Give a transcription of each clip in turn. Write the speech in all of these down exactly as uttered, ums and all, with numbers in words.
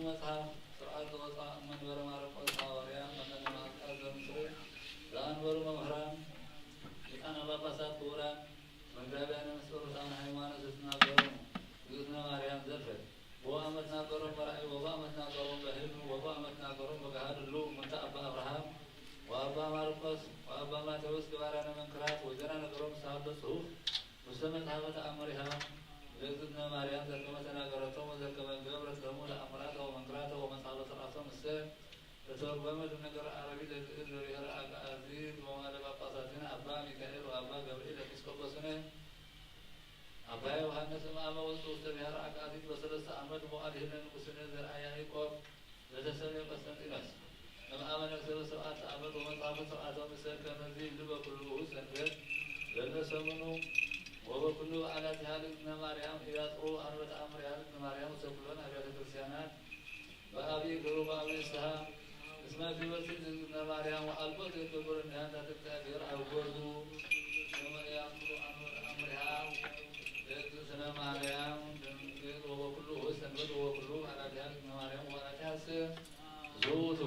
መጽሐፍ ስርዓት ዘወጽአ እም መንበረ ማርቆስ ሐዋርያ መጠነ ማርቆስ ዘምስል ዘአንበሩ መምህራን ሊቃነ ጳጳሳት ክቡራን መጋቢያነ ምስጢር ርቱዓነ ሃይማኖት እትናገሮም ግዝእትነ ማርያም ዘልፈ ወበአመ ትናገሮም በራእይ ወበአመ ትናገሮም በህልም ወበአመ ትናገሮም በገሃድ እሉ እምንተ አባ አብርሃም ወአባ ማርቆስ ወአባ ማቴዎስ ግባራነ መንክራት ወዜና ነገሮም ሳለ ጽሑፍ ውስተ መጽሐፈ ተአምሪሃ ለእግዝእትነ ማርያም ዘከመ ተናገረቶም ወዘከመ ገብረት ለህሙ ተአምራተ ወመንክራተ ወመጽሐፈ ተራቶም እሰ ተተርጎመ ለነገረ አረቢ ለግእዝ ለብሔረ አግአዚት ወመዋዕለ ጳጳሳቲነ አባ ሚካኤል ወአባ ገብርኤል ኤጲስቆጶስነ አባ ዮሐንስ እምአመ ወጽኡ ውስተ ብሔረ አግአዚት በሰለስተ ዓመት መዋዕሊሁ ለንጉሥነ ዘርአ ያዕቆብ ለተሰምየ ቆስጠንጢኖስ እምአመ ነግሰ በሰብዓተ ዓመት ወመጽሐፈ ስርዓቶም እሰ ከመዚ ይብሉ በኩሉ ሰንበት በለሰሙኑ ወበኩሉ በዓላቲሃ ለእግዝእትነ ማርያም ኢያጥሩ አንበተ አምሪሃ ለእግዝእትነ ማርያም ውስተ ኩሎን አብያተ ክርስቲያናት በአብይ ክብር በአብይ ፍስሐ እስመ ክብርት እግዝእትነ ማርያም ወአልቦ ዘይገብር እምኔሃ እንተ እግዚአብሔር አውገዙ ከመ ኢያጥሩ አንበተ አምሪሃ ለእግዝእትነ ማርያም ድንግል ወበኩሉ ሰንበት ወበኩሉ በዓላቲሃ ለእግዝእትነ ማርያም ወበዓላቲሃ እሰ ዝውቱ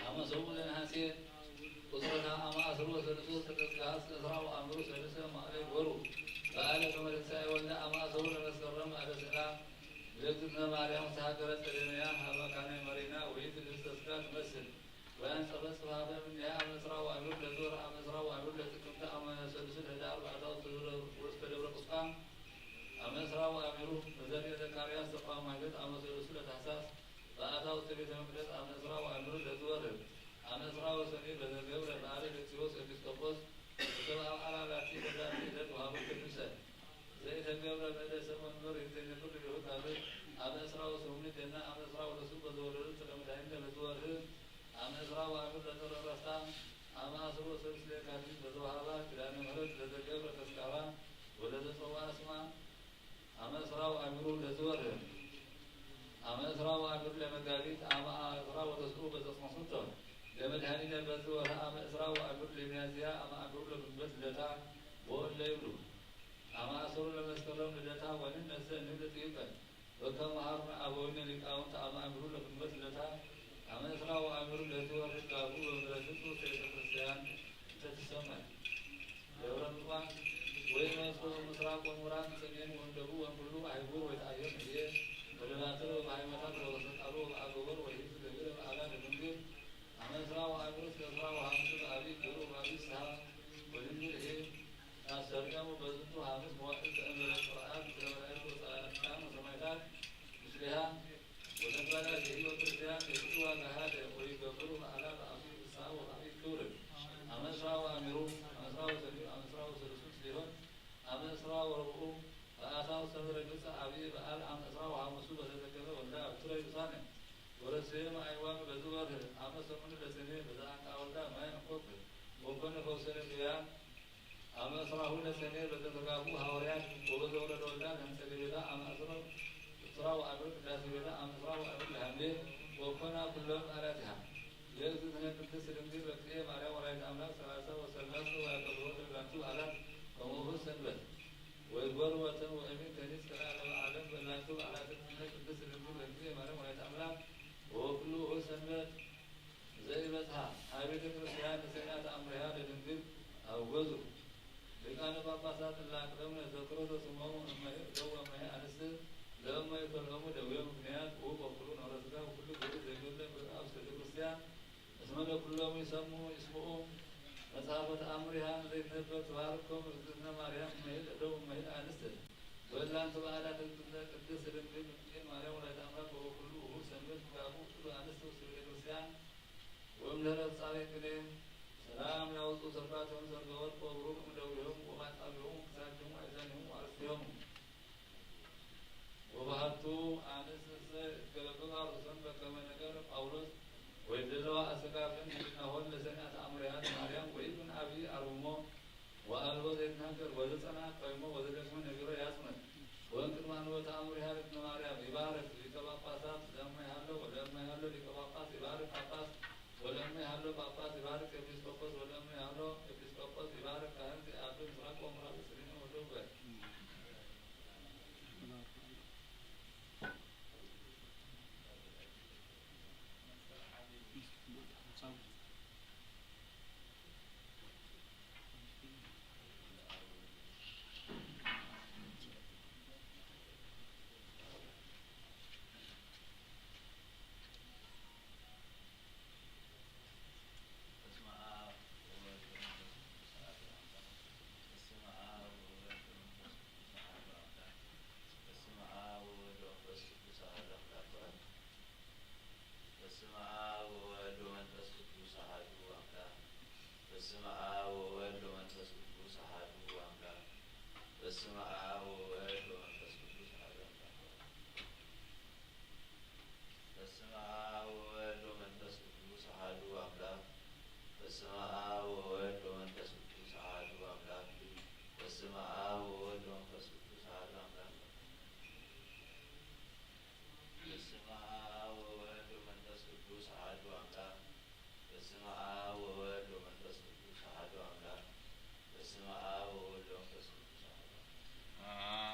አመ ሰውእ ለነሐሴ ቁጽረታ አመ አስሩ ወሰድሱ ተተዝጋስ እስራ ወአምሩ ሰድሰ ማዕለ ወሩ በዓለ ከመ ትንሳኤ ወልደ አመ አስሩ ለመስከረም አደ ስዕላ ለእግዝእትነ ማርያም ውስተ ሀገረ ጸደንያ ሀበ ካነ መሪና ወይት ልብሰ ስጋ ትመስል ወያንጸፈጽፍ ሀበ እምኔሃ አመ እስራ ወአምሩ ለዞር አመ እስራ ወአምሩ ለጥቅምት አመ ሰድሱ ለህዳር በአታው ውስተ ደብረ ቁስቋም አመ እስራ ወአምሩ ለዘርኤ ዘካርያስ ተቋም ማይበት አመ ሰድሱ ለታህሳስ በአታ ውስተ ቤተ መቅደስ አመ እስራ ወአምሩ ለዝወርህ አመ እስራ ወሰኒ በዘገብረ በዓለ ለክሲዎስ ኤጲስቆጶስ ወሰብአ በዓላ ላቲ በዛቲ ዕለት ወሀበ ቅዱሰ ዘኢተገብረ በእደ ሰብ ወንበር ይዘየክር ይሁት አብ አመ እስራ ወሰሙኒ ደና አመ እስራ ወለሱ በዘወረዱ ተቀምዳይነ በዝወርህ አመ እስራ ወአምሩ ለጥር ዕረፍታ አመ አስሩ ወሰሉስ ለየካቲት በዘወሀባ ኪዳነ ምህረት ለዘገብረ ተስካራ ወለዘጸውአ ስማ አመ እስራ ወአሚሩ ለዝወርህ አመ እስራ ወአሚሩ ለመጋቢት አመ እስራ ወተስዑ በዘጽንሱቶ ለመድኃኒነ በዝወርህ አመ እስራ ወአሚሩ ለሚያዝያ አመ አሚሩ ለግንቦት ልደታ ወእለ ይብሉ አመ አሰሩ ለመስከረም ልደታ ወንነሰ ንብል ጥይቀ በከመ መሃሩነ አበዊነ ሊቃውንት አመ አሚሩ ለግንቦት ልደታ አመ እስራ ወአሚሩ ለዝወርህ ጋቡ በምረትቱ ቤተ ክርስቲያን እንተ ትሰመ ደብረ ምጥማቅ ወይመጽኡ ምስራቅ ወምዕራብ ሰሜን ወእምደቡብ ወእምኩሉ አህጉር ወይትአየር እምዬ ወለባትር ወበሃይማኖት ወበሰቃሎ ወበአገቦር ወይህዝ ገቢረ በዓላ ለድንግል አመ እስራ ወአሚሩ እስከ እስራ ወሐምስ በአቢይ ግብር ወበአቢይ ፍስሐ ወድንግል እሄ ታስተርእዮሙ በዝንቱ ሐምስ መዋዕል ዘእንበለ ቅርአት ዘመላእክት ወጻድቃን ወሰማዕታት ምስሌሃ ወተንባላ ዲህዮ ክርስቲያን የብልዋ ገሃደ ወይገብሩ በዓላ በአብይ ፍስሐ ወበአብይ ክብር አመ እስራ ወአሚሩ አመ እስራ ወሰኒ አመ እስራ ወሰሉሱ ምስሌሆን አመ እስራ ወረብዑ በአታ ውስተ ምድረ ግብጽ አብይ በዓል አመ እስራ ወሐሙሱ በዘተከበ ወልዳ አብትረ ይብሳነ ወረሰየ ማይዋም በዝወርህ አመ ሰሙኑ ለሰኔ በዘአንቃ ወልዳ ማይ አንቆቅ ወኮነ ፈውሰ ለድውያን አመ እስራሁ ለሰኔ በዘተጋቡ ሐዋርያት ወበዘወረደ ወልዳ ለህንጸ ቤታ አመ እስራ ወአሚሩ ቅዳሴ ቤታ አመ እስራ ወአሚሩ ለሐምሌ ወኮና ኩሎም በዓላቲሃ ለእግዝእትነ ቅድስት ድንግል በክልኤ ማርያም ወላዲተ አምላክ ሠላሳ ወሠላሳ ወያከብሮ ለዛቲ በዓላት ከመ ውእቱ ሰንበት ወይግበሩ ወተን ወእሚን ከኒስ ከለዓለመ ዓለም በላቱ በዓላት እግዝእትነ ቅድስት ድንግል በክልኤ ማርያም ወላዲተ አምላክ ወበኩሉ ውእቱ ሰንበት ዘኢበጽሐ ሀቤተ ክርስቲያን ለሰሚዐ ተአምሪሃ ለድንግል አውገዙ። ሊቃነ ጳጳሳት እለ አቅደምነ ዘክሮተ ስሞሙ እመ ይእደው ወእመ ይአንስ ለእመ ይከልኦሙ ደዌ ምክንያት ውእቱ በኩሉ ነውረ ሥጋ ወኩሉ ግብር ዘይገለ በአብ ውስተ ቤተ ክርስቲያን እስመ ለኩሎሙ ይሰምዑ ይስምዑ መጽሐፈ ተአምሪሃ ዘይትነበብ ትባርኮሙ እግዝእትነ ማርያም እመ ይእደው እመ ይአንስ ወእላንቱ በዓላት እግዝእትነ ቅድስት ድንግል እምኔ ማርያም ወላዲተ አምላክ ወበኩሉ ውእቱ ሰንበት ጋቡ ኩሉ አንስት ውስተ ቤተ ክርስቲያን ወእምድኅረ ፍጻሜ ቅኔ ሰላም ያውፅኡ ሰርባቲሆሙ ዘርገ ወርቅ ወብሩር እምደዊሆሙ ወማዕጻቢሆሙ ወክሳድቲሆሙ ወአእዛኒሆሙ ወአርእስቲሆሙ። ወበሃቱ አንስት እሰ እትገለብባ ርእሶን በከመ ነገረ ጳውሎስ ወይደለዋ አሰጋፍን ህሊናሆን ለሰሚዐ ተአምሪሃ ለማርያም ወይኩን አብይ አርምሞ ወአልቦ ዘይትናገር ወዘጸንዐ ቀይሞ ወዘደክመ ነቢሮ ያጽንዕ። ወእንቅድመ አንብቦ ተአምሪሃ ለእግዝእትነ ማርያም ይባርክ ሊቀ ጳጳሳት ለእመ ይሃሎ ወለእመ ይሃሎ ሊቀ ጳጳስ ይባርክ ጳጳስ ወለእመ ይሃሎ ጳጳስ ይባርክ ኤጲስቆጶስ ወለእመ ይሃሎ ኤጲስቆጶስ ይባርክ ካህን ዘኢአቢ ምስራቅ ወምዕራብ ወሰሜን ወደቡብ። በስመ አብ ወወልድ ወመንፈስ ቅዱስ አሐዱ አምላክ። በስመ አብ ወወልድ ወመንፈስ ቅዱስ አሐዱ አምላክ። በስመ አብ ወወልድ ወመንፈስ ቅዱስ አሐዱ አምላክ። በስመ አብ ወወልድ ወመንፈስ ቅዱስ አሐዱ አምላክ። በስመ አብ ወወልድ ወመንፈስ ቅዱስ አሐዱ አምላክ። በስመ አብ ወወልድ ወመንፈስ ቅዱስ አሐዱ አምላክ። በስመ አብ ወወልድ ወመንፈስ ቅዱስ አሐዱ አምላክ። በስመ አብ ወወልድ ወመንፈስ ቅዱስ አሐዱ አምላክ።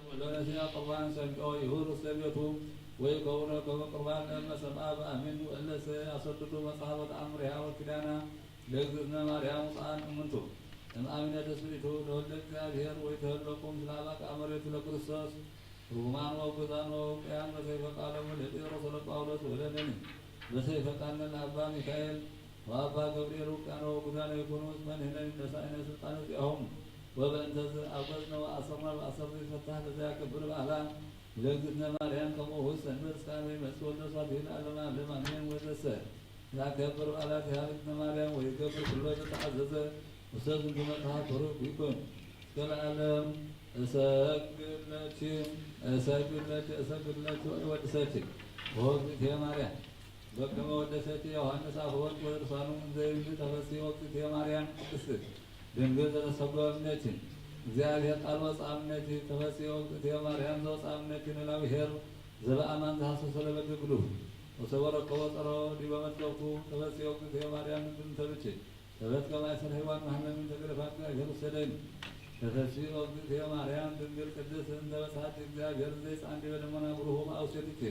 ወለነስአ ቁርባን ሰምጦ ይሁር ውስተ ቤቱ ወይከውኖ ከመ ቁርባን ለእመ ሰምአ በአሚን። ወእለሰ አሰድዱ መጽሐፈ ተአምሪሃ ወኪዳና ለእግዝእትነ ማርያም ውፅአን እምንቱ እምአሚነ ተስብእቱ ለወልደ እግዚአብሔር ወይተህለቁ ምስለ አባግዓ መሬቱ ለክርስቶስ። ርጉማን ወግዛን ወውቅያን በሰይፈ ቃሎሙ ለጴጥሮስ ወለጳውሎስ ወለነኒ በሰይፈ ቃልነ ለአባ ሚካኤል ወአባ ገብርኤል ውቅያነ ወጉዛነ ይኩኑ እስመ ንሕነኒ ነሳኢነ ስልጣነ ዚአሆሙ። ወበእንተዝ አውገዝነ ወአሰርነ በአሰር ዘይፈታህ ለዘያከብር በዓላ ለእግዝእትነ ማርያም ከመ ውእቱ ሰንበት እስከ አመ ይመጽእ ወልደ ስብሐት ለዓለመ ዓለም አሜን። ወዘሰ ያከብር በዓላቲሃ ለእግዝእትነ ማርያም ወይገብር ኩሎ ዘተአዘዘ ውስተ ዝንቱ መጽሐፍ ብሩክ ይኩን። እስከ ለዓለም እሰግድ ለኪ፣ እሰግድ ለኪ፣ እሰግድ ለኪ ወእወድሰኪ። ኦ እግዝእትየ ማርያም በከመ ወደሰኪ ዮሐንስ አፈወርቅ ወርሳኑ እንዘ ይብል ተፈሲ ኦ እግዝእትየ ማርያም ቅድስት ድንግል ዘተሰብከ እምኔኪ እግዚአብሔር ቃል ወፀአ እምኔኪ። ተፈሲ ኦ እግዝእትየ ማርያም ዘወፀአ እምኔኪ ኖላዊ ኄር ዘበአማን ዘሐሰሶ ለበግ ግሉፍ ወሰበሮ ከወ ጸሮ ዲበ መድገብኩ። ተፈሲ ኦ እግዝእትየ ማርያም ድንግል እንተ ብኪ ሰበት ከማይ ሰር ሔዋን መሐመምን ተገደፋት እግዚአብሔር ውሰደን። ተፈሲ ኦ እግዝእትየ ማርያም ድንግል ቅድስት እንተ በጽሐት እግዚአብሔር ዘይጻን ዲበ ደመና ብሩሁ በአውሴትኪ።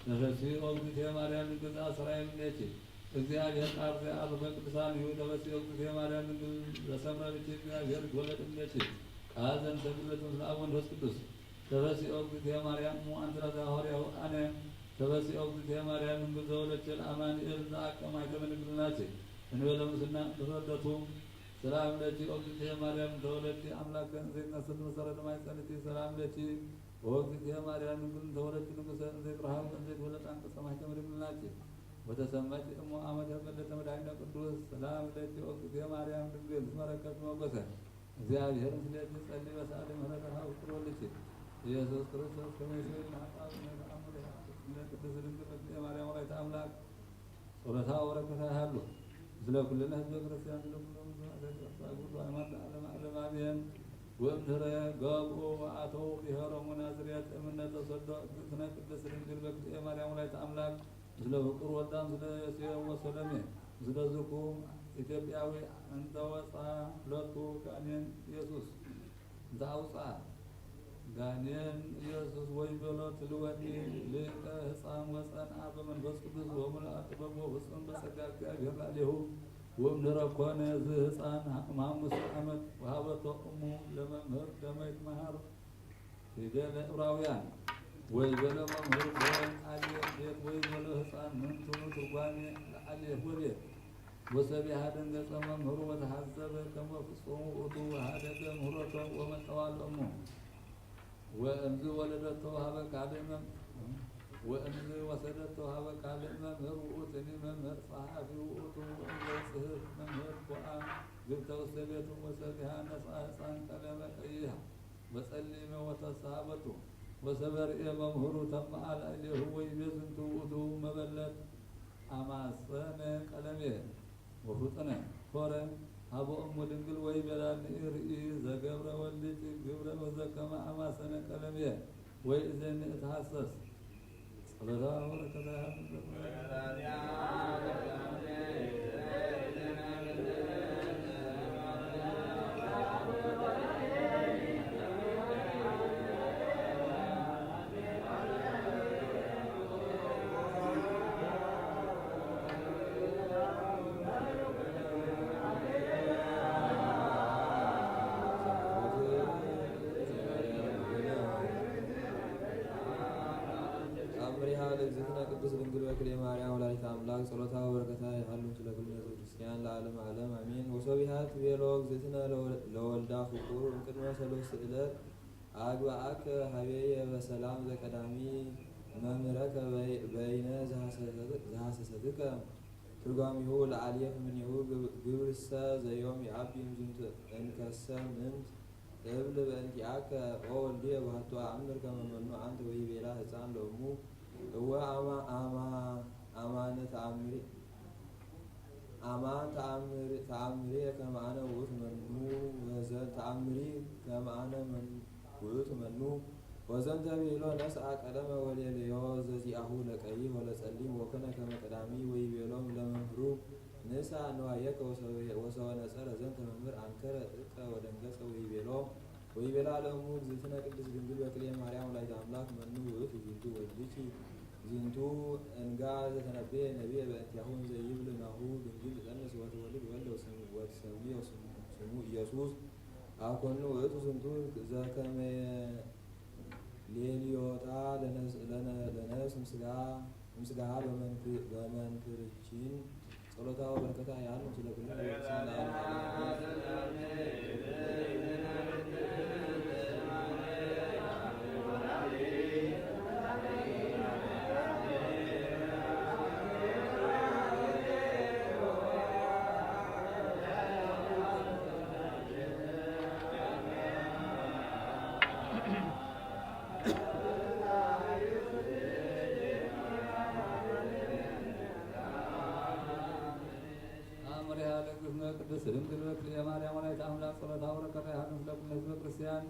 ተፈሲ ኦ እግዝእትየ ማርያም ድንግል ዘአሰራየ እምኔኪ እግዚአብሔር ቃል ዘአርፈ ቅዱሳን ይሁ። ተፈሲ ኦ እግዝእትየ ማርያም ድንግል ዘሰምረ ብኪ እግዚአብሔር ይትወለድ እምኔኪ ቃል ዘንሰግድ ለቱ ምስለ አብ ወመንፈስ ቅዱስ። ተፈሲ ኦ እግዝእትየ ማርያም እሙ አንትራ ዘሐዋርያሁ አነ። ተፈሲ ኦ እግዝእትየ ማርያም ድንግል ዘወለድኪ ለአማኑኤል ዘአቀማይከ በድንግልናኪ እንበለ ሙስና እንተወለድኪ። ሰላም ለኪ ኦ እግዝእትየ ማርያም እንተ ወለድኪ አምላከ እንዘ ይትነሰት መሰረተ ማይጸንኪ። ሰላም ለኪ ኦ እግዝእትየ ማርያም ድንግል እንተ ወለድኪ ንጉሰ እንዘ ይትረሃው እንዘ ይትወለድ አንቀጸ ማይከ በድንግልናኪ። ወተሰመኪ እሙ አመተ በለተ መድኃኒነ ቅዱስ። ሰላም ለኪ ኦ እግዝእትየ ማርያም ድንግል ዝመረከብኪ ሞገሰ እግዚአብሔር ምስሌኪ ጸሊ በሳሊ ምህረተ ሀብ ፍቅር ወልድኪ ኢየሱስ ክርስቶስ ከመ ይስረይ ለነ ኃጣውኢነ። ተአምር ቅድስት ድንግል በክልኤ ማርያም ወላዲተ አምላክ ጸሎታ ወበረከታ ይሃሉ ምስለ ኩልነ ህዝበ ክርስቲያን ለኩሉ ህዝበ ኃጢአት ይቅርታ ይሁን ለዓለመ ዓለም አሜን። ወእምድረ ገብኡ ወአተው ብሔሮሙ ናዝሬት እምነ ተሰዶ እግዝእትነ ቅድስት ድንግል በክልኤ ማርያም ወላዲተ አምላክ ምስለ ፍቁር ወልዳ ምስለ ዮሴፍ ወሰሎሜ ምስለ ዝኩ ኢትዮጵያዊ እንተ ወፃ ሎቱ ጋኔን ኢየሱስ እንተ አውፅአ ጋኔን ኢየሱስ ወይቤሎ ትልወኒ ሊቀ ህፃን ወፀንአ በመንፈስ ቅዱስ ወምልአ ጥበብ ወፍጹም በጸጋ እግዚአብሔር ላዕሌሁ። ወእምድረ ኮነ ዝህፃን እምሐሙስ ዓመት ወሀበቶ እሙ ለመምህር ደመ ይትመሃር ፊደለ ዕብራውያን። ወይቤሎ መምህር በል አልየ ቤት ወይቤሎ ህፃን ምንትኑ ትርጓሜ ለአልየ ወቤት። ወሰቢሃ ደንገጸ መምህሩ ወተሐዘበ ከመ ፍጹም ውእቱ ወሀደገ ምህሮቶ ወመጠዋ ለእሙ። ወእምዝ ወለደቶ ሀበ ካልእ መም-፣ ወእምዝ ወሰደቶ ሀበ ካልእ መምህር ውእቱኒ መምህር ጸሐፊ ውእቱ። ወእምዘ ጽሕፍ መምህር ቦአ ግብተ ውስተ ቤቱ ወሰቢሃ ነስአ ህፃን ቀለመ ቀይሃ ወጸሊመ ወተስሐ በቱ። ወሰበርኤ መምህሩ ተመአ ላዕሌሁ ወይቤ ዝንቱ ውእቱ መበለት አማሰነ ቀለሜ ወፉጥነ ሆረ ሀበ እሙ ድንግል ወይቤላ ንኢ ርኢ ዘገብረ ወልድኪ ግብረ ወዘከመ አማሰነ ቀለሜ ወይእዜኒ እትሐሰስ። ጸሎታ ወበረከታ ተአምሪሃ ለእግዝእትነ ቅድስት ድንግል በክልኤ ማርያም ወላዲተ አምላክ። ጸሎታ ወበረከታ ይሃሉ ምስለ ኩልነ ህዝበ ክርስቲያን ለዓለመ ዓለም አሜን። ወሶቢሃ ትቤሎ እግዝእትነ ለወ-፣ ለወልዳ ፍቁር እምቅድመ ሰሉስ ዕለት አግብአከ ሀቤየ በሰላም ዘቀዳሚ መምህረከ በይ-፣ በይነ ዘሐሰሰት-፣ ዘሐሰሰትከ። ትርጓሜሁ ለአልየፍ ምኔሁ ግብ-፣ ግብርሰ ዘዮም የአቢ እምዝንቱ። እንከሰ ምንት እብል በእንቲአከ ኦ ወልድየ፣ ወሀቱ አአምር ከመ መኑ አንተ ወይቤላ ህፃን ለእሙ። እወ አማ-፣ አማ-፣ አማነ ተአምሪ-፣ አማን ተአምሪ-፣ ተአምሪ ከመ አነ ውእቱ መኑ፣ ወዘን ተአምሪ ከመ አነ መን-፣ ውእቱ መኑ። ወዘንተ ብሂሎ ነስአ ቀለመ ወሌለዮ ዘዚአሁ ለቀይሕ ወለጸሊም ወኮነ ከመ ቀዳሚ ወይቤሎም ለመምህሩ ንሳ ንዋየከ ወሰወ-፣ ወሰወ ነጸረ ዘንተ መምህር አንከረ ጥቀ ወደንገጸ ወይቤሎ ወይቤላ ለእሙ እግዝእትነ ቅድስት ድንግል በክልኤ ማርያም ወላዲተ አምላክ መኑ ውእቱ ዝንቱ ወልድኪ ዝንቱ እንጋ ዘተነበየ ነቢየ በእንቲአሁ እንዘ ይብል ናሁ ድንግል ትጸንስ ወትወልድ ወልደ ወትሰምዮ ስሙ ኢየሱስ። አኮኑ ውእቱ ዝንቱ ዘከመ ሌልዮታ ለነስ-፣ ለነ-፣ ለነፍስ ምስጋ-፣ ምስጋሃ በመንክ-፣ በመንክርኪን ጸሎታ ወበረከታ ያሉ ስለ ኩሉ ቅዱሳን ለዓለመ ዓለም። አምሪሃ ለእግዝእትነ ቅድስት ድንግል በክልኤ ማርያም ወላዲተ አምላክ ጸሎታ ወበረከታ ያህሉ ለኩሉ ህዝበ ክርስቲያን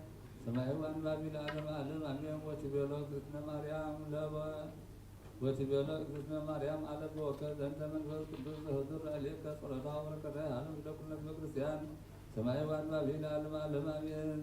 ሰማያዊ አንባቢ ለዓለመ ዓለም አሜን። ወትቤሎ እግዝእትነ ማርያም ለበ-፣ ወትቤሎ እግዝእትነ ማርያም አለብወከ ዘንተ መንፈስ ቅዱስ ዘህዱር ላዕሌከ ጸሎታ ወበረከታ ያህሉ ለኩሉ ህዝበ ክርስቲያን ሰማያዊ አንባቢ ለዓለመ ዓለም አሜን።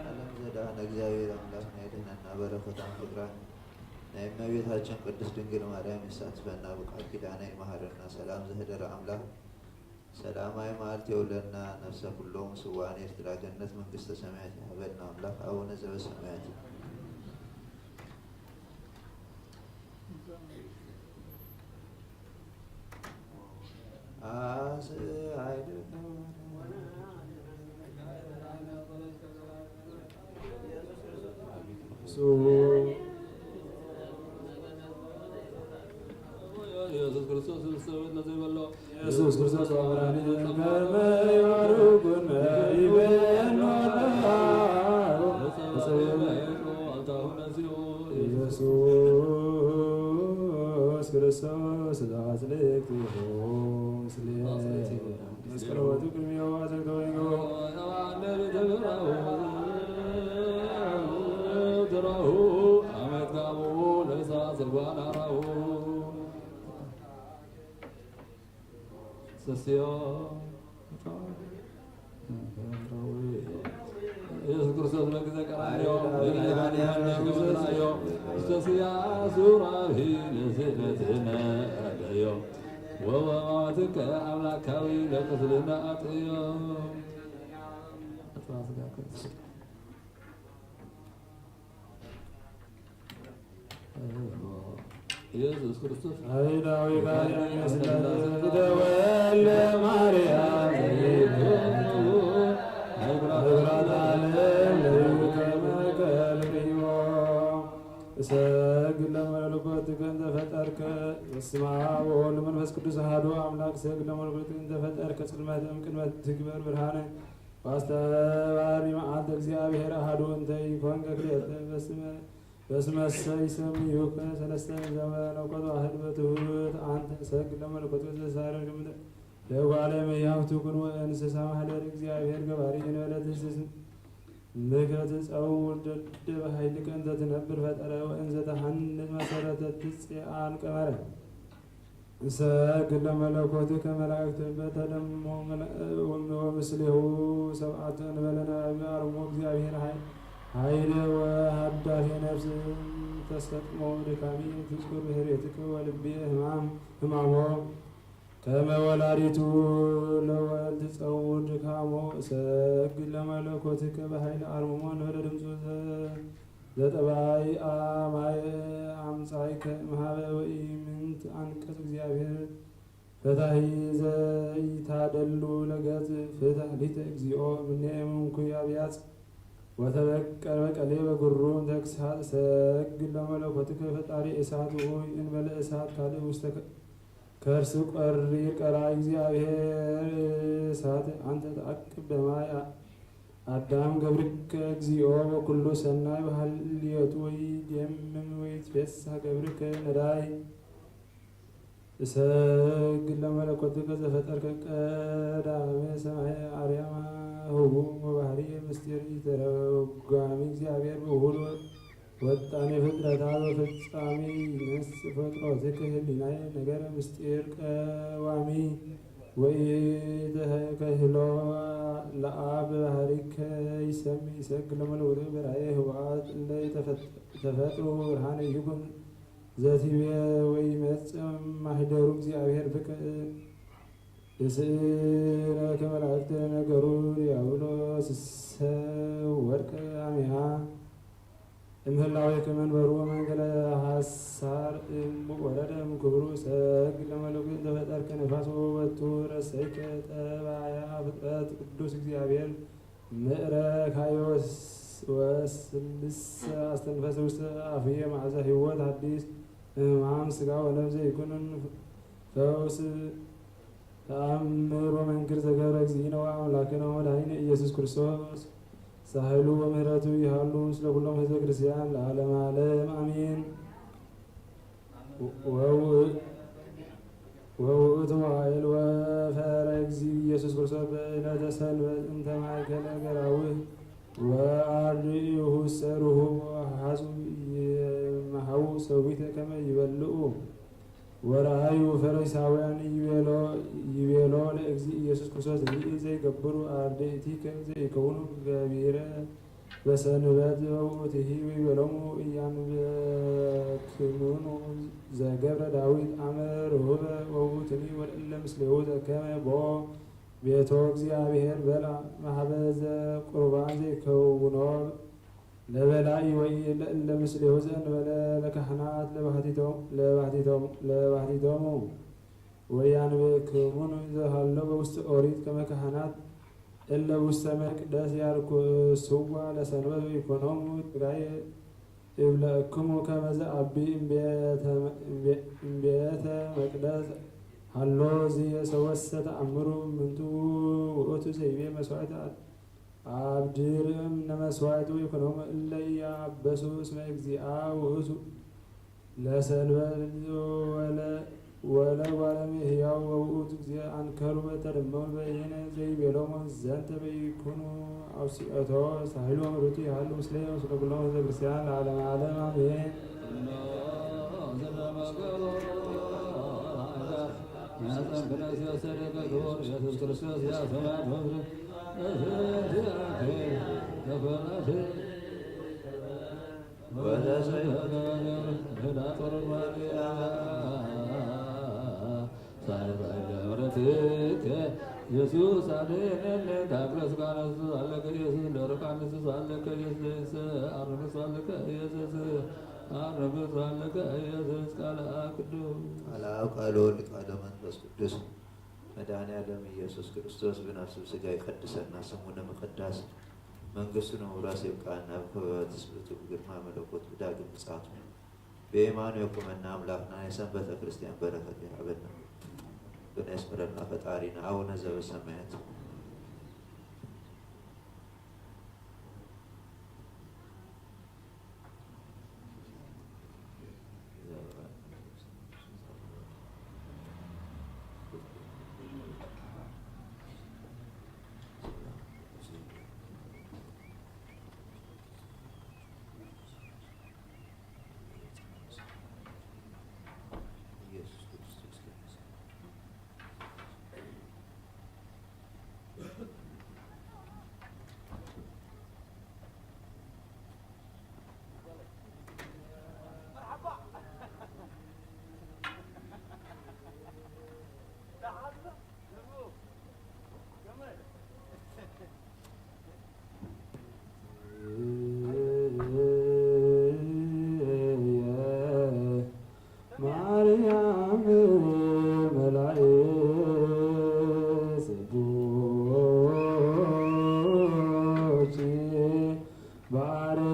ዓለም ዘዳነ እግዚአብሔር አምላክ ናይ ድህነትና በረከታን ፍቅራን ናይ እመቤታችን ቅድስት ድንግል ማርያም ይሳትፈና በቃል ኪዳና ይማሃረና። ሰላም ዘህደረ አምላክ ሰላማዊ መዓልት የውለና። ነፍሰ ኩሎም ስዋን ኤርትራ ገነት መንግስተ ሰማያት ይሃበልና አምላክ አቡነ ዘበሰማያት። አስ አይደለም። ኢየሱስ ክርስቶስ ሰብእ ለዘይበሎ ኢየሱስ ክርስቶስ አምራኒ ከመ ይባርኩነ ይቤኖ ኢየሱስ ክርስቶስ ዘአጽድቅቲሁ ምስሌነ። መስቀሎቱ ቅድሜሁ አዘግቶ ወንጌሉ ኢየሱስ ክርስቶስ በጊዜ ቀራንዮ ኢየሱስ ያሱራፊ ለስእለትነ አደዮ ወወማትከ አምላካዊ ለቁስልና አጥዮ። ኢየሱስ ክርስቶስ ኃይላዊ ቃል ስላሴ ተወልደ ማርያም ዘይገቱ እግራት ዓለም ለይከመ ከልብዮ። እሰግድ ለመለኮትከ እንተ ፈጠርከ። በስመ አብ ወወልድ ወመንፈስ ቅዱስ አሐዱ አምላክ። እሰግድ ለመለኮትከ እንተ ፈጠርከ ጽልመተ እምቅድመ ትግበር ብርሃነ ወአስተባሪ መዓልተ እግዚአብሔር አሐዱ እንተ ኢኮንከ ክልኤተ በስመ በስመ እሰ ይሰምዩከ ሰለስተ ዘመለኮት ዋሕድ በትውት አንተ እሰግድ ለመለኮትከ ዘሳረር ግምደ ለጓለ እመሕያው ትኩን ወእንስሳ ማሕደር እግዚአብሔር ገባሪ እንበለ ትስስ ምክረ ትጸውር ደደ በኃይልከ እንተ ትነብር ፈጠረ ወእንዘ ተሐንጽ መሰረተ ትጽአን ቀመረ። እሰግድ ለመለኮትከ መላእክት በተደሞ መላ-፣ ወምስሌሁ ሰብአት እንበለ ነባቢ አርሞ እግዚአብሔር ኃይ-፣ ኃይለ ወሃዳፌ ነፍስ ተሰጥሞ ድካሚ ትዝክር ብሕሬትከ ወልቤ ህማም፣ ህማሞ ከመ ወላዲቱ ለወልድ ትጸውር ድካሞ። እሰግድ ለመለኮትከ በኃይለ አርምሞ እንበለ ድምፁ ዘ-፣ ዘጠባይ አማየ አምጻይከ እምሃበ ወኢምንት አንቀጽ እግዚአብሔር ፈታሒ ዘይታደሉ ለገጽ ፍትሕ ሊተ እግዚኦ እምኔ እምንኩይ አብያጽ ወተበቀል በቀሌ በግሩም ተግሳጽ። እሰግድ ለመለኮትከ ፈጣሪ እሳት ውእይ እንበለ እሳት ካልእ ውስተ ከ-፣ ከርስ ቆሪር ቀላይ እግዚአብሔር እሳት አንተ ተአቅብ በማይ አ-፣ አዳም ገብርከ እግዚኦ ወኩሉ ሰናይ በሃልየቱ ወይደምም ወይትፌሳህ ገብርከ ነዳይ። እሰግድ ለመለኮትከ ዘፈጠርከ ቀዳሜ ሰማይ አርያም ህቡእ ወባህሪ ምስጢር ኢተረጓሚ እግዚአብሔር ብሁል ወጣኔ ፍጥረታ በፍጻሜ ይነስ ፍጥረትከ ህሊናይ ነገረ ምስጢር ቀዋሚ ወኢተከህሎ ለአብ በባህሪከ ይሰሚ። እሰግድ ለመለኮትከ በራእየ ህቡአት እለ ተፈጥሩ ብርሃን ይኩን ዘቲቤ ወይመጽእ ማህደሩ እግዚአብሔር ብከ እስእለ ከመላእክት ነገሩ ዲያብሎስ እሰ ወድቀ አሚሃ እምህላዌ ከመንበሩ መንገለ ሐሳር እም ወረደ እምክብሩ። እሰግድ ለመለኮት እንተ ፈጠርከ ነፋስ ወወቱ ረሰይከ ጠባያ ፍጥረት ቅዱስ እግዚአብሔር ምዕረ ካዮ ወስ-፣ ወስልስ አስተንፈሰ ውስተ አፍየ መዓዛ ሕይወት ሐዲስ እማም ሥጋ ወነፍስ ዘይኩንን ፈውስ ተአምር ወመንክር ዘገብረ እግዚእነ ወአምላክነ ወመድኃኒነ ኢየሱስ ክርስቶስ ሳህሉ ወምህረቱ ይሃሉ ምስለ ኩሎም ህዝበ ክርስቲያን ለዓለመ ዓለም አሜን። ወውእ-፣ ወውእቱ መዋዕል ወፈረ እግዚእ ኢየሱስ ክርስቶስ በዕለተ ሰንበት እንተ ማእከለ ገራውህ ወአርድእሁ እሰሩሁ ወሐጹ የመሃው ሰዊተ ከመ ይበልዑ። ወረአዩ ፈሪሳውያን ይቤሎ፣ ይቤሎ ለእግዚእ ኢየሱስ ክርስቶስ ይእዜ ይገብሩ አርድእቲከ ዘይከውኑ ገቢረ በሰንበት ወውእቱሂ ወይቤሎሙ ኢያንብክሙኑ ዘገብረ ዳዊት አመ ርሁበ ወውእቱኒ ወለእለ ምስሌሁ ዘከመ ቦ ቤቶ እግዚአብሔር በልዐ ማህበ ዘቁርባን ዘይከውኖ ለበላኢ ወኢ ለእለ ምስሌሁ ዘእንበለ ለካህናት ለባህቲቶም፣ ለባህቲቶም፣ ለባህቲቶሙ። ወያንብክሙኑ ዘሃሎ በውስተ ኦሪት ከመ ካህናት እለ ውስተ መቅደስ ያርኩስዋ ለሰንበት ወይኮኖሙ ትጋይ እብለክሙ ከመ ዘአቢ እምቤተ፣ እምቤ-፣ እምቤተ መቅደስ ሃሎ ዝየ ሰወሰ ተአምሩ ምንቱ ውእቱ ዘይቤ መስዋዕት አብድር እምነ መስዋዕት ወይኩኖሙ እለ ኢያበሱ እስመ እግዚአ ውእቱ ለሰንበት ወለ-፣ ወለጓለ እመሕያው ወውእቱ ጊዜ አንከሩ ወተደመሩ በይነ ዘይቤሎሙ ዘንተ በይኩኑ አውስኦቶ ሳህሉ ወምሕረቱ ይሃሉ ምስሌነ ምስለ ኩሎሙ ህዝበ ክርስቲያን ለዓለመ ዓለም አሜን። ኢየሱስ አድነን። ታግረስ ቃነስ አለከ ኢየሱስ ለርቃንስ አለከ ኢየሱስ አርምስ አለከ ኢየሱስ አርምስ አለከ ኢየሱስ ቃለ አብ ቅዱስ ቃለ አብ ቃለ ወልድ ቃለ መንፈስ ቅዱስ መድኃኔ ዓለም ኢየሱስ ክርስቶስ ብነፍስ ብሥጋ ይቀድሰና ስሙነ ምቅዳስ መንግሥቱነ መውራስ ይብቃና በክብረ ትስብእቱ በግርማ መለኮቱ በዳግም ምጽአቱ በየማኑ የቁመና አምላክና የሰንበተ ክርስቲያን በረከት ይሃበና። ብነ ይስመረልና ፈጣሪና አቡነ ዘበሰማያት። በአርያም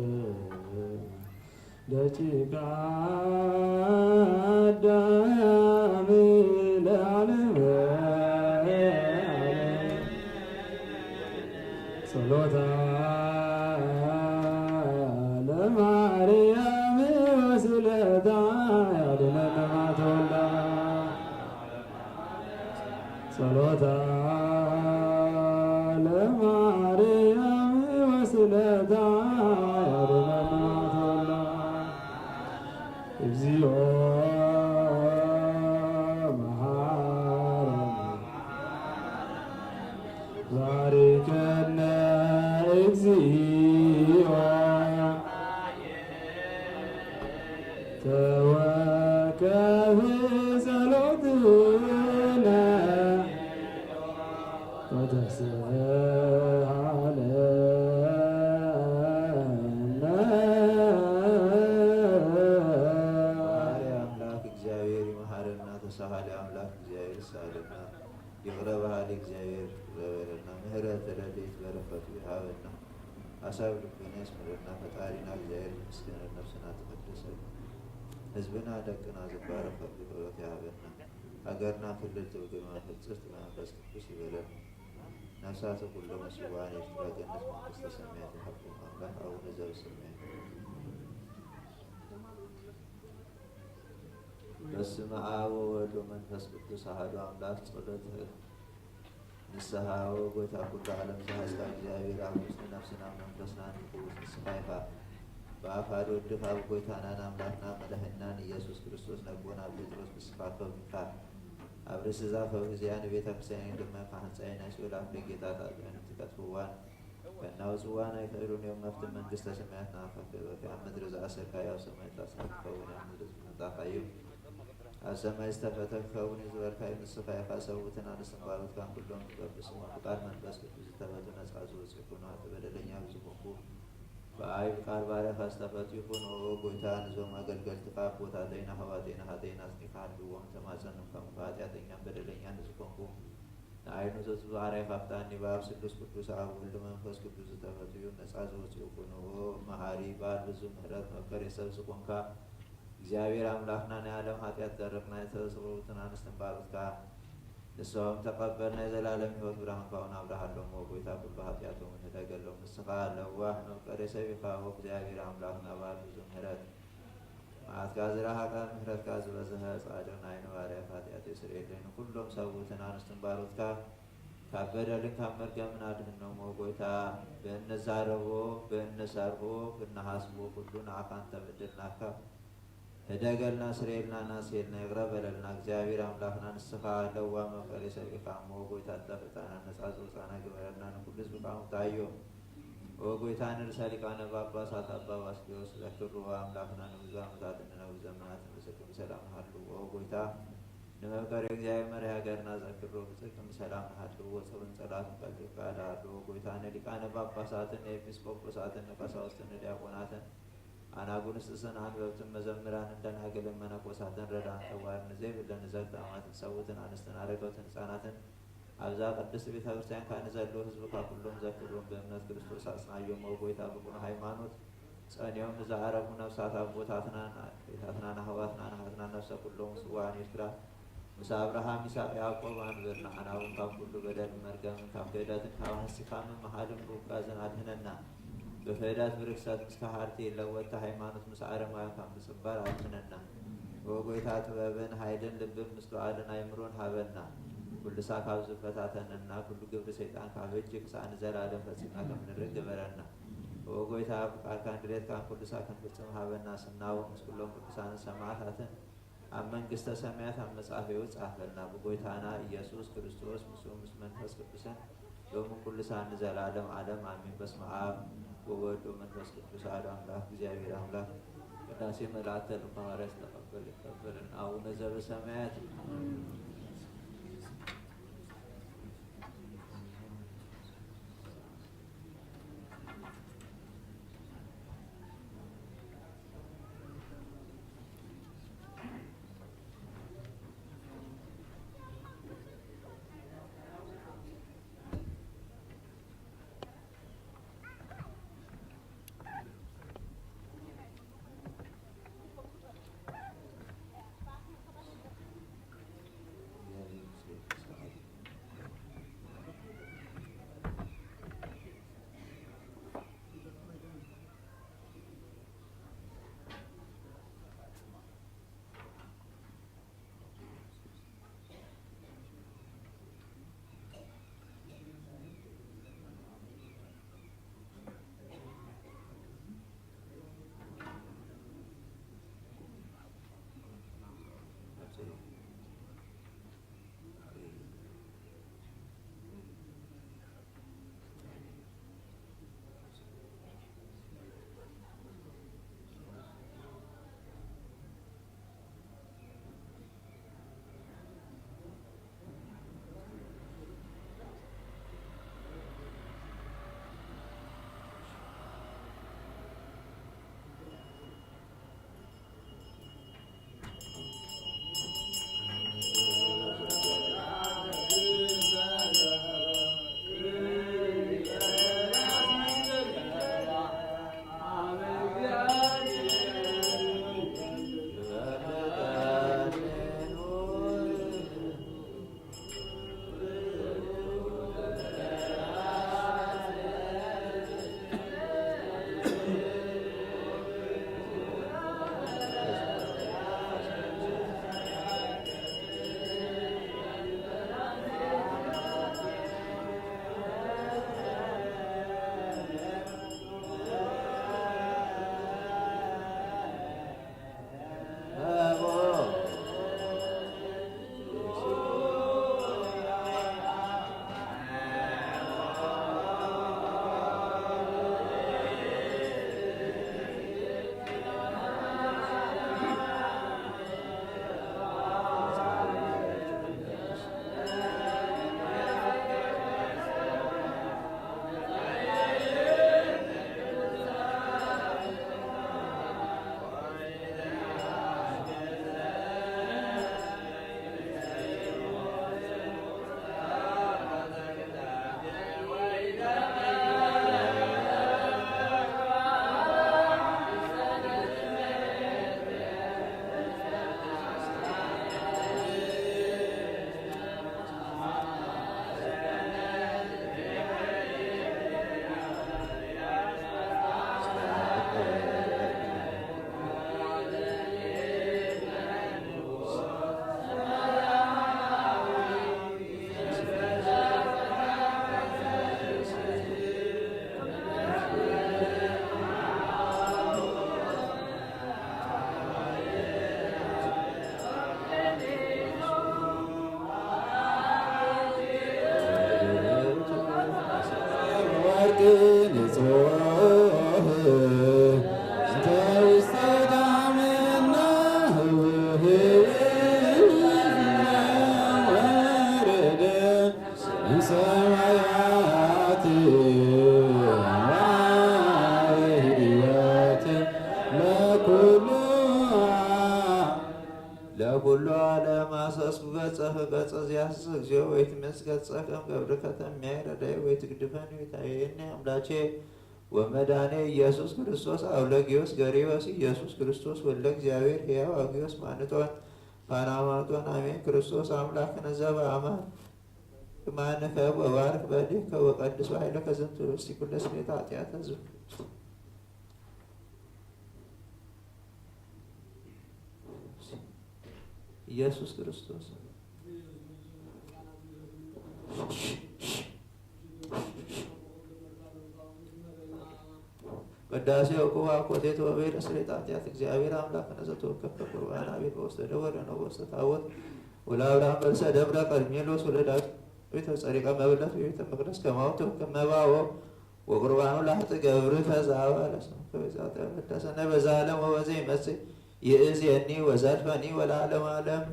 ወበምድር ደቂቀ አዳም ለዓለመ ዓለም። ጸሎታ ለማርያም ወስእለታ ያድነነ ማተወልዳ። ጸሎታ ለማርያም ወስእለታ ያድነነ ማተወልዳ። እግዚኦ መሐረነ ባርከነ እግዚኦ ተወከፍ ጸሎትነ ወተስሃለነ። መሐሪ አምላክ እግዚአብሔር ይመሐረና፣ ተሳሃሊ አምላክ እግዚአብሔር ይሳሃለና። ይቅረ በሃሊ እግዚአብሔር ይቅረ በለና፣ ምህረት ረድኤት በረከቱ ይሃበና፣ ሐሳብ ልቡና ይስመረና። ፈጣሪና እግዚአብሔር ይመስገን፣ ነፍስና ተቀደሰ፣ ህዝብና ደቅና ዝባረክ ፈቅዱ ጸሎት ይሃበና። ሀገርና ክልል ትብግር መንፈስ ጽድቅ መንፈስ ቅዱስ ይበለና። ነፍሳተ ኩሎም ስዋን ኤርትራ ገነት መንግስተ ሰማያት ይሃቡ። አምላክ አቡነ ዘበሰማያት። በስመ አብ ወወልድ ወመንፈስ ቅዱስ አሐዱ አምላክ። ጸሎተ ንስሐ። ወጎይታ ኩሉ ዓለም ዘሐዝካ እግዚአብሔር አብ ውስጥ ነፍስና መንፈስና ንቁስ ንስሐ ይካ። በአፋድ ወድካ አብ ጎይታናን አምላክና መድኃኒናን ኢየሱስ ክርስቶስ ነግቦና ጴጥሮስ ንስካ ከብካ። አብርስ ዛፈ ጊዜያን ቤተ ክርስቲያን ደመ ካህንፃይና ሲኦል አፍለ ጌታ ታጥያን ትቀጥፍዋን ከናው ጽዋን አይፈቅዱን። የውም መፍትም መንግስተ ሰማያት ናፈቅ በፊያ ምድር ዘአሰካ ያው ሰማይ ታሳክፈውን ያምድር መጣፋዩ አብ ሰማይ ዝተፈተክ ከውን ይዝበርካ ይምስኻ የፋሰቡትን አንስትን ባሮት ካን ኩሎም ትቀብስ ስሞ ፍቃድ መንፈስ ቅዱስ ዝተፈቱ ነጻ ዝወጽእ ኩኑ ሀጥ በደለኛ ብዙ ኮንኩ። በአይብ ቃል ባሪያ ካስተፈቱ ይኩን። ኦ ጎይታ ንዞም አገልገልትካ አቦታተይና ሐዋቴና ሀቴና አጽኒካ ሀልዎም ተማጸንኩም። ከኃጢአተኛም በደለኛ ንዝኮንኩ ንአይኑ ዘጽብቅ አርአይ ካፍታኒ በአብ ስሉስ ቅዱስ አብ ወልድ መንፈስ ቅዱስ ዝተፈትዩ ነጻ ዝወጽኡ ኩኑ። ኦ መሐሪ ባል ብዙ ምህረት መፍቀሬ ሰብ ዝኮንካ እግዚአብሔር አምላክና ናይ ዓለም ኃጢአት ደረቅና የተሰውሩትን አንስትን ባሮትካ ንስሆም ተቀበልና የዘላለም ሕይወት ብርሃን ካሁን አብራሃሎም። ኦ ጎይታ ኩሉ ኃጢአቶም ንደገሎም ንስኻ ለዋህ መፍቀሬ ሰብ ኢኻ። ኦ እግዚአብሔር አምላክና ባል ብዙ ምህረት መዓትካ ዝረሃቀ ምህረትካ ዝበዝሐ ጻድቅ ናይ ንባርያካ ኃጢአት ይስርየለይ። ንኩሎም ሰውትን አንስትን ባሮትካ ካብ በደልን ካብ መርገምን አድህኖም። ኦ ጎይታ፣ በእንዛረቦ በእንሰርሆ በእንሐስቦ ኩሉ ንዓካ እንተበደልናካ ህደገልና፣ ስርየልና፣ ናስየልና፣ ይቅረ በለልና። እግዚአብሔር አምላክና ንስኻ ለዋህ መፍቀሬ ሰብ ኢኻ እሞ፣ ኦ ጎይታ፣ እተ ፈጣና ነጻ ዘውጻና ግበረና። ንኩሉ ህዝብካ ሙታዮ። ኦ ጎይታ ንርእሰ ሊቃነ ጳጳሳት አባ ባስልዮስ ዘክሮ አምላክና ንብዙ ዓመታት እንነው ዘመናት ብጽድቅ ብሰላም ሀሉ። ኦ ጎይታ ንመፍቀሬ እግዚአብሔር መሪ ሀገርና ዘክሮ ብጽድቅ ብሰላም ሀሉ። ወጸሩን ጸላቱን ቀልጥፍ ቃል ሀሉ። ኦ ጎይታ ንሊቃነ ጳጳሳትን ንኤጲስቆጶሳትን ንቀሳውስትን ንዲያቆናትን አናጉንስጥስን አንበብትን መዘምራንን ደናግልን መነኮሳትን ረዳን ጠዋርን ዘይብለን ዘግት አማትን ሰውትን አንስትን አረገውትን ህጻናትን አብዛ ቅድስት ቤተ ክርስቲያን ካን ዘሉ ህዝብካ ኩሎም ዘክሮም በእምነት ክርስቶስ አጽናዮም። ኦ ጎይታ ብቁን ሃይማኖት ጸንዮም ንዘአረጉ ነፍሳት አቦታትናን ቤታትናን አህዋትናን አሃትናን ነፍሰ ኩሎም ስዋን ኤርትራ ምስ አብርሃም ይስሐቅ ያዕቆብ አንብርና። አናውን ካብ ኩሉ በደል መርገምን ካብ ክህደትን ካብ ሐሲካምን መሐልን ሩጋዝን አድህነና። ብክህደት ብርክሰት ምስ ከሃድቲ ለወጥተ ሃይማኖት ምስ አረማውያን ካብ ምጽባር አድህነና። ኦ ጎይታ ጥበብን ኃይልን ልብን ምስትውዓልን አይምሮን ሀበና። ኩልሳ ካብ ዝፈታተነና ኩሉ ግብሪ ሰይጣን ካብ ህጅ ክሳዕ ንዘላለም ፈጺምና ከም ንርቅ ግበረና። ኦ ጎይታ ፍቃድካን ድሌትካን ኩልሳ ክንፍጽም ሀበና። ስናወ ምስ ኩሎም ቅዱሳንን ሰማዕታትን አብ መንግስተ ሰማያት አብ መጽሐፍ ሕይወት ጻፈልና። ብጎይታና ኢየሱስ ክርስቶስ ምስኡ ምስ መንፈስ ቅዱስን ሎምን ኩሉ ሳን ንዘላለም ዓለም አሜን። በስመ አብ ወወልድ ወመንፈስ ቅዱስ አሐዱ አምላክ። እግዚአብሔር አምላክ ቅዳሴ መላእክተ ልዑል ሐዋርያት ተቀበል ይቀበልን። አቡነ ዘበሰማያት ዓለም አሰስኩ ገጸከ ገጸ ዘያስስ እግዚኦ ወኢትምስ ገጸከ እምገብርከ ተምያይ ረዳኢ ወኢትግድፈኒ ወኢታየኒ አምላኬ ወመድኃኔ ኢየሱስ ክርስቶስ አብ ለጊዮስ ገርጊዮስ ኢየሱስ ክርስቶስ ወልደ እግዚአብሔር ሕያው አጊዮስ ማንቶን ፓናማቶን አሜን። ክርስቶስ አምላክነ ዘበአማን ማንከ ወባርክ በዲከ ወቀድስ ኃይለከ ዝንቱ ርእሲ ኩለ ስርየተ ኃጢአተ ዝንቱ ኢየሱስ ክርስቶስ። ቅዳሴ ወቁባ ኮቴት ወበይነ ስርየተ ኃጢአት እግዚአብሔር አምላክነ ዘተወከፈ ቁርባን አቤል በውስተ ደወለ ነው በውስተ ታቦት ወለአብርሃም በርእሰ ደብረ ቀርሜሎስ ወለዳዊት ጸሪቀ መበለት በቤተ መቅደስ ከማሁ ተወከፈ መባኦ ወቁርባኑ ለኃጥእ ገብርከ ዘአበ ለስምከ ወይዛተ መዳሰነ በዘ ዓለም ወበዘ ይመጽእ ይእዜኒ ወዘልፈኒ ወለዓለመ ዓለም።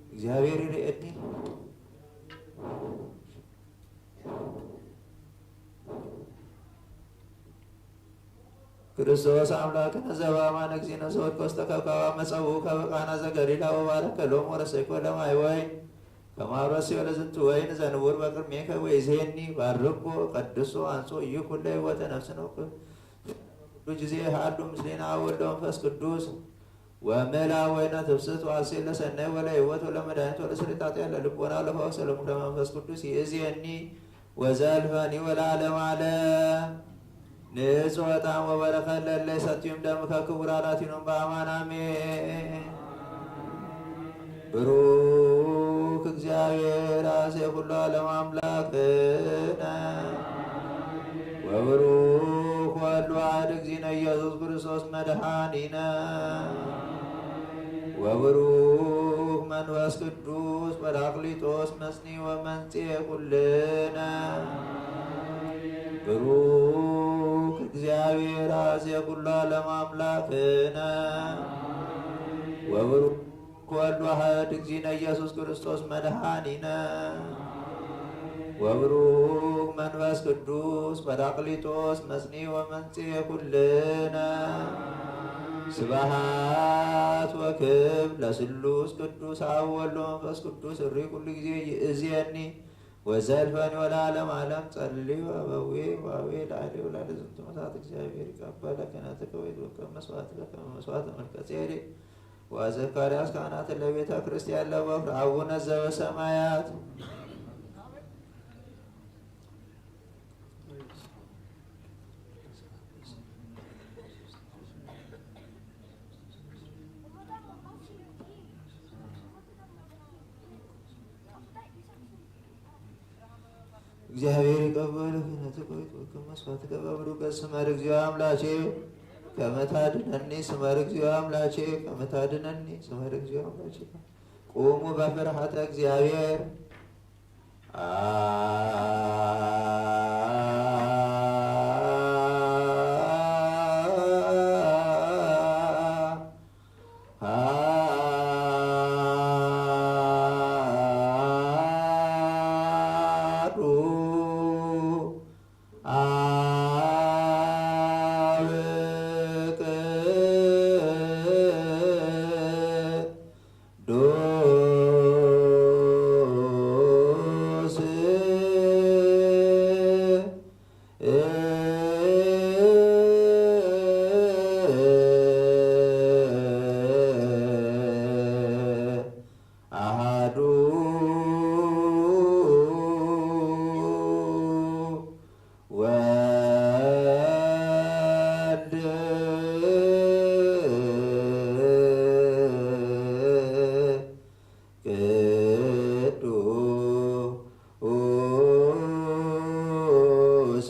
እግዚአብሔር ይርኤኒ። ክርስቶስ አምላክነ ዘበአማን እግዚእነ ዘወድቀ ውስተ ከብካባ መጸውዑ ከበ ቃና ዘገሊላ ወባረከ ሎሙ ወረሰይኮ ለማይ ወይን ከማረሲ ወለዝንቱ ወይን ዘንቡር በቅድሜከ ወይዜኒ ባርኮ ቀድሶ አንጾ ይኩለ ህይወተ ነፍስነ ኩሉ ጊዜ ሃሉ ምስሌነ አብ ወወልድ ወመንፈስ ቅዱስ ወመላ ወይነ ትብስት ዋሴ ለሰናይ ወለህይወት ወለመድኃኒት ወለስርየተ ኃጢአት ለልቦና ለፈውስ ለሙክረ መንፈስ ቅዱስ ይእዜኒ ወዘልፈኒ ወለዓለመ ዓለም። ንጹሕ ዕጣን ወበረከት ለእለ ይሰትዩም ደምከ ክቡር አላቲኖም በአማን አሜን። ብሩክ እግዚአብሔር አዜ ኩሉ ዓለም አምላክነ ወብሩክ ወልድ ዋሕድ እግዚእነ ኢየሱስ ክርስቶስ መድኃኒነ ወብሩክ መንፈስ ቅዱስ ጳራቅሊጦስ መጽኒ ወመንጽኤ ኩልነ። ብሩክ እግዚአብሔር አዜ ኩሉ ዓለም አምላክነ ወብሩክ ወልድ ዋሕድ እግዚእነ ኢየሱስ ክርስቶስ መድኃኒነ ወብሩክ መንፈስ ቅዱስ ጳራቅሊጦስ መጽኒ ወመንጽኤ ኩልነ። ስብሐት ወክብር ለስሉስ ቅዱስ አብ ወወልድ ወመንፈስ ቅዱስ እሪ ኩሉ ጊዜ ይእዜኒ ወዘልፈኒ ወለዓለመ ዓለም። ጸልዩ አበዌ ወአበዌ ለአሌ ወላለ ዝንቱ መታት እግዚአብሔር ይቀበለ ክህነትከ ወይትወከል መስዋዕትከ ከመ መስዋዕተ መልከ ጼዴቅ ወዘካርያስ ካህናት ለቤተ ክርስቲያን ለወፍር አቡነ ዘበሰማያት። እግዚአብሔር ይቀበል ክህነትከ ወይትወከል መስዋዕትከ በብሩክ ስመ እግዚኦ አምላኬ ከመ ታድነኒ ስመ እግዚኦ አምላኬ ከመ ታድነኒ ስመ እግዚኦ አምላኬ። ቁሙ በፍርሃተ እግዚአብሔር። አሐዱ አብ ቅዱስ አሐዱ ወልድ ቅዱስ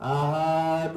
አሐዱ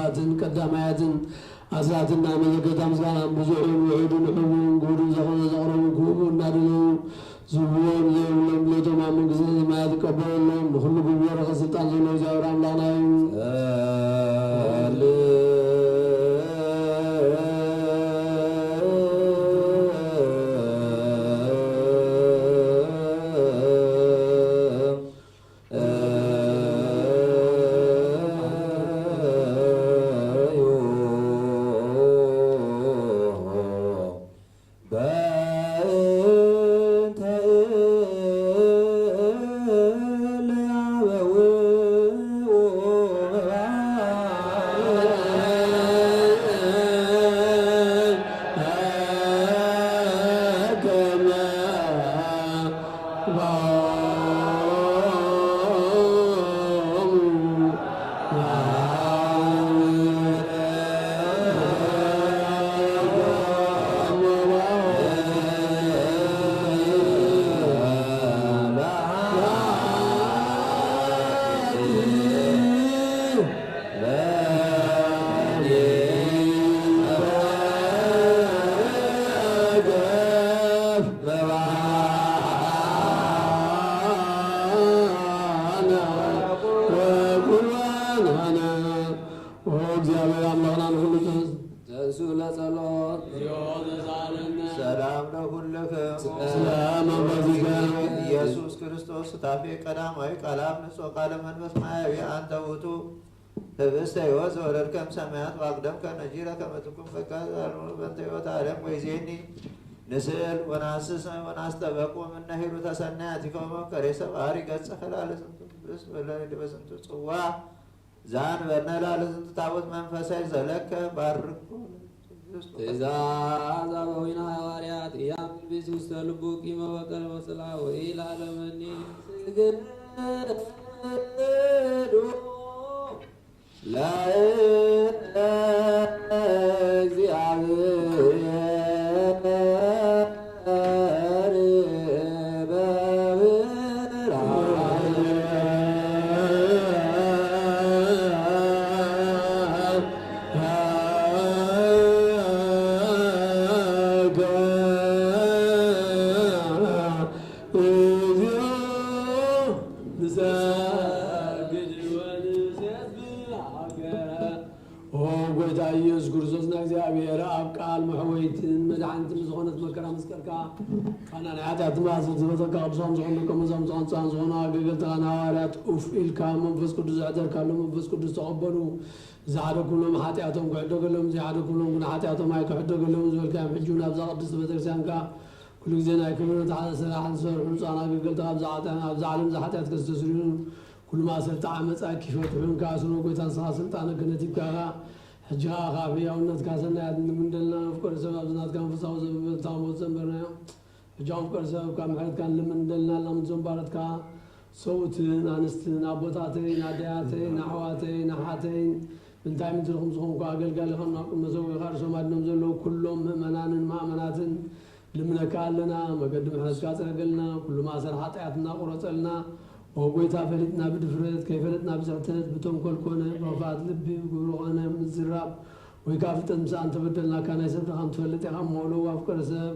ርቱባትን ቀዳማያትን ኣስራትና መዘከርታ ምስጋናን ብዙሕን ውሑድን ሕቡእን ግሁድን ዘኾነ ዘቕረቡ ክቡቡ እናደለዉ ዝብልዎ ዘይብሎም ብለቶም ኣብ መንግስተ ሰማያት ይቀበለሎም። ንኹሉ ግቡእ በረኸት ስልጣን ዘለዎ እግዚኣብሔር ኣምላኽና እዩ። ኦ እግዚአብሔር አምላክና ንኹሉ ተዝ- ተንሱ ለጸሎት። ሰላም ለኩልክሙ። ሰላም አባዚከ። ኢየሱስ ክርስቶስ ሱታፌ ቀዳማዊ ቃል አብ ንጹሕ ቃለ መንፈስ ማያዊ አንተ ውእቱ። ህብስተ ሕይወት ዘወረድከ እምሰማያት ወአቅደምከ ነጊረ ከመ ትኩን ፈቃድከ በእንተ ሕይወተ ዓለም ወይዜኒ ንስእል ወናስስ ወናስተበቁ እምነ ሂሩተ ሰናያቲከ ወመፍቀሬ ሰብአ አርይ ገጽከ ላለ ዝንቱ ህብስት ወለእደ በዝንቱ ጽዋ ዘአንበርነ ላለ ዝንቱ ታቦት መንፈሳዊ ዘለከ ባርኮ። ትእዛዝ አበዊነ ሐዋርያት ኢያምር ቢስ ውስተ ልቡ ቂመ ወቀልወ ጽልአ ወኢለአለመኒ ስግዱ ለእግዚአብሔር በብርሃን እግዚኦ ንሰግድ ወንሴብሐከ። ኦ ጎይታ ኢየሱስ ክርስቶስ፣ ናይ እግዚኣብሔር ኣብ ቃል መሕወይትን መድሓኒትን ዝኾነት መከራ መስቀልካ፣ ቃና ናይ ሓጢኣት ማእሰርቲ ዝበተካ፣ ቅዱሳን ዝኾኑ ደቀ መዛሙርትኻ ንጹሃን ዝኾኑ ኣገልገልትኻ ንሃዋርያት ኡፍ ኢልካ፣ መንፈስ ቅዱስ ዘሕደርካሎም መንፈስ ቅዱስ ተቐበሉ። ዝሓደግኩሎም ሓጢኣቶም ክሕደገሎም፣ ዘይሓደግኩሎም ግን ሓጢኣቶም ኣይክሕደገሎም ዝበልካዮም፣ ሕጂ እውን ኣብዛ ቅድስቲ ቤተክርስትያንካ ኩሉ ግዜ ናይ ክብሪ ተሓሰረ ሓሰር ሕንጻን ኣገልገልትኻ ኣብዛ ዓለም፣ ኣብዛ ዓለም ዝሓጢኣት ከስተስርዩ፣ ኩሉ ማእሰርቲ ዓመጻ ኪፈትሑን ከኣስሩን ጎይታ ንስኻ ስልጣን ክህነት ይብካኻ። ሕጂ ኸኣ ካብ ሕያውነትካ ሰናያት እንድምንደልና፣ ኣፍቀር ሰብ ኣብዚ ናትካ መንፈሳዊ ዘበን ታሞት ዘንበርናዮም። ሕጂ ኣፍቀር ሰብ ካብ ምሕረትካ እንድምንደልና፣ ላም ዘንባረትካ ሰውትን ኣንስትን ኣቦታተይን ኣደያተይን ኣሕዋተይን ኣሓተይን ምንታይ ምንትርኹም ዝኾንኩ ኣገልጋሊ ኸም ናብ ቅድመ ሰው ኻርሶም ኣድኖም ዘለዉ ኩሎም ምእመናንን ማእመናትን ልምነካ ኣለና፣ መገዲ ምሕረትካ ጽረገልና፣ ኩሉ ማእሰር ኃጢኣትና ቁረጸልና። ኦ ጎይታ፣ ፈሊጥና ብድፍረት፣ ከይፈለጥና ብስሕተት፣ ብተንኮል ኮነ፣ ብኽፍኣት ልቢ፣ ብግብሪ ኮነ፣ ምዝራብ፣ ወይ ከኣ ፍልጠት ምሳእ እንተበደልናካ፣ ናይ ሰብ ድኻ ትፈልጥ ኢኻ እሞ፣ ለው ኣፍቀር ሰብ፣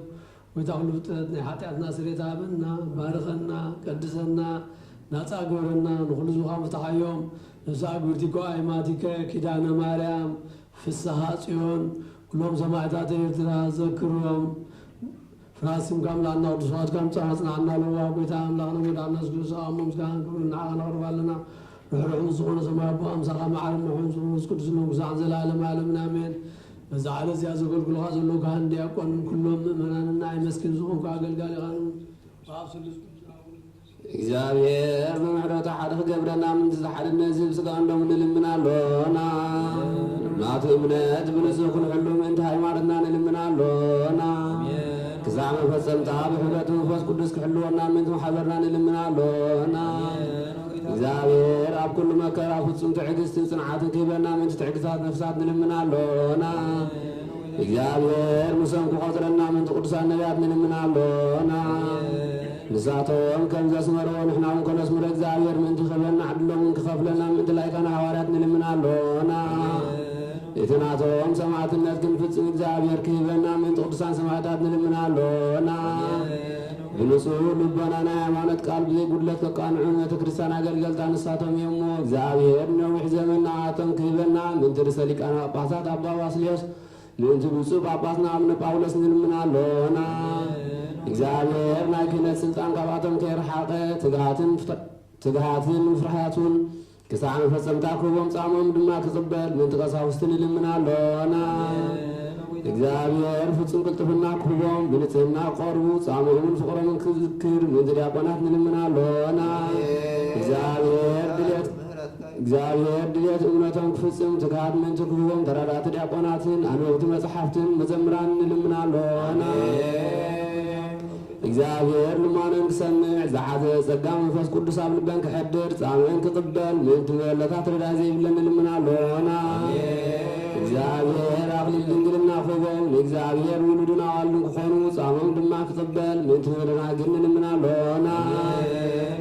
ጎይታ ኩሉ ፍጥረት፣ ናይ ኃጢኣትና ስርየት ሃበና፣ ባርኸና፣ ቀድሰና፣ ናጻ ግበረና፣ ንኹሉ ህዝብኻ ፍትሓዮም። ነፍስኣ ግብርቲኮ ኣይማቲከ፣ ኪዳነ ማርያም፣ ፍስሃ ጽዮን፣ ኩሎም ሰማዕታት ኤርትራ ዘክሮም። ፍርሃት ስምካ ኣምላኽና ቅዱስ ፍቓድካ ምጻእ ኣጽንዓና ለዋ። ጎይታ ኣምላኽና መድሓኒና የሱስ ክርስቶስ፣ ኣሞ ምስጋናን ክብርን ንዓኻ ነቕርብ ኣለና። ርሕሩሕ ምስ ዝኾነ ሰማይ ኣቦ፣ ኣምሳኻ መዓርን ምሕረትን ዝኹን መንፈስ ቅዱስ ሎም ክሳዕ ዘላለም ዓለምን ኣሜን። በዛ ዕለት እዚኣ ዘገልግሉኻ ዘለዉ ካህን ዲያቆንን ኩሎም ምእመናንና፣ ኣይ መስኪን ዝኾንኩ ኣገልጋሊኻን ብኣብ ስሉስ ቅዱስ እግዚኣብሔር ብምሕረቱ ሓደ ክገብረና ምእንቲ ዝሓድነት ህዝቢ ስጋኡን ደሙን ንልምን ኣሎና። ናቱ እምነት ብንጹህ ክንሕሉ ምእንቲ ሃይማኖትና ንልምን ኣሎና። ክሳዕ መፈጸምታ ብሕብረት መንፈስ ቅዱስ ክሕልወና ምእንቲ ማሕበርና ንልምን ኣሎና። እግዚኣብሔር ኣብ ኩሉ መከራ ፍጹም ትዕግስትን ጽንዓትን ክህበና ምእንቲ ትዕግስታት ነፍሳት ንልምን ኣሎና። እግዚኣብሔር ምሰን ክቆጽረና ምእንቲ ቅዱሳን ነቢያት ንልምን ኣሎና። ንሳቶም ከም ዘስመርዎ ንሕና እውን ከነስምሮ እግዚኣብሔር ምእንቲ ክህበና ዕድሎም እውን ክኸፍለና ምእንቲ ላይካና ሃዋርያት ንልምን ኣሎና። እቲ ናቶም ሰማዕትነት ክንፍጽም እግዚኣብሔር ክህበና ምእንቲ ቅዱሳን ሰማዕታት ንልምን ኣሎና። ብንጹህ ልቦና ናይ ሃይማኖት ቃል ብዘይ ጉድለት ከቃንዑ ንቤተ ክርስቲያን ኣገልገልታ ንሳቶም እዮም እሞ፣ እግዚኣብሔር ነዊሕ ዘመን ንኣቶም ክህበና ምእንቲ ርእሰ ሊቃነ ጳጳሳት ኣባ ባስልዮስ፣ ምእንቲ ብፁዕ ጳጳስና ኣቡነ ጳውሎስ ንልምን ኣሎና። እግዚኣብሔር ናይ ክህነት ስልጣን ካብኣቶም ከይረሓቐ፣ ትግሃትን ፍተ-፣ ትግሃትን ፍርሃትን ክሳዕ መፈጸምታ ክህቦም፣ ጻምኦም ድማ ክቕበል ምእንቲ ቀሳውስቲ ንልምን ኣሎና። እግዚኣብሔር ፍጹም ቅልጥፍና ክህቦም፣ ብንጽህና ክቐርቡ፣ ጻምኦምን ፍቕሮምን ክዝክር ምእንቲ ዲያቆናት ንልምን ኣሎና። እግዚኣብሔር ድልየት፣ እግዚኣብሔር ድልየት እምነቶም ክፍጽም ትግሃት ምእንቲ ክህቦም፣ ተራዳእቲ ዲያቆናትን ኣንበብቲ መጽሓፍትን መዘምራን ንልምን ኣሎና። እግዚኣብሔር ልማኖን ክሰምዕ፣ ዝሓዘ ጸጋ መንፈስ ቅዱስ ኣብ ልበን ክሐድር፣ ጻምእን ክቕበል ምእንቲ መበለታት ርዳእ ዘይብለን ንልምን ኣሎና። እግዚኣብሔር ኣኽሊል ድንግልና ክህቦም፣ ንእግዚኣብሔር ውሉድን ኣዋልድን ክኾኑ፣ ጻምኦም ድማ ክቕበል ምእንቲ መደናግል ንልምን ኣሎና።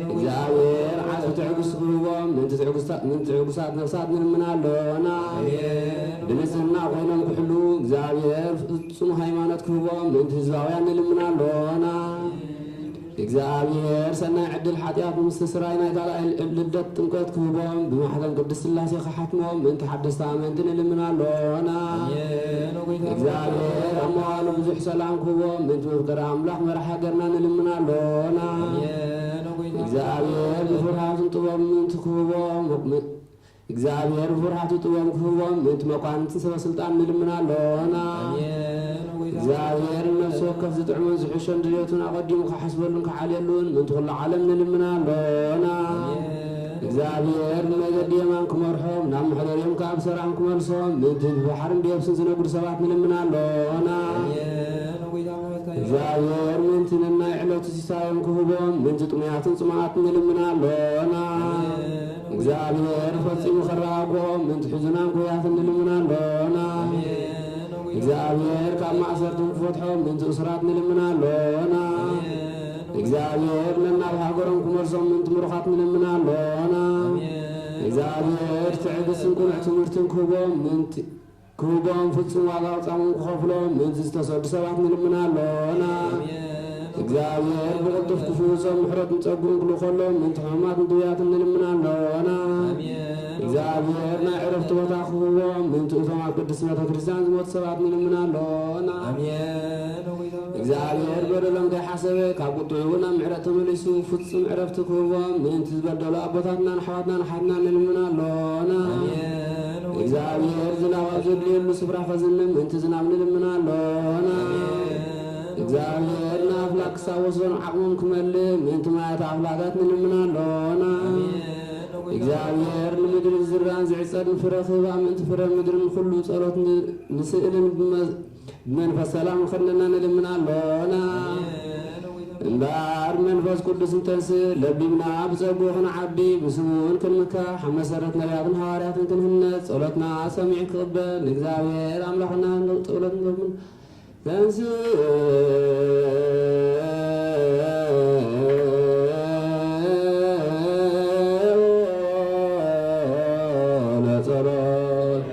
እግዚኣብሔር ዓጽፊ ትዕግስቲ ክህቦም፣ ምእንቲ ትዕግስታ-፣ ምእንቲ ትዕጉሳት ነፍሳት ንልምን ኣሎና። ብንጽህና ኮይኖም ክሕልዉ፣ እግዚኣብሔር ፍጹም ሃይማኖት ክህቦም ምእንቲ ህዝባውያን ንልምን ኣሎና። እግዚኣብሔር ሰናይ ዕድል ኃጢኣት ምስትስራይ ናይ ካልኣይ ልደት ጥምቀት ክህቦም፣ ብማሕተም ቅድስት ሥላሴ ክሓትሞም ምእንቲ ሓደስቲ ኣመንቲ ንልምን ኣሎና። እግዚኣብሔር ኣብ መዋሉ ብዙሕ ሰላም ክህቦም ምእንቲ መፍቀሪ ኣምላኽ መራሕ ሃገርና ንልምን ኣሎና። እግዚኣብሔር ብፍርሃትን ጥበብን ምእንቲ ክህቦም፣ እግዚኣብሔር ብፍርሃቱ ጥበብ ክህቦም ምእንቲ መኳንንትን ሰበ ስልጣን ንልምን ኣሎና። ኣሜን። እግዚኣብሔር ንነፍሲ ወከፍ ዝጥዕሞን ዝሕሾን ድልየቱን ኣቐዲሙ ክሓስበሉን ክዓልየሉን ምእንቲ ኩሉ ዓለም ንልምን ኣሎና። ኣሜን። እግዚኣብሔር ብመገዲ የማን ክመርሖም፣ ናብ መሕደርዮም ከኣ ብሰላም ክመልሶም፣ ምእንቲ ብባሕርን ብየብስን ዝነብሩ ሰባት ንልምን ኣሎና። እግዚኣብሔር ምእንቲ ነናይ ዕለቱ ሲሳዮም ክህቦም፣ ምእንቲ ጥሙያትን ጽሙኣትን ንልምን ኣሎና። እግዚኣብሔር ፈጺሙ ከረጋግኦም፣ ምእንቲ ሕዙናን ጎያትን ንልምን ኣሎና። እግዚኣብሔር ካብ ማእሰርቶም ክፈትሖም፣ ምእንቲ እሱራት ንልምን ኣሎና። እግዚኣብሔር ነናብ ሃገሮም ክመልሶም፣ ምእንቲ ምሩኻት ንልምን ኣሎና። እግዚኣብሔር ትዕግስትን ቅኑዕ ትምህርትን ክህቦም፣ ምእንቲ ክህቦም፣ ፍጹም ዋጋ ጻሞም ክኸፍሎም፣ ምእንቲ ዝተሰዱ ሰባት ንልምን ኣሎና። እግዚኣብሔር ብቕልጡፍ ክፍውሶም፣ ምሕረትን ጸግኡን ክልእኸሎም፣ ምእንቲ ሕሙማትን ድውያትን ንልምን ኣሎና። እግዚኣብሔር ናይ ዕረፍቲ ቦታ ክህቦም፣ ምእንቲ እቶም ኣብ ቅድስቲ ቤተ ክርስቲያን ዝሞቱ ሰባት ንልምን ኣሎና። እግዚኣብሔር በደሎም ከይሓሰበ፣ ካብ ቁጥዕኡ ናብ ምሕረት ተመሊሱ፣ ፍጹም ዕረፍቲ ክህቦም፣ ምእንቲ ዝበደሉ ኣቦታትናን ኣሕዋትናን ኣሓትናን ንልምን ኣሎና። እግዚኣብሔር ዝናብ ኣብ ዘድልየሉ ስፍራ ከዝንብ፣ ምእንቲ ዝናብ ንልምን ኣሎና። እግዚኣብሔር ንኣፍላግ ክሳብ ወሰኑ ዓቕሞም ክመልእ፣ ምእንቲ ማያት ኣፍላጋት ንልምን ኣሎና። እግዚኣብሔር ንምድሪ ዝዝራእን ዝዕጸድን ፍረ ክህባ፣ ምእንቲ ፍረ ምድርን ኩሉ ጸሎት ን-፣ ንስእልን ብመ-፣ ብመንፈስ ሰላም ንኸድነና ንልምን ኣሎና። እምበኣር መንፈስ ቅዱስ እንተንስእ ለቢብና ብጸግኡ ክንዓቢ፣ ብስሙን ክንምካሕ፣ ኣብ መሰረት ነቢያትን ሃዋርያትን ክንህነጽ፣ ጸሎትና ሰሚዑ ክቕበል ንእግዚኣብሔር ኣምላኽና ጸሎት ንገብር። ተንሥእ ለጸሎት።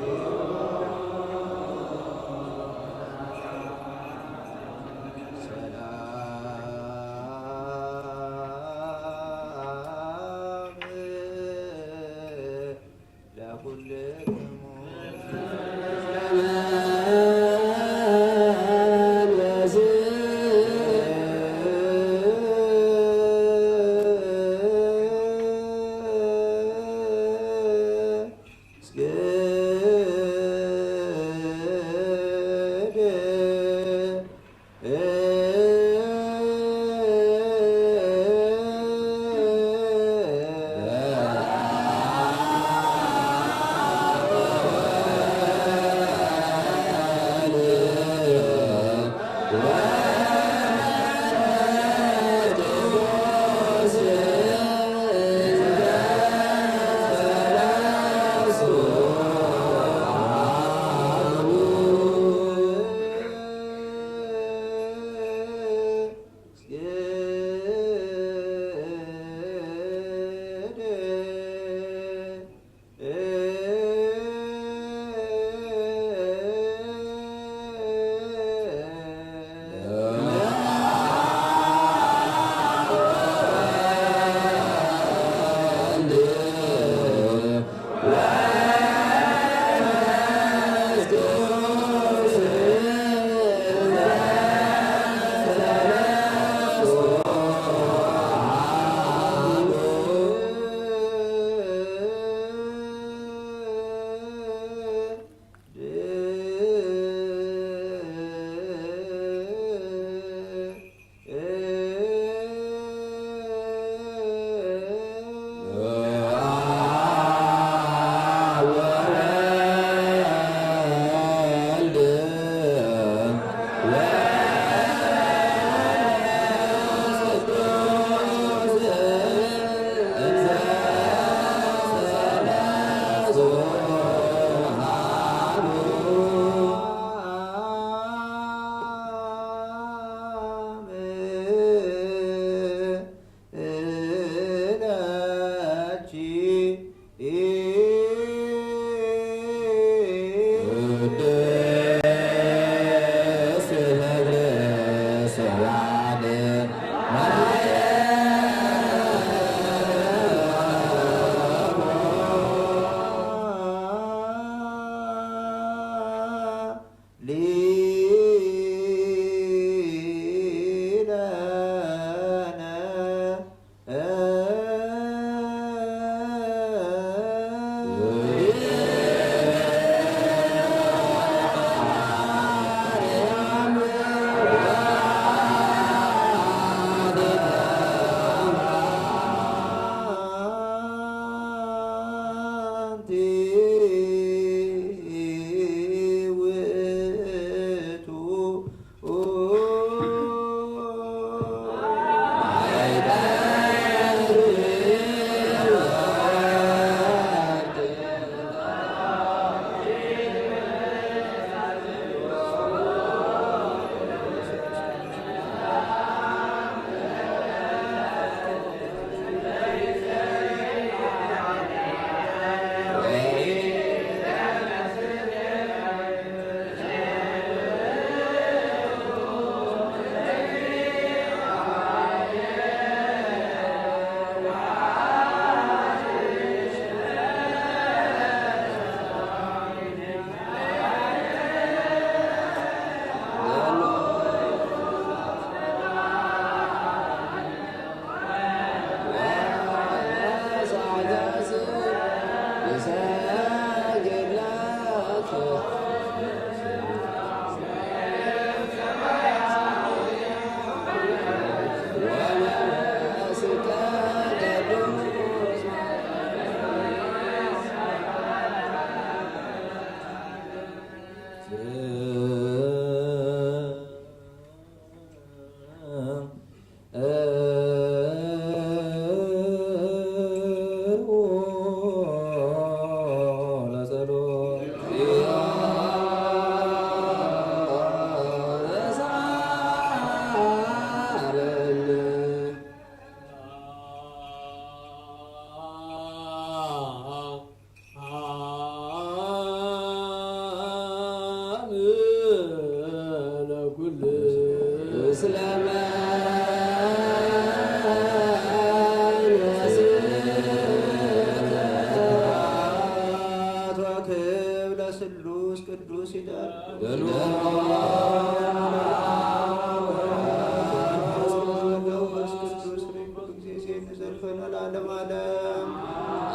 መንፈስ ቅዱስ ርኢም ኩሉ ጊዜ ዜን ዘልፈን ወለዓለመ ዓለም።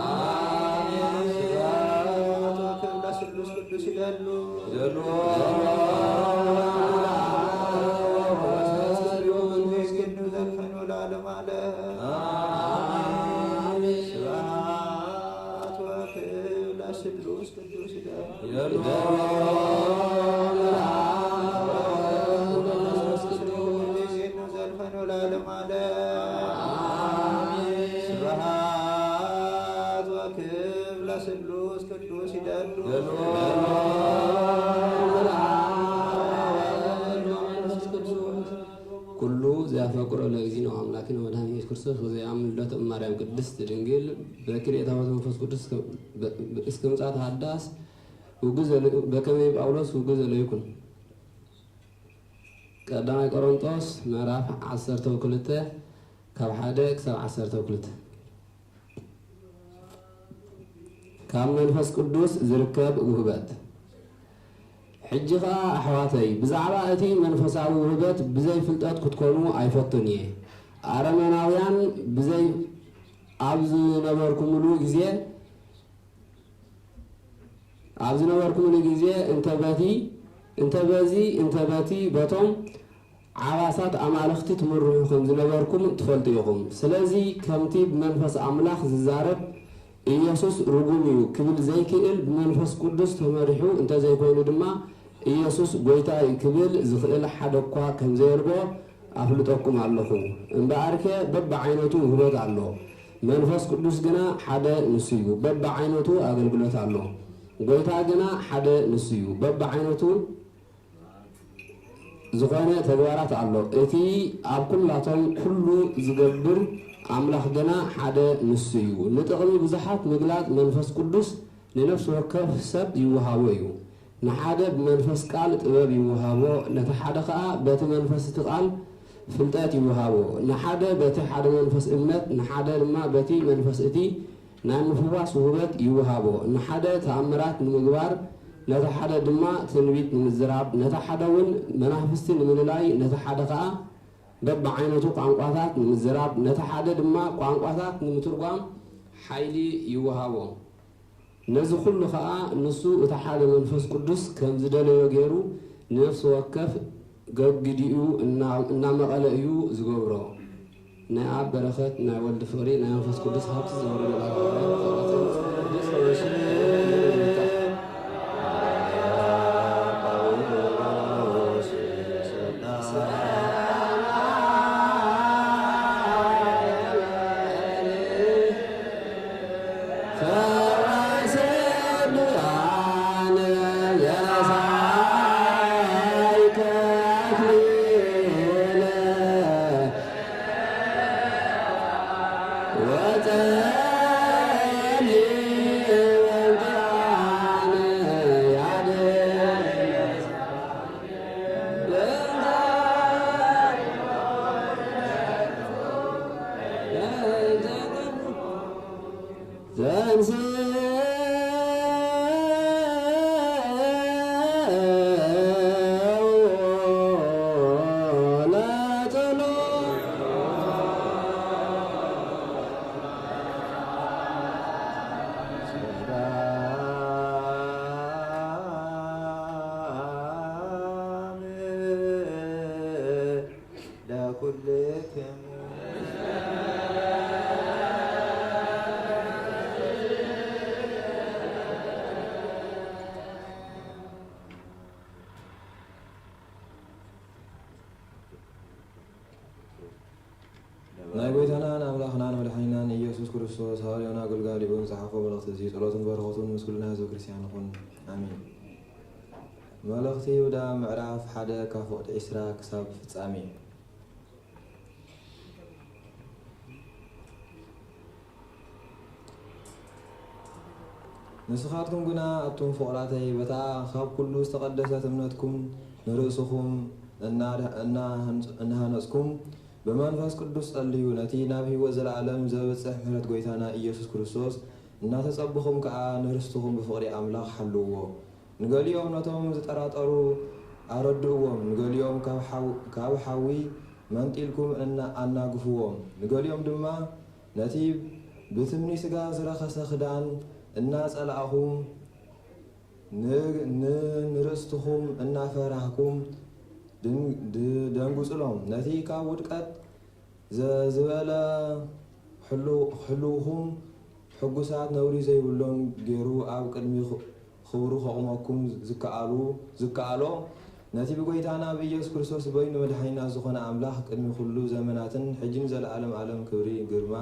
አሜን። ስብሐት ወክብር ለስሉስ ቅዱስ ይደሉ። ይደሉ። መንፈስ ቅዱስ ርኢም ኩሉ ጊዜ ዜን ዘልፈን ወለዓለመ ዓለም። አሜን። ስብሐት ወክብር ለስሉስ ቅዱስ ይደሉ። ስብሐት ወክብር ለስሉስ ቅዱስ ይደሉ። ኩሉ ዘያፈቅሮ ለእግዚእነ ወአምላክነ ወመድኃኒነ ኢየሱስ ክርስቶስ ወዘያምን ልደተ እም ማርያም ቅድስት ድንግል በክልኤ ታቦተ መንፈስ ቅዱስ እስከ፣ በ-፣ እስከ ምጽአተ ሐዳስ ውጉዘ ለ-፣ በከመ ጳውሎስ ውጉዘ ለይኩን። ቀዳማይ ቆሮንጦስ ምዕራፍ ዐሰርተ ወክልተ ካብ ሓደ ክሳብ ዐሰርተ ወክልተ። ካብ መንፈስ ቅዱስ ዝርከብ ውህበት። ሕጂ ኸኣ ኣሕዋተይ፣ ብዛዕባ እቲ መንፈሳዊ ውህበት ብዘይ ፍልጠት ክትኮኑ ኣይፈቱን እየ። ኣረመናውያን ብዘይ ኣብ ዝነበርኩምሉ ግዜ፣ ኣብ ዝነበርኩምሉ ግዜ እንተ በቲ፣ እንተ በዚ፣ እንተ በቲ በቶም ዓባሳት ኣማልኽቲ ትምርሑ ከም ዝነበርኩም ትፈልጡ ኢኹም። ስለዚ ከምቲ ብመንፈስ ኣምላኽ ዝዛረብ ኢየሱስ ርጉም እዩ ክብል ዘይክእል ብመንፈስ ቅዱስ ተመሪሑ እንተ ዘይኮይኑ ድማ ኢየሱስ ጐይታ እዩ ክብል ዝኽእል ሓደ እኳ ከም ዘየልቦ ኣፍልጠኩም ኣለኹ። እምበኣርከ በብዓይነቱ ውህበት ኣሎ። መንፈስ ቅዱስ ግና ሓደ ንሱ እዩ፣ በብዓይነቱ ኣገልግሎት ኣሎ። ጐይታ ግና ሓደ ንሱ እዩ፣ በብዓይነቱ ዝኾነ ተግባራት ኣሎ። እቲ ኣብ ኩላቶም ኩሉ ዝገብር ኣምላኽ ግና ሓደ ንሱ እዩ። ንጥቕሚ ብዙሓት ምግላጽ መንፈስ ቅዱስ ንነፍሲ ወከፍ ሰብ ይወሃቦ እዩ። ንሓደ ብመንፈስ ቃል ጥበብ ይወሃቦ፣ ነቲ ሓደ ኸኣ በቲ መንፈስ እቲ ቃል ፍልጠት ይወሃቦ። ንሓደ በቲ ሓደ መንፈስ እምነት፣ ንሓደ ድማ በቲ መንፈስ እቲ ናይ ምፍዋስ ውህበት ይወሃቦ። ንሓደ ተኣምራት ንምግባር፣ ነቲ ሓደ ድማ ትንቢት ንምዝራብ፣ ነቲ ሓደ እውን መናፍስቲ ንምልላይ፣ ነቲ ሓደ ኸኣ በብዓይነቱ ቋንቋታት ንምዝራብ፣ ነቲ ሓደ ድማ ቋንቋታት ንምትርጓም ሓይሊ ይወሃቦ። ነዚ ኩሉ ኸኣ ንሱ እቲ ሓደ መንፈስ ቅዱስ ከም ዝደለዮ ገይሩ ንነፍሲ ወከፍ ገግዲኡ እና-፣ እናመቐለ እዩ ዝገብሮ። ናይ ኣብ በረኸት፣ ናይ ወልድ ፍቕሪ፣ ናይ መንፈስ ቅዱስ ሃብቲ ዘወረደ ባርነት፣ ጸሎትን ቅዱስ ጸሎትን ይብጻሕ። ናይ ጐይታናን ኣምላኽናን መድሓኒናን ኢየሱስ ክርስቶስ ሃዋርያኡን ኣገልጋሊኡን ዝጸሓፎ መልእኽቲ እዚ ጸሎቱን በረኸቱን ምስ ኩልና ህዝበ ክርስትያን ይኹን። ኣሜን። መልእኽቲ ይሁዳ ምዕራፍ ሓደ ካብ ፍቕዲ ዕስራ ክሳብ ፍጻሜ። ንስኻትኩም ግና ኣቱም ፍቑራተይ፣ በታ ካብ ኩሉ ዝተቐደሰት እምነትኩም ንርእስኹም እና-፣ እናሃንጽ-፣ እናሃነጽኩም፣ ብመንፈስ ቅዱስ ጸልዩ፣ ነቲ ናብ ህይወት ዘለኣለም ዘብጽሕ ምሕረት ጐይታና ኢየሱስ ክርስቶስ እናተጸበኹም ከኣ ንርስትኹም ብፍቕሪ ኣምላኽ ሓልውዎ። ንገሊኦም ነቶም ዝጠራጠሩ ኣረድእዎም፣ ንገሊኦም ካብ ሓው-፣ ካብ ሓዊ መንጢልኩም እና-፣ ኣናግፍዎም፣ ንገሊኦም ድማ ነቲ ብትምኒ ሥጋ ዝረኸሰ ክዳን እናጸላእኹም፣ ን-፣ ን-፣ ንርእስኹም እናፈራህኩም ድን-፣ ድ-፣ ደንግጹሎም። ነቲ ካብ ውድቀት ዘ-፣ ዝበለ ሕሉ-፣ ሕልውኹም ሕጉሳት ነውሪ ዘይብሎም ገይሩ ኣብ ቅድሚ ኽ-፣ ኽብሩ ከቑመኩም ዝከኣሉ-፣ ዝከኣሎ ነቲ ብጎይታና ብኢየሱስ ክርስቶስ በይኑ መድሓኒና ዝኾነ ኣምላኽ ቅድሚ ኩሉ ዘመናትን ሕጂን ዘለዓለም ዓለም ክብሪ፣ ግርማ፣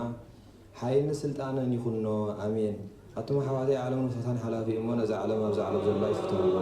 ሓይልን ስልጣንን ይኹኖ። ኣሜን። ኣቱም ኣሕዋተይ፣ ዓለም ንፍታን ሓላፊ እሞ ነዛ ዓለም ኣብዛ ዓለም ዘላ ይፍትንዎ።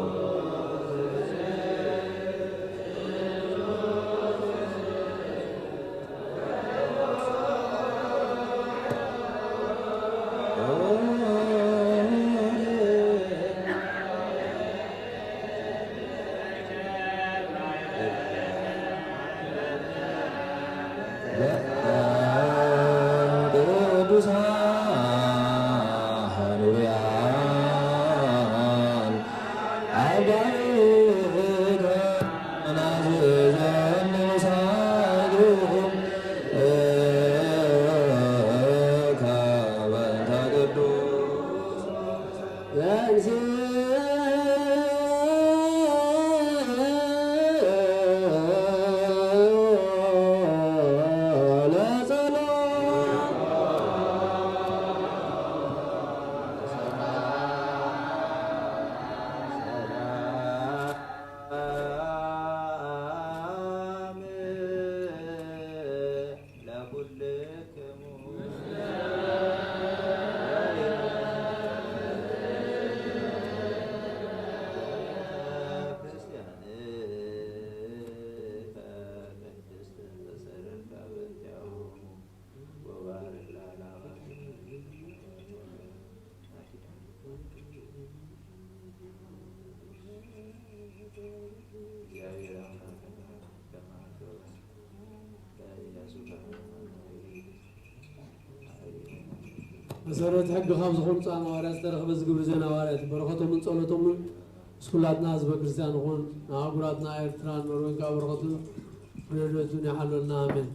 መሰረት ሕጊ ካብ ዝኾኑ ጻን ሃዋርያት ዝተረኽበ እዚ ግብሪ ዘን ሃዋርያት በረኸቶምን ጸሎቶምን ምስ ኩላትና ህዝበ ክርስቲያን ይኹን። ንኣህጉራትና ኤርትራን ኖርዌይን ከኣ በረኸቱን ረድኤቱን ይሓሎልና። ኣሜን።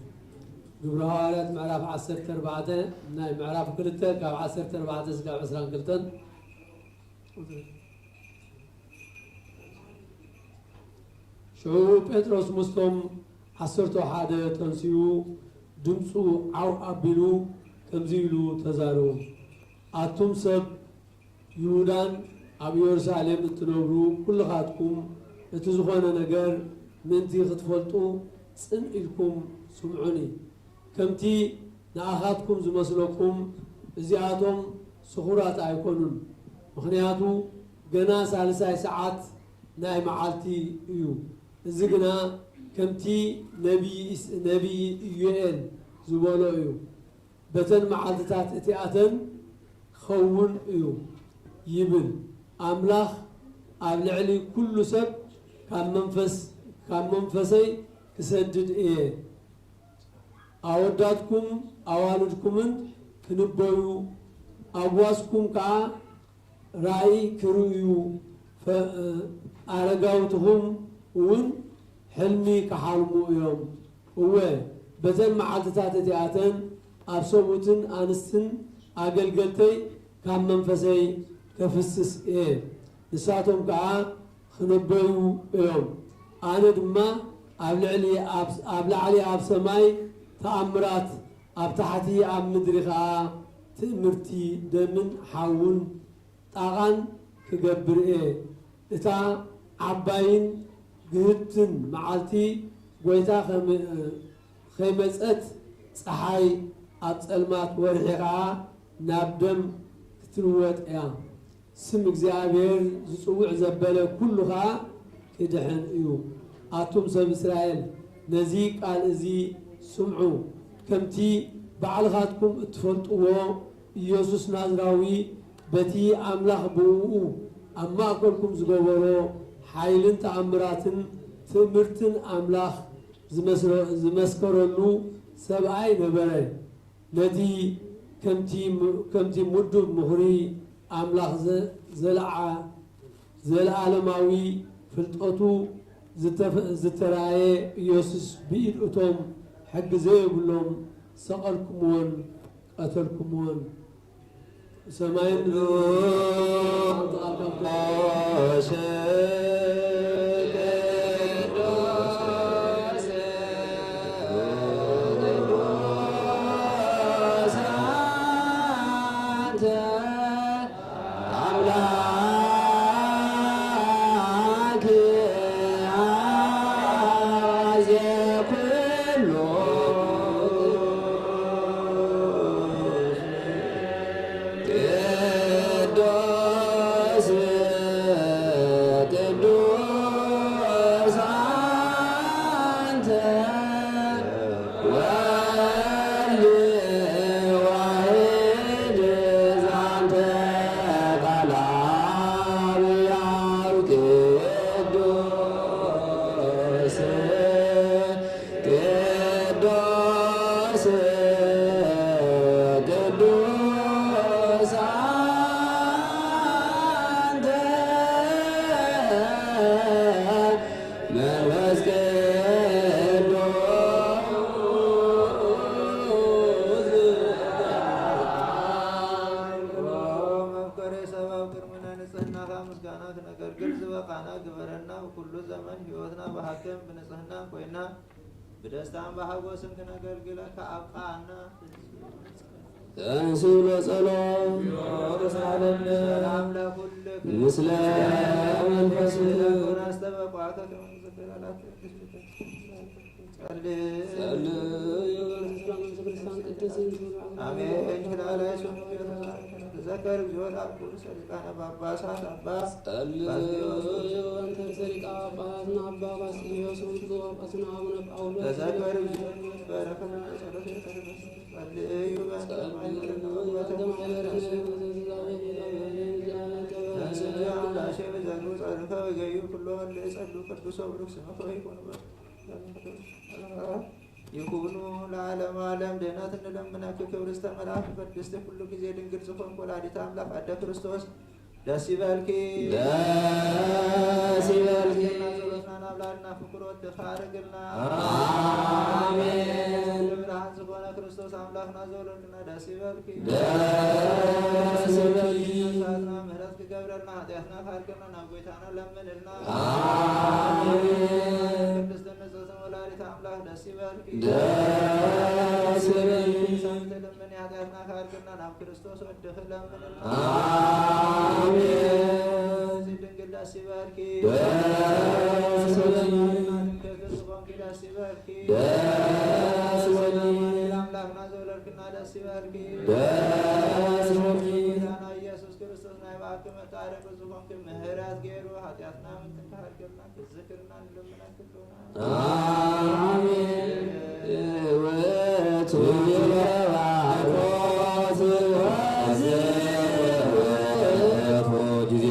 ግብሪ ሃዋርያት ምዕራፍ ዓሰርተ ኣርባዕተ፣ ናይ ምዕራፍ ክልተ ካብ ዓሰርተ ኣርባዕተ እስካብ ዕስራን ክልተን። ሽዑ ጴጥሮስ ምስቶም ዓሰርተ ሓደ ተንሲኡ፣ ድምጹ ዓው ኣቢሉ ከምዚ ኢሉ ተዛረቦም፣ ኣቱም ሰብ ይሁዳን ኣብ ኢየሩሳሌም እትነብሩ ኩልኻትኩም፣ እቲ ዝኾነ ነገር ምእንቲ ክትፈልጡ ጽን ኢልኩም ስምዑኒ። ከምቲ ንኣኻትኩም ዝመስለኩም እዚኣቶም ስኹራት ኣይኮኑን፣ ምኽንያቱ ገና ሳልሳይ ሰዓት ናይ መዓልቲ እዩ። እዚ ግና ከምቲ ነቢይ ኢስ-፣ ነቢይ ኢዩኤል ዝበሎ እዩ። በተን መዓልትታት እቲኣተን ክኸውን እዩ ይብል፣ ኣምላኽ ኣብ ልዕሊ ኩሉ ሰብ ካብ መንፈስ፣ ካብ መንፈሰይ ክሰድድ እየ። ኣወዳትኩም ኣዋልድኩምን ክንበዩ፣ ኣግዋዝኩም ከኣ ራእይ ክርእዩ፣ ፈ-፣ ኣረጋውትኹም እውን ሕልሚ ክሓልሙ እዮም። እወ፣ በተን መዓልትታት እቲኣተን ኣብ ሰብኡትን ኣንስትን ኣገልገልተይ ካብ መንፈሰይ ከፍስስ እየ። ንሳቶም ከኣ ክነበዩ እዮም። ኣነ ድማ ኣብ ልዕሊ፣ ኣብ፣ ኣብ ላዕሊ ኣብ ሰማይ ተኣምራት፣ ኣብ ታሕቲ ኣብ ምድሪ ከኣ ትእምርቲ ደምን ሓውን ጣቓን ክገብር እየ። እታ ዓባይን ግህድትን መዓልቲ ጐይታ ከም-፣ ከይመጸት፣ ጸሓይ ኣብ ጸልማት፣ ወርሒ ከኣ ናብ ደም ክትልወጥ እያ። ስም እግዚኣብሔር ዝጽውዕ ዘበለ ኩሉ ኸኣ ክድሕን እዩ። ኣቱም ሰብ እስራኤል፣ ነዚ ቃል እዚ ስምዑ። ከምቲ ባዕልኻትኩም እትፈልጥዎ፣ ኢየሱስ ናዝራዊ በቲ ኣምላኽ ብእኡ ኣብ ማእከልኩም ዝገበሮ ሓይልን ተኣምራትን ትእምርትን ኣምላኽ ዝመስረ-፣ ዝመስከረሉ ሰብኣይ ነበረ። ነቲ ከምቲ ም-፣ ከምቲ ምዱብ ምኽሪ ኣምላኽ ዘ-፣ ዘለዓ-፣ ዘለኣለማዊ ፍልጠቱ ዝተፈ-፣ ዝተራእየ ኢየሱስ ብኢድ እቶም ሕጊ ዘየብሎም ሰቐልኩምዎን ቀተልኩምዎን። ሰማይን ቅዱስ ቅዱስ አንተ ወልድ ዋሕድ ዘአንተ ቃል አብ ያው ቅዱስ ቅዱስ ቅዱስ አንተ መንፈስ ቅዱስ። መፍቀሬ ሰብአብ ቅድምነ ንጽሕናኻ ምስጋና ክነገርግር ዝበቃና ግበረና። በኩሉ ዘመን ሕይወትና በሐቅም ብንጽሕና ኮይና ብደስታም በሐጎስም ክነገልግለከ አብቃና። ተንሥኡ ለጸሎት። ሰላም ለኩልክ። ምስለ መንፈስክ። አስተበቋከ ከመ ንዘክር አላት። ጸልዩ። ጸልዩ። አሜን። ተዘከር እግዚኦ ለአበው ርእሰ ሊቃነ ጳጳሳት አባ ጸልዩ። አንተ ርእሰ ሊቃነ ጳጳሳት አባ ባስልዮስ ውእቱ ጳጳስነ አቡነ ጳውሎስ። ተዘከር እግዚኦ በረከት ጸሎት። ጸልዩ። ጸልዩ። አንተ ማህበርነ ተንሥኡ አምላኬ በዘንቱ ጸርከ ወገዩ ኩሎ እለ ጸሉ ቅዱስ ወብሩክ ስምከ ወይኩን ይኩኑ ለዓለመ ዓለም። ድህነት እንለምነኪ ክብርተ መልአክ ቅድስት ኩሉ ጊዜ ድንግል ዝኾንኪ ወላዲተ አምላክ አደ ክርስቶስ ደስ ይበልኪ። ደስ ይበልኪ። ጸሎትና ናብላልና ፍቅሮት ተኻርግልና። አሜን። ብርሃን ዝኾነ ክርስቶስ አምላክና ዘወለድና ደስ ይበልኪ። ደስ ይበልኪ። ምህረት ክገብረልና ኃጢአትና ካርግልና ናብ ጎይታና ለምንልና። አሜን። ቅድስት ንጽሕት ወላዲተ አምላክ ደስ ይበልኪ። ደስ ይበልኪ። ሳንት ለምን ኃጢአትና ካርግልና ናብ ክርስቶስ ወድኺ ለምንልና። አሜን። ድንግል ደስ ይበልኪ። ደስ ይበልኪ። ድንግል ደስ ይበልኪ። ደስ ይበልኪ። አምላክና ዘወለድክና ደስ ይበልኪ። ደስ ይበልኪ። ጌታና ኢየሱስ ክርስቶስ ናይ ባክ መታረቅ ዝኾንክ ምህረት ገይሩ ኃጢአትና ምንትን ካርግልና ክዝክርና ንለምና ክብሉና። አሜን። ውእቱ ጊዜ ባርኮት ወዝህ ውእቱ ጊዜ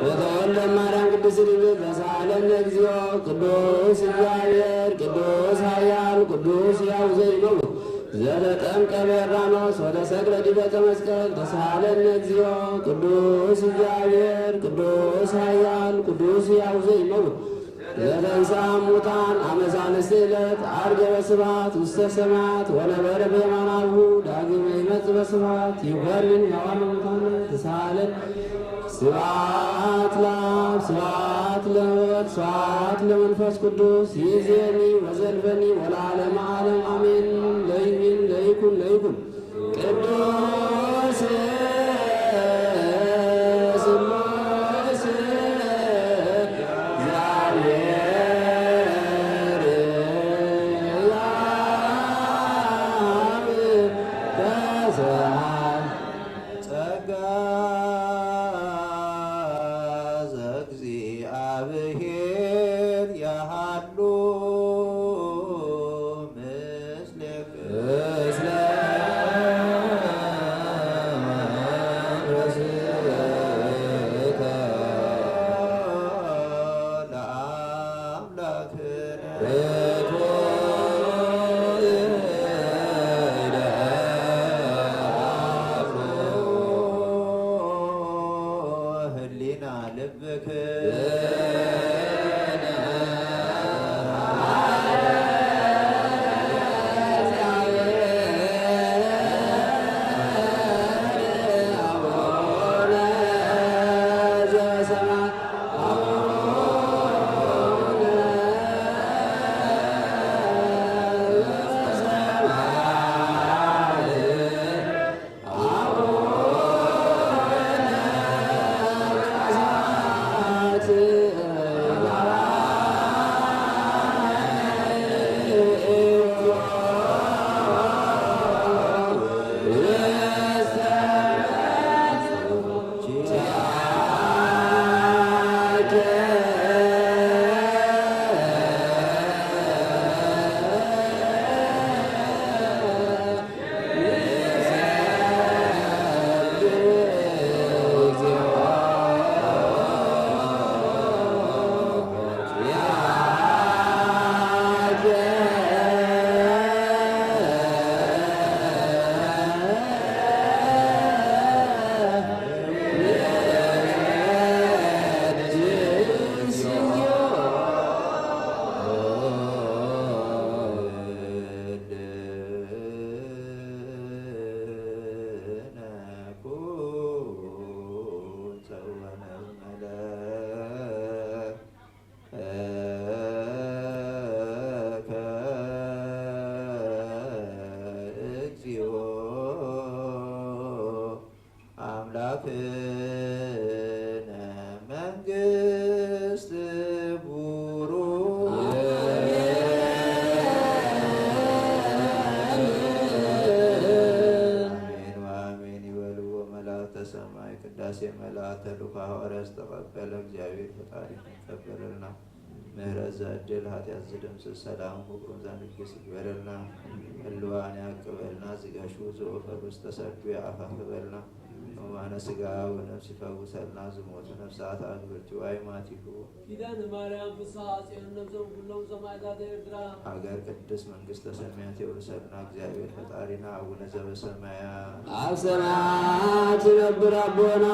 ወተወልደ ማርያም ቅድስት ድንግል ተሳሃለነ እግዚኦ። ቅዱስ እግዚአብሔር፣ ቅዱስ ኃያል፣ ቅዱስ ሕያው ዘይመውት፣ ዘተጠምቀ በዮርዳኖስ ወተሰቅለ ዲበ ዕፀ መስቀል ተሳሃለነ እግዚኦ። ቅዱስ እግዚአብሔር፣ ቅዱስ ኃያል፣ ቅዱስ ሕያው ዘይመውት፣ ዘተንሥአ እሙታን አመ ሳልስት ዕለት ዐርገ በስብሐት ውስተ ሰማያት ወነበረ በየማነ አቡሁ ዳግመ ይመጽእ በስብሐት ይኮንን ሕያዋን ወሙታን ተሳሃለነ። ስብሐት ለአብ፣ ስብሐት ለወልድ፣ ስብሐት ለመንፈስ ቅዱስ፣ ይእዜኒ ወዘልፈኒ ወለዓለመ ዓለም አሜን። ለይኩን፣ ለይኩን፣ ለይኩን። ቅዱስ ስሉስ እግዚአብሔር አብ ተሰብሐ። ጸጋ ዘእግዚአብሔር ያሃሉ ምስሌክ። ምስለ መንፈስከ። ለአምላክ ህሊና ልብክ። አምላክነ መንግስት ቡሩክ። አሜን ወአሜን ይበልዎ መላእክተ ሰማይ። ቅዳሴ መላእክተ ሉካ ሐዋርያት ተቀበለ። እግዚአብሔር ፈጣሪ ይቀበለልና። ምህረት ዘዕድል ኃጢአት ዝደምስስ ሰላም ፍቅሩን ዘንግስ ይግበረልና። ህልዋን ያቅበልና። ዝገሹ ዝኦፈ ውስጥ ተሰዱ ያአፋፍበልና። ሕሙማነ ስጋ ወነፍስ ይፈውሰልና። ዝሞቱ ነፍሳት አግብርቲሁ አይማቲሁ። ኪዳነ ማርያም ፍስሐ ጽዮን ነብሶም ኩሎም ሰማዕታተ ኤርትራ። ሀገር ቅድስት መንግስተ ሰማያት የውርሰልና። እግዚአብሔር ፈጣሪና አቡነ ዘበሰማያት። አብ ሰማያት ይነብር አቦና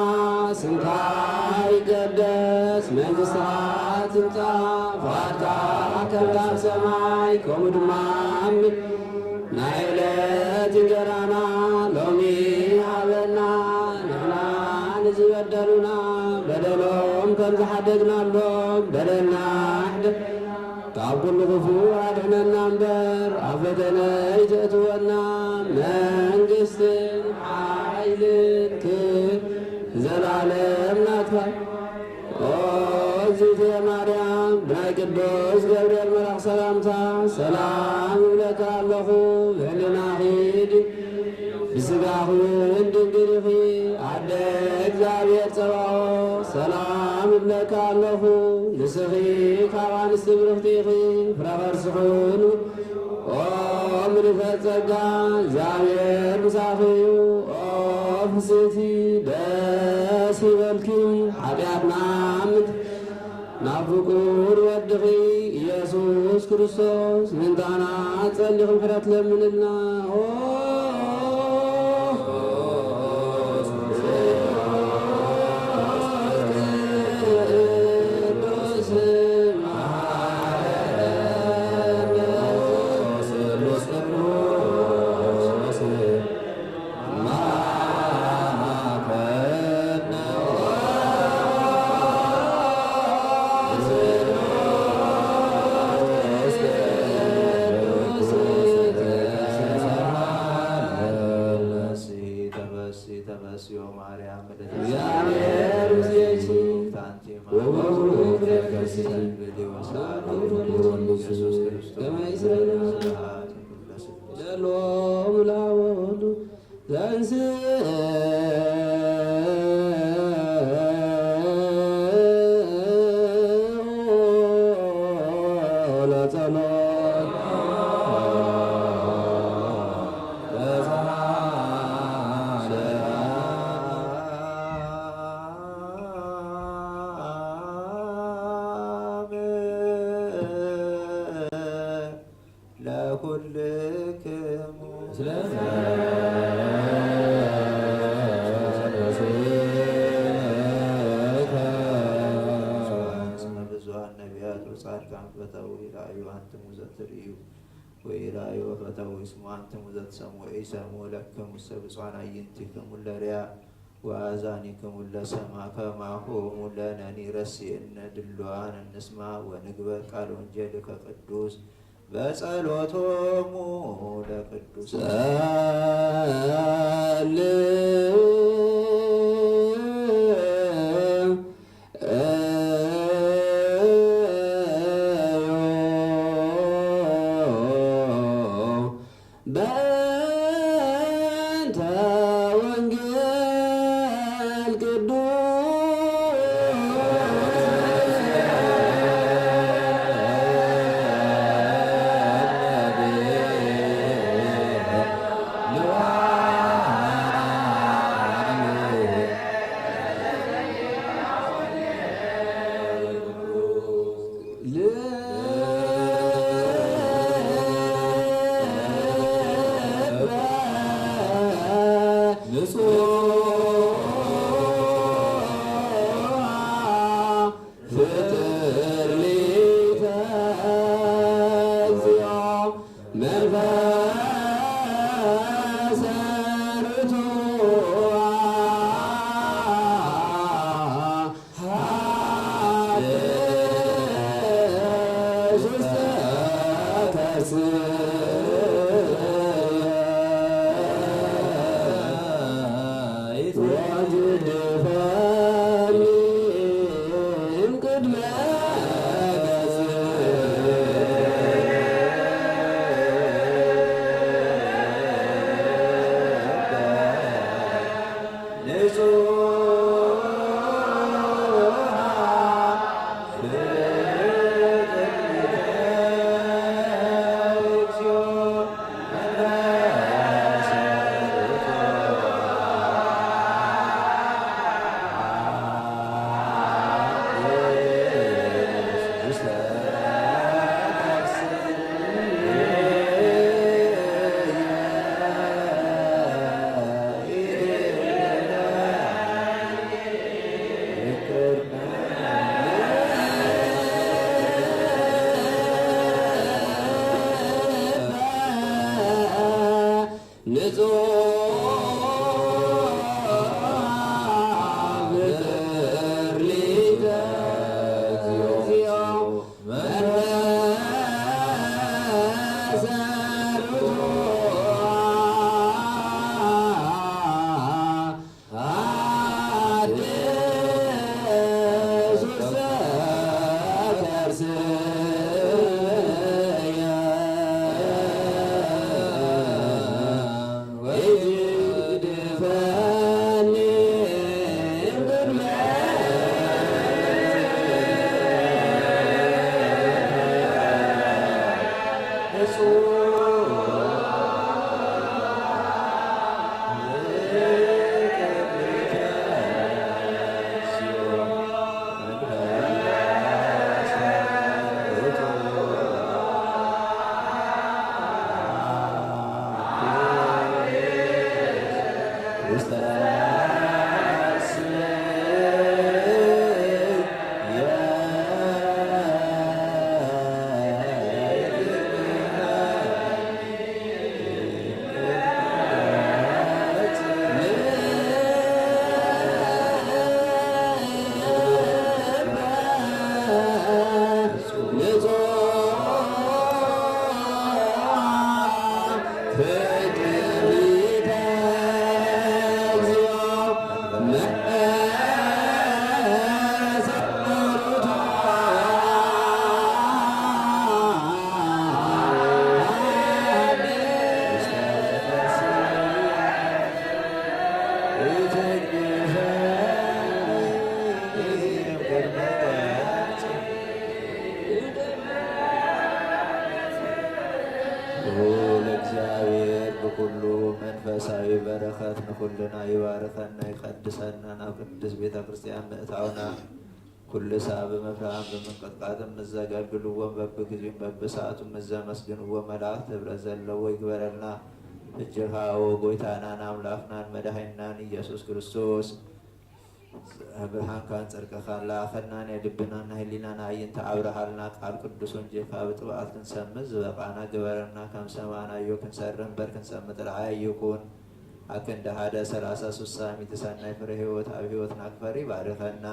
ስምካ ይቀደስ መንግስትካ ትምጻእ ፈቃድካ ከምታ አብ ሰማይ ከምኡ ድማ ኣብ ምድሪ ናይ ዕለት እንጀራና ሎሚ ሃበና ንሕና ንዝበደሉና በደሎም ከም ዝሓደግናሎም በደልና ይሕደግ ካብ ኩሉ ክፉ አድሕነና እምበር፣ ኣብ ፈተነ ኣይተእትወና። መንግስትን ሓይልን ክብርን ዘላለም ናትካ። ኦ እግዝእትየ ማርያም፣ ብናይ ቅዱስ ገብርኤል መልኣኽ ሰላምታ ሰላም እብለኪ ኣለኹ። ብህልናኺ ድንግል፣ ብስጋኺ እውን ድንግል ኢኺ፣ ኣደ እግዚኣብሔር ጸባኦት፣ ሰላም እብለኪ ኣለኹ። ንስኺ ካብ ኣንስቲ ብርኽቲ ኢኺ፣ ፍረ ከርስኺ እውን። ኦ ምልእተ ጸጋ፣ እግዚኣብሔር ምሳኺ እዩ። ኦ ፍስሕቲ፣ ደስ ይበልኪ፣ ሓጢኣትና ናብ ፍቁር ወድኺ ኢየሱስ ክርስቶስ ምእንታና ጸሊኺ ምሕረት ለምንልና። ኦ ቅዱስ ተፈሲ ተፈስዮ ማርያም፣ እግዚአብሔር ምስሌኪ፣ ወቡሩክ ፍሬ ከርሥኪ፣ ኢየሱስ ክርስቶስ። ለሎሙ ለወልድ ዘንስ ለጸሎት ለኩልክሙ። እስመ ብዙኃን ነቢያት ወጻድቃን ፈተው ይርአዩ አንትሙ ዘትርእዩ ወኢራዩ ፈተው ይስሙ አንትሙ ዘትሰምዑ ወኢሰምዑ ለክሙሰ ብፁዓን አዕይንቲክሙ ለርያ ወአዛኒክሙ ለሰማ ከማሆሙ ለነኒ ረሲእነ ድሉዋን እንስማ ወንግበር ቃለ ወንጌልከ ቅዱስ በጸሎቶሙ ለቅዱስ ጸልዩ በእንተ ወንጌል ቅዱስ መንፈሳዊ በረከት ንኹልና ይባርከና ይቀድሰና። ናብ ቅድስት ቤተ ክርስቲያን ምእታውና ኩሉ ሳዕ ብምፍራህን ብምንቅጥቃጥን ምዘገብልዎም በብግዚኡን በብሰዓቱን ምዘመስግንዎ መላእክት ህብረት ዘለዎ ይግበረልና። እጅኻ ኦ ጎይታናን አምላኽናን መድኃኒናን ኢየሱስ ክርስቶስ ብርሃንካን ጽድቅካን ለአኸናን የልብናን ህሊናን አዕይንት አብርሃልና። ቃል ቅዱስ ወንጌልካ ብጥብዓት ክንሰምዕ ዝበቃና ግበረና። ከም ሰማናዮ ክንሰር እምበር ክንሰምጥ ረአይ ይኩን። አክንደ ሀደ ሠላሳ ሱሳ ሚእቲ ሰናይ ፍሬ ሕይወት አብ ሕይወትና ክፈሪ ባርከና።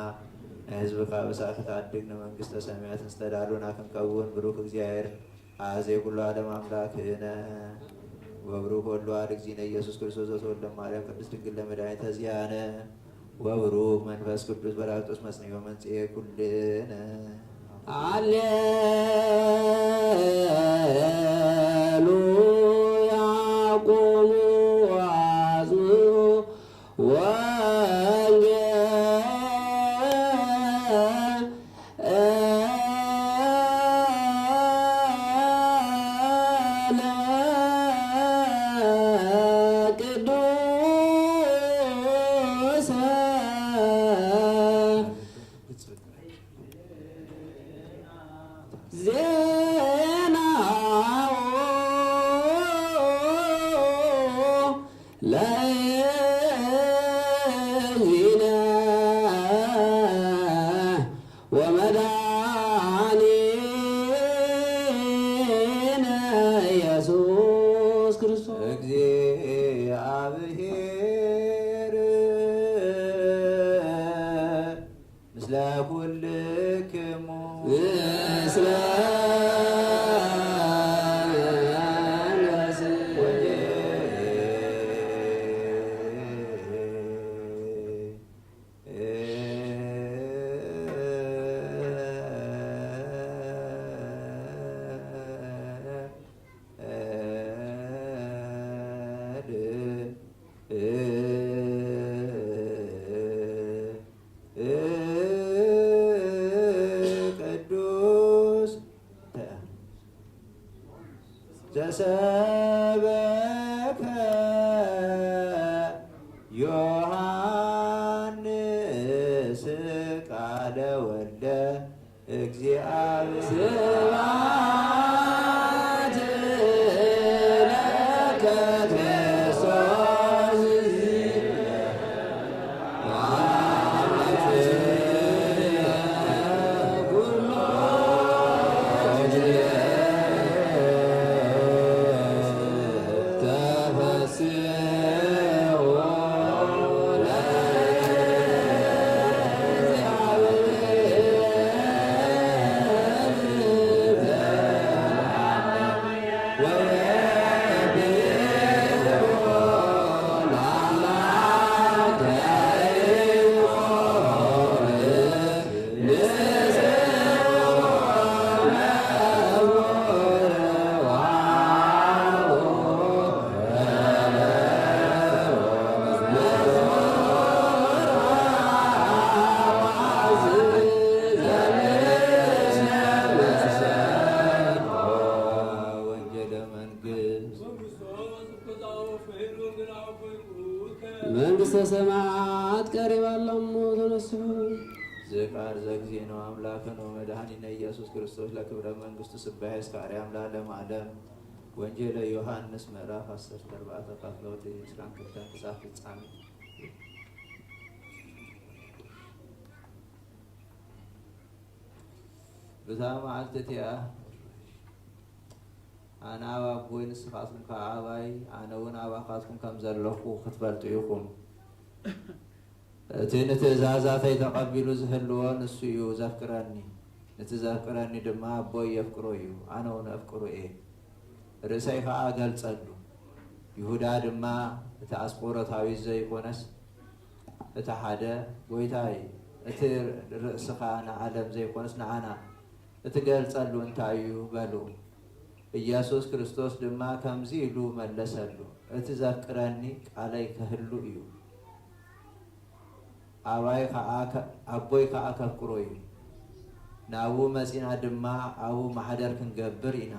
ንሕዝብካ ብሳዕ ክታድግ ንመንግስተ ሰማያት ንስተዳሉና ክንቀውን ብሩክ እግዚኣብሔር አዜ ኩሉ ዓለም አምላክነ ወብሩክ ወልድ ዋሕድ እግዚእነ ኢየሱስ ክርስቶስ ዘተወልደ ማርያም ቅድስት ድንግል ለመድኃኒተ ዚአነ ወብሩክ መንፈስ ቅዱስ በራቅሊጦስ መጽንዮ መንጽኤ ኩልነ። ሃሌሉያ ቁሙ አዝምሩ ወንጌል ወመድኃኒነ ኢየሱስ ክርስቶስ። እግዚአብሔር ምስለ ኩልክሙ። ምስለ ቅዱስ ዘሰበከ ዮሐንስ ቃለ ወልደ እግዚአብሔር። ስብሐት ለከ ክርስቶስ። መንግስተ ሰማያት ቀሪባለሙ ተነሱ። ዝቃር ዘእግዚእነ አምላክነ ወመድኃኒነ ኢየሱስ ክርስቶስ ለክብረ መንግስቱ ስባሄ እስከ አርያም ለዓለመ ዓለም። ወንጌለ ዮሐንስ ምዕራፍ ዐሰርተ አርባዕተ ካፍለ ወደ ዒስራን ክልተን ክሳብ ፍጻሜ። ብታ መዓልቲ እቲያ አነ አብ አቦይ ንስኻትኩም ከአባይ አነ እውን አባኻትኩም ከም ዘለኹ ክትፈልጡ ኢኹም። እቲ ንትእዛዛተይ ተቀቢሉ ዝህልዎ ንሱ እዩ ዘፍቅረኒ። ንቲ ዘፍቅረኒ ድማ ኣቦይ የፍቅሮ እዩ፣ ኣነ እውን እፍቅሩ እየ፣ ርእሰይ ኸኣ እገልጸሉ። ይሁዳ ድማ፣ እቲ ኣስቆሮታዊ ዘይኮነስ እቲ ሓደ፣ ጎይታይ፣ እቲ ርእስኻ ንዓለም ዘይኮነስ ንዓና እትገልጸሉ እንታይ እዩ? በሉ። ኢየሱስ ክርስቶስ ድማ ከምዚ ኢሉ መለሰሉ፣ እቲ ዘፍቅረኒ ቃለይ ከህሉ እዩ፣ ኣባይ ኸኣ ከ-፣ ኣቦይ ኸኣ ከፍቅሮ እዩ። ናብኡ መጺእና ድማ ኣብኡ ማሕደር ክንገብር ኢና።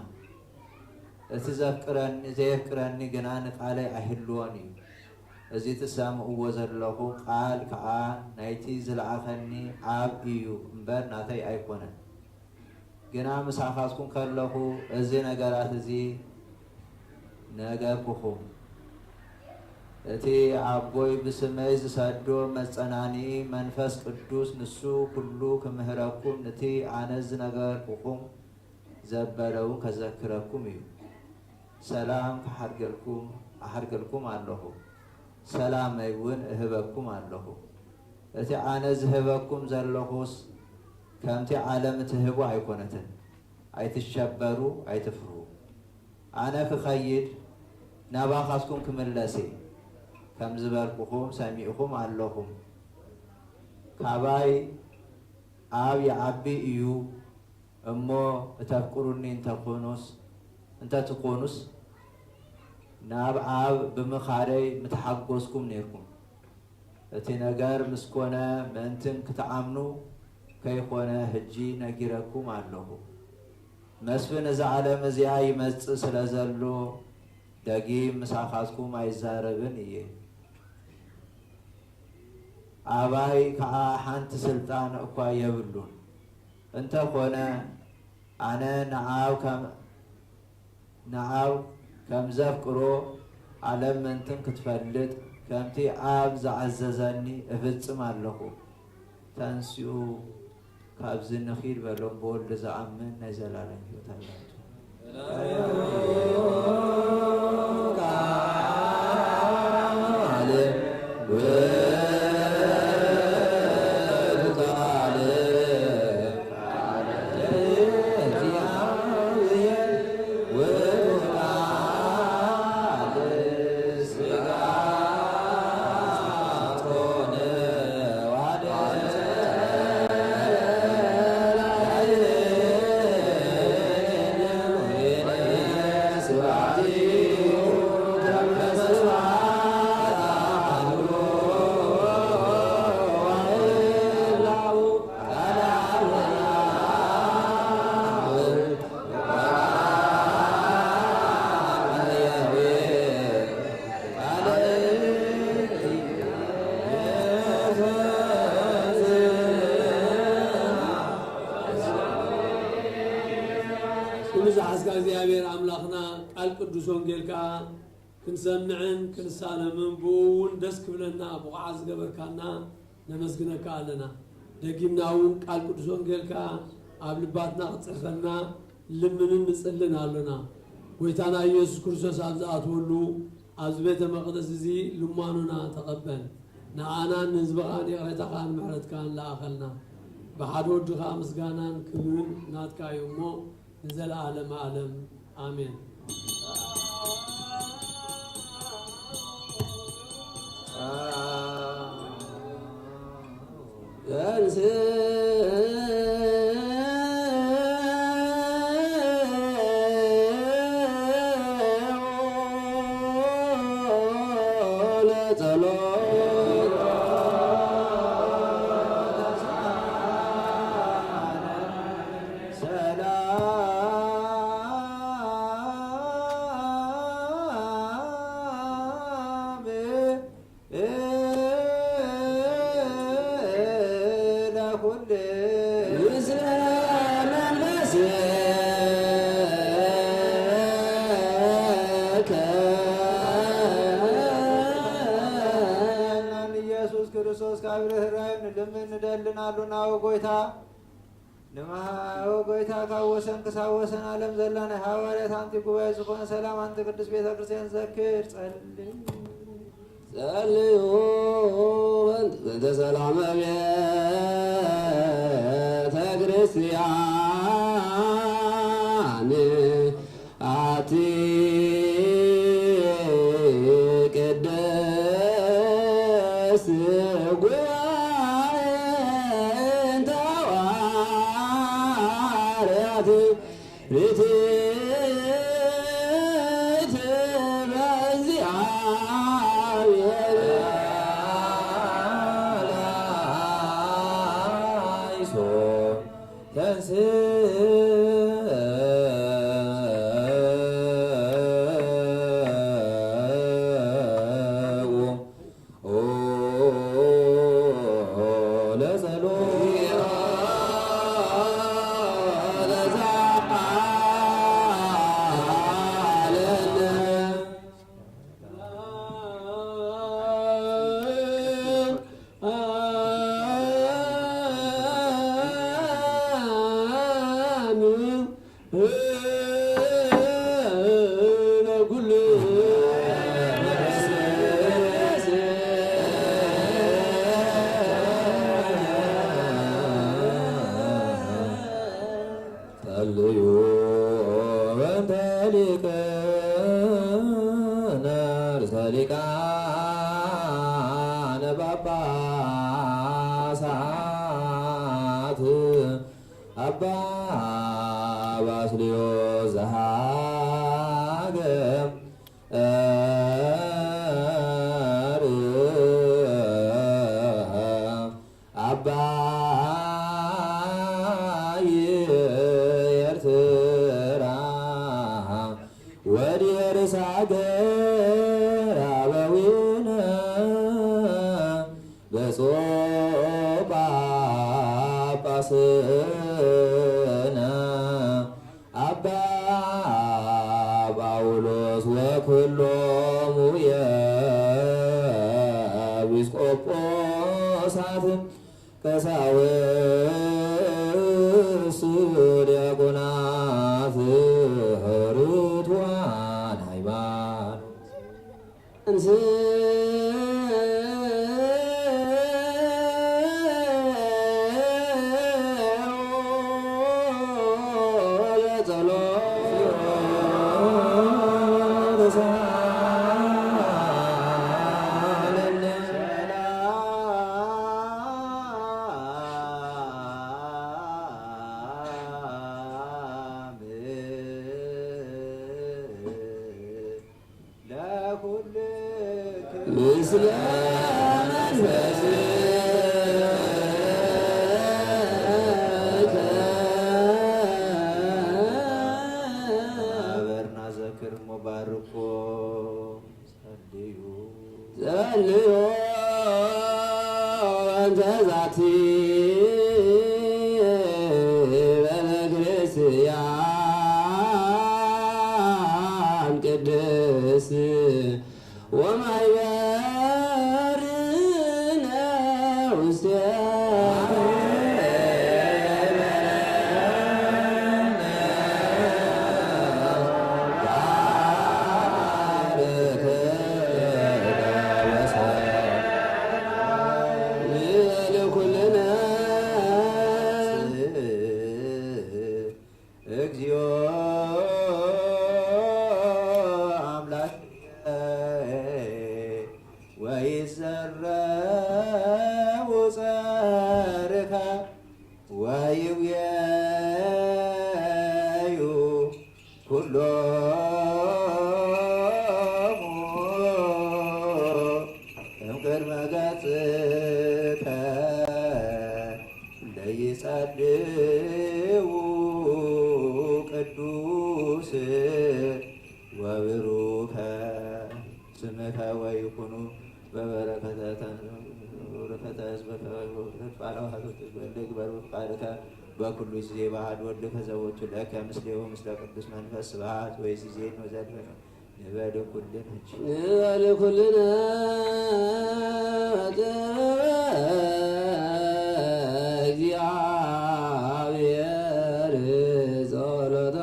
እቲ ዘፍቅረኒ፣ ዘየፍቅረኒ ግና ንቃለይ ኣይህልዎን እዩ። እዚ ትሰምዕዎ ዘለኹም ቃል ከኣ ናይቲ ዝለኣኸኒ ኣብ እዩ እምበር ናተይ ኣይኮነን። ግና ምሳኻትኩም ከለኹ እዚ ነገራት እዚ ነገርኩኹም። እቲ ኣቦይ ብስመይ ዝሰዶ መጸናንኢ መንፈስ ቅዱስ ንሱ ኩሉ ክምህረኩም፣ ነቲ ኣነ ዝነገርኩኹም ዘበለውን ከዘክረኩም እዩ። ሰላም ክሓድገልኩም፣ ኣሓድገልኩም ኣለኹ፣ ሰላመይ እውን እህበኩም ኣለኹ። እቲ ኣነ ዝህበኩም ዘለኹስ ከምቲ ዓለም እትህቦ ኣይኮነትን። ኣይትሸበሩ፣ ኣይትፍርሁ። ኣነ ክኸይድ ናባኻትኩም ክምለስ እየ። ከም ዝበልኩኹም ሰሚዕኹም ኣለኹም። ካባይ ኣብ ይዓቢ እዩ። እሞ እተፍቅሩኒ እንተኾኑስ፣ እንተትኾኑስ፣ ናብ ኣብ ብምኻደይ ምተሓጎስኩም ኔርኩም። እቲ ነገር ምስ ኮነ ምእንትን ክትኣምኑ ከይኮነ ሕጂ ነጊረኩም ኣለኹ። መስፍን እዛ ዓለም እዚኣ ይመጽእ ስለ ዘሎ፣ ደጊም ምሳኻትኩም ኣይዛረብን እየ። ኣባይ ከኣ ሓንቲ ስልጣን እኳ የብሉን። እንተኾነ ኣነ ንኣብ ከም፣ ንኣብ ከም ዘፍቅሮ ዓለም ምእንትን ክትፈልጥ፣ ከምቲ ኣብ ዝኣዘዘኒ እፍጽም ኣለኹ። ተንስኡ፣ ካብዚ ንኺድ በሎም። ብወልድ ዝኣምን ናይ ዘላለም ሕይወት ኣላቸው። ኩሉ ዝሓዝካ እግዚኣብሔር ኣምላኽና፣ ቃል ቅዱስ ወንጌል ከኣ ክንሰምዕን ክንሳለምን ብኡ እውን ደስ ክብለና ብቑዓት ዝገበርካና ነመስግነካ ኣለና። ደጊምና እውን ቃል ቅዱስ ወንጌልካ ኣብ ልባትና ክትጽሕፈልና ልምንን ንጽልን ኣሎና። ጎይታና ኢየሱስ ክርስቶስ ኣብ ዝኣትወሉ ኣብዚ ቤተ መቕደስ እዚ ልማኖና ተቐበል። ንኣናን ንህዝብኻን ይቕሬታኻን ምሕረትካን ለኣኸልና። ብሓደ ወድኻ ምስጋናን ክብርን ናትካ እዩ እሞ ንዘለዓለመ ዓለም ኣሜን። ኢየሱስ ክርስቶስ ካብ ርህራሄ ንልምን ንደልን ኣሉና። ወጎይታ ንመሃ-፣ ወጎይታ ካብ ወሰን ክሳብ ወሰን ዓለም ዘላ ናይ ሃዋርያት ኣንቲ ጉባኤ ዝኾነ ሰላም ኣንቲ ቅድስት ቤተ ክርስቲያን ዘክር፣ ጸልይ። ጸልዩ በእንተ ሰላመ ቤተ ክርስቲያን ኣቲ ቅድስት ጉባኤ እንተ ሃዋርያት ርትዕት በእግዚአብሔር ላይሶ ተንስ አባ ባስልዮስ ዘሃገር፣ አባይ ኤርትራ፣ ወዲርስ ሀገር አበዊነ ብፁዕ ጳጳስነ አባ ጳውሎስ ወኩሎሙ የኤጲስቆጶሳት ቀሳውስት ዲያቆናት ርቱዓን ሃይማኖት እንስ ምስለ መንፈስከ። አበርና ዘክር ሙባርኮ ጸልዩ። ጸልዩ እንተ ዛቲ ቤተክርስቲያን ቅድስት ወማይበርነ ውስተ እግዚኦ አምላክ ወይዘረው ጸርከ ወይውየዩ ኩሎሙ እምቅድመ ገጽከ ለይጸልዉ ቅዱስ ወብሩከ ስምከ ወይኩኑ በበረከተ በበረከተ ህዝበከ ወበረከተ ባለዋህዶት ወልደ ግበር በፍቃድከ በኩሉ ጊዜ በአሐዱ ወልድከ ዘቦቱ ለከ ምስሌሁ ምስለ ቅዱስ መንፈስ ስብሐት ወይእዜኒ ወዘልፈ ንበል ኩልነ ንበል ኩልነ ወጥበበ እግዚአብሔር ጸሎተ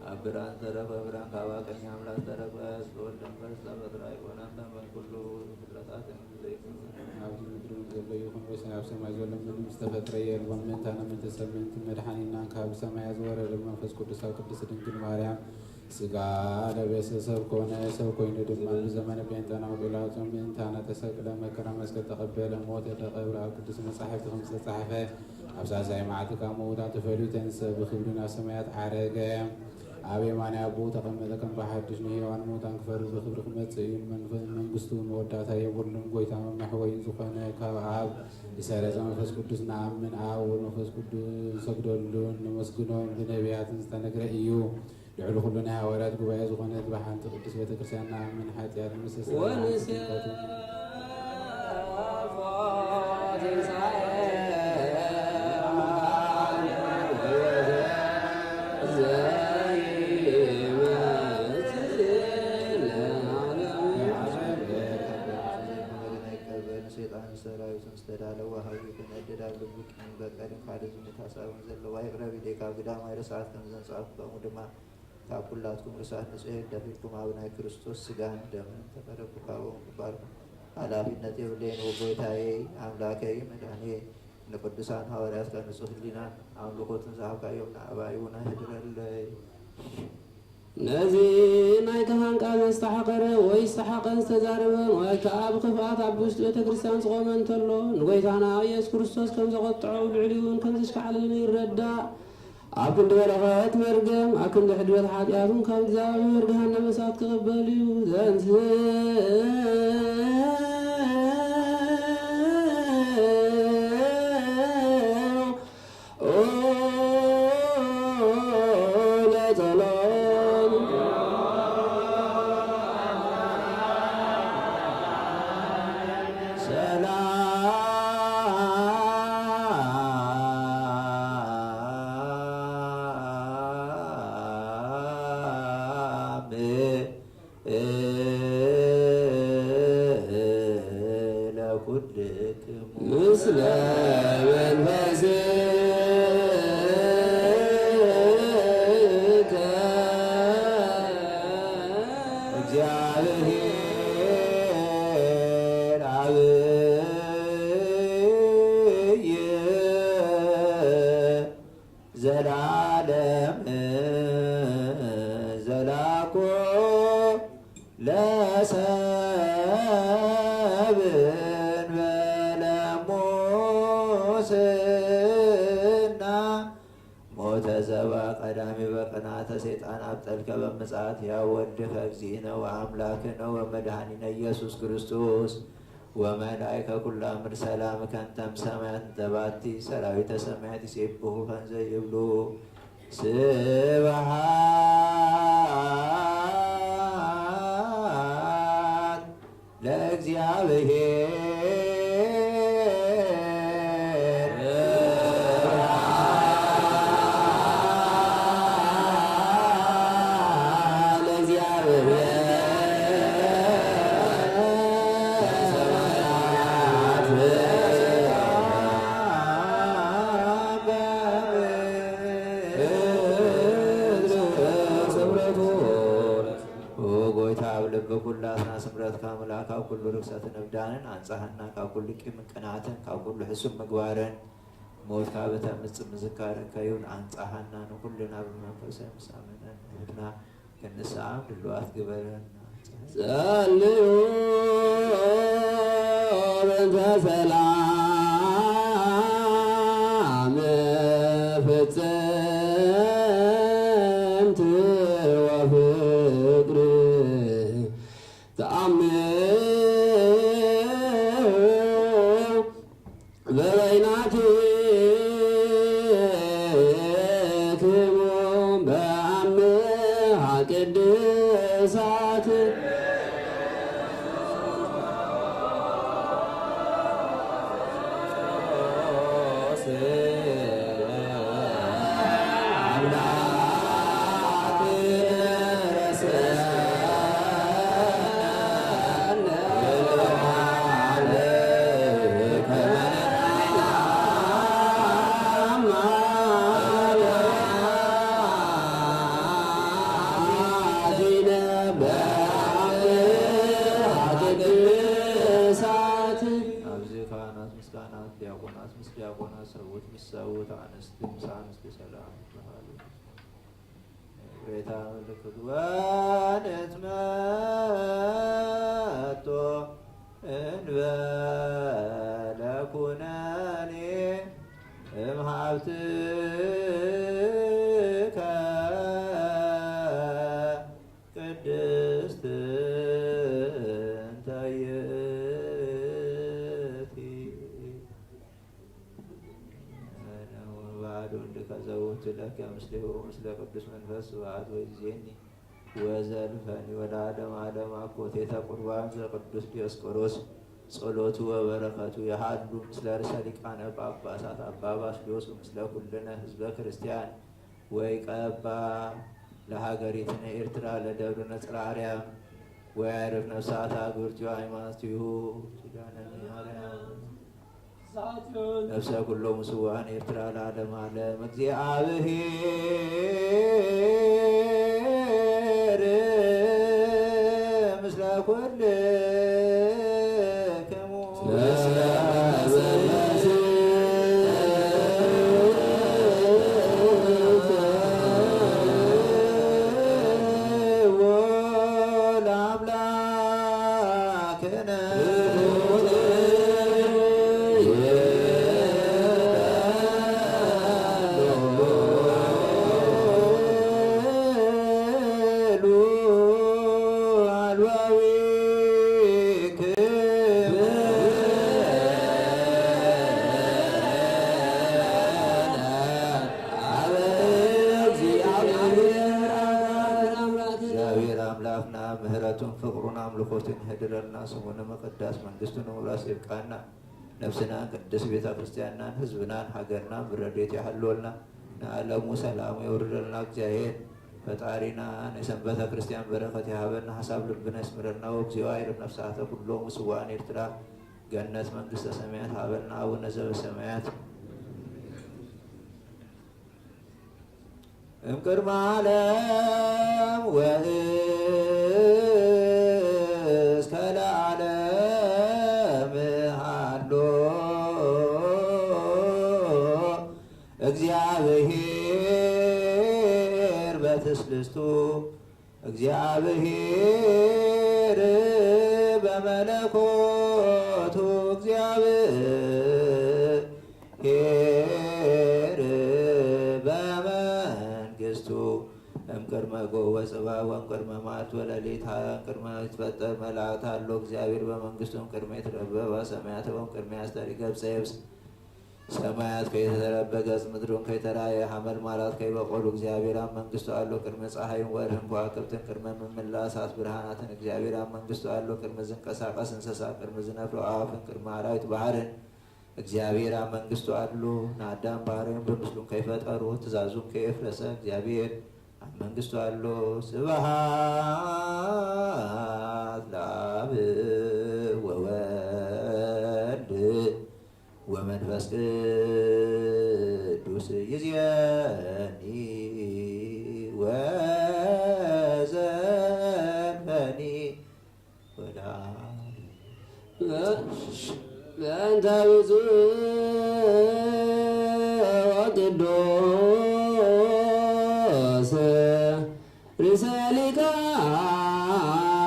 አብራን ተረፈ ብራን ካባ ቀኝ አምላክ ተረፈ። ወልደን በርሳ በትራይ ሆናን ተንበን ኩሉ ፍጥረታት አብ ምድር ዘሎ ይኹን ወይስ ኣብ ሰማይ ዘሎ ምንም ዝተፈጥረ የልቦን። ምእንታነ ምእንተ ሰብ ምእንቲ መድኃኒናን ካብ ሰማይ ዝወረደ መንፈስ ቅዱስ ኣብ ቅድስት ድንግል ማርያም ስጋ ለበሰ፣ ሰብ ኮነ። ሰብ ኮይኑ ድማ ብዘመነ ጴንጠናው ጲላጦስ ምእንታነ ተሰቅለ፣ መከራ መስቀል ተቀበለ፣ ሞተ፣ ተቀብረ። ኣብ ቅዱስ መጻሕፍት ከም ዝተጻሕፈ ኣብ ሳልሳይ መዓልቲ ካብ ምውታን ተፈልዩ ተንሰ፣ ብክብሪ ናብ ሰማያት ዓረገ። ኣብ የማናይ ኣቦኡ ተቀመጠ። ከም ብሓድሽ ንህያዋን ምውታን ክፈርድ ብክብሪ ክመጽእ እዩ። መንፈ-፣ መንግስቱ መወዳእታ የብሉን። ጎይታ መመሕወይን ዝኾነ ካብ ኣብ ዝሰረጸ መንፈስ ቅዱስ ንኣምን። ኣብ ወልድ መንፈስ ቅዱስ ንሰግደሉን ነመስግኖን ብነቢያትን ዝተነግረ እዩ። ልዕሊ ኩሉ ናይ ሃዋርያት ጉባኤ ዝኾነት ብሓንቲ ቅድስት ቤተክርስትያን ንኣምን። ሓጢኣት ንምስተስረይ ወንስ ንሓንቲ ጥምቀት እውን ሰይጣን ሰራዊት ምስተዳለው ወሃዩ ተነደዳሉ። በቀልን ካልእ ዝምታ ሳይሆን ዘለዋ ይቅረ ቢልካ፣ ግዳማይ ርሳት ከምዘን ጻፍኩ፣ ከሙ ድማ ካብ ኩላትኩም ርሳት ንጹሕ ይግደፍልኩም። ኣብ ናይ ክርስቶስ ስጋን ደምን ተቀረብኩ፣ ካብኦም ክባልኩም ኃላፊነት የብለይን። ወጎይታዬ ኣምላከይ መድኃኒዬ፣ ንቅዱሳን ሐዋርያትካ ንጹሕ ህሊናን ኣምልኮትን ዝሃብካዮም ንኣባይ እውን ኣሕድረለይ። ነዚ ናይ ካህን ቃል ዘስተሐቀረ ወይ ዝተሐቀን ዝተዛረበን ወይ ከኣ ብክፍኣት ኣብ ውሽጥ ቤተ ክርስቲያን ዝቆመ እንተሎ፣ ንጎይታና ኢየሱስ ክርስቶስ ከም ዘቆጥዖ፣ ኣብ ልዕሊኡ እውን ከም ዘሽካዕለለ ይረዳእ። ኣብ ክንዲ በረኸት መርገም፣ ኣብ ክንዲ ሕድገት ኃጢኣት እውን ካብ እግዚኣብሔር ገሃነመ እሳት ክቕበል እዩ። ዘንስ ለኩልክሙ ምስለ መንፈስከ። እግዚአብሔር አብይ ዘላለም ዘላኮ ለሰብ እንበለ ሙስና። ሞተ ዘባ ቀዳሚ በቅንዓተ ሰይጣን አብጠልከ በምጽአት ሕያው ወልድከ እግዚእነ ወአምላክነ ወመድኃኒነ ኢየሱስ ክርስቶስ ወመላእክተ ኩላ ምድር ሰላም ከንተም ሰማያት እንተባቲ ሰራዊተ ሰማያት ይሴብሑ ከንዘ ይብሉ። ስብሐት ለእግዚአብሔር። ኦ ጎይታ፣ ኣብ ልብ ኩላትና ስምረት ከአምላክ፣ ካብ ኩሉ ርክሰትን እብዳንን አንጻህና፣ ካብ ኩሉ ቂምን ቅንኣትን፣ ካብ ኩሉ ሕሱም ምግባርን፣ ሞት ካብ ተምጽእ ምዝካርን ከይሁን አንጻህና፣ ንኩልና ብመንፈሳዊ ምሳመነን ንህብና ክንሰኣም ድልዋት ግበረና። ጸልዩ በእንተ ሰላም ፍጽምት ወፍቅር ተአምር በበይናቲክሙ በአምሃ ቅድሳት። አብዚ ካህናት፣ ምስጋናት፣ ዲያቆናት፣ ምስ ዲያቆናት፣ ሰውት፣ ምስ ሰውት፣ አንስት፣ ምስ አንስት ሰላም ይባሃሉ። ሬታ ምልክት ወንትመቶ እንበለ ኩነኔ እምሃብትከ ቅድስት እንተ ይእቲ። ወባዶ እንድከ ዘውቱ ለከ ምስሌሁ ምስለ ቅዱስ መንፈስ ስብሐት ወይዜኒ ወዘልፈኒ ወለዓለመ ዓለም። አኮቴተ ቁርባን ዘቅዱስ ዲዮስቆሮስ ጸሎቱ ወበረከቱ የሃሉ ምስለ ርእሰ ሊቃነ ጳጳሳት አባ ባስልዮስ ወምስለ ኩልነ ህዝበ ክርስቲያን። ወይቀባ ለሀገሪትነ ኤርትራ ለደብርነ ጽርሐ አርያም ወያዕርፍ ነፍሳተ አግብርቲሁ ሃይማኖቲሁ። ኪዳነ ማርያም። ነፍሰ ኩሎሙ ስውኣን ኤርትራ ለዓለመ ዓለም። እግዚአብሔር ምስለ ኩልክሙ። እግዚአብሔር አምላክና ምህረቱን ፍቅሩን አምልኮቱን ይህድረልና ስሙን መቀዳስ መንግስቱን ውራስ ይብቃና። ነፍስናን ቅድስት ቤተ ክርስቲያንናን ህዝብናን ሀገርናን ብረዴት ያህልወልና። ነአለሙ ሰላሙ የውርደልና። እግዚአብሔር ፈጣሪናን የሰንበተ ክርስቲያን በረከት ያሀበልና። ሐሳብ ልብነ ይስምረልና። ወእግዚኦ አይርፍ ነፍሳተ ኩሎሙ ስዋን ኤርትራ ገነት መንግስተ ሰማያት ሀበልና። አቡነ ዘበሰማያት። እምቅድመ ዓለም ወእስከ ለዓለም ሃሎ እግዚአብሔር በትስልስቱ እግዚአብሔር በመለኮቱ እግዚአብሔር በመንግስቱ እምቅድመ ጎህ ወጽባሕ ወእምቅድመ መዓልት ወሌሊት እምቅድመ ይትፈጠር መላእክት አሎ እግዚአብሔር በመንግስቱ እምቅድመ ይትረበባ ሰማያት ወእምቅድመ ያስተሪ ገብጸ የብስ ሰማያት ከይተተረበ ገጽ ምድሩን ከይተራየ ሐመልማላት ከይበቆሉ እግዚአብሔር አብ መንግስቱ አሎ ቅድመ ጸሐይን ወርህን ከዋክብትን ቅድመ ምምላሳት ብርሃናትን እግዚአብሔር አብ መንግስቱ አሎ ቅድመ ዝንቀሳቀስ እንስሳ ቅድመ ዝነፍሮ አዕዋፍን ቅድመ አራዊት ባሕርን እግዚአብሔር አብ መንግስቱ አሎ። ነአዳም ባሕርይን በምስሉን ከይፈጠሩ ትእዛዙን ከይፍረሰ እግዚአብሔር አብ መንግስቱ አሎ። ስብሐት ለአብ ወወልድ ወመንፈስ ቅዱስ ይዜኒ ወዘልፈኒ ወዳ በእንተ ብፁዕ ወቅዱስ ርእሰ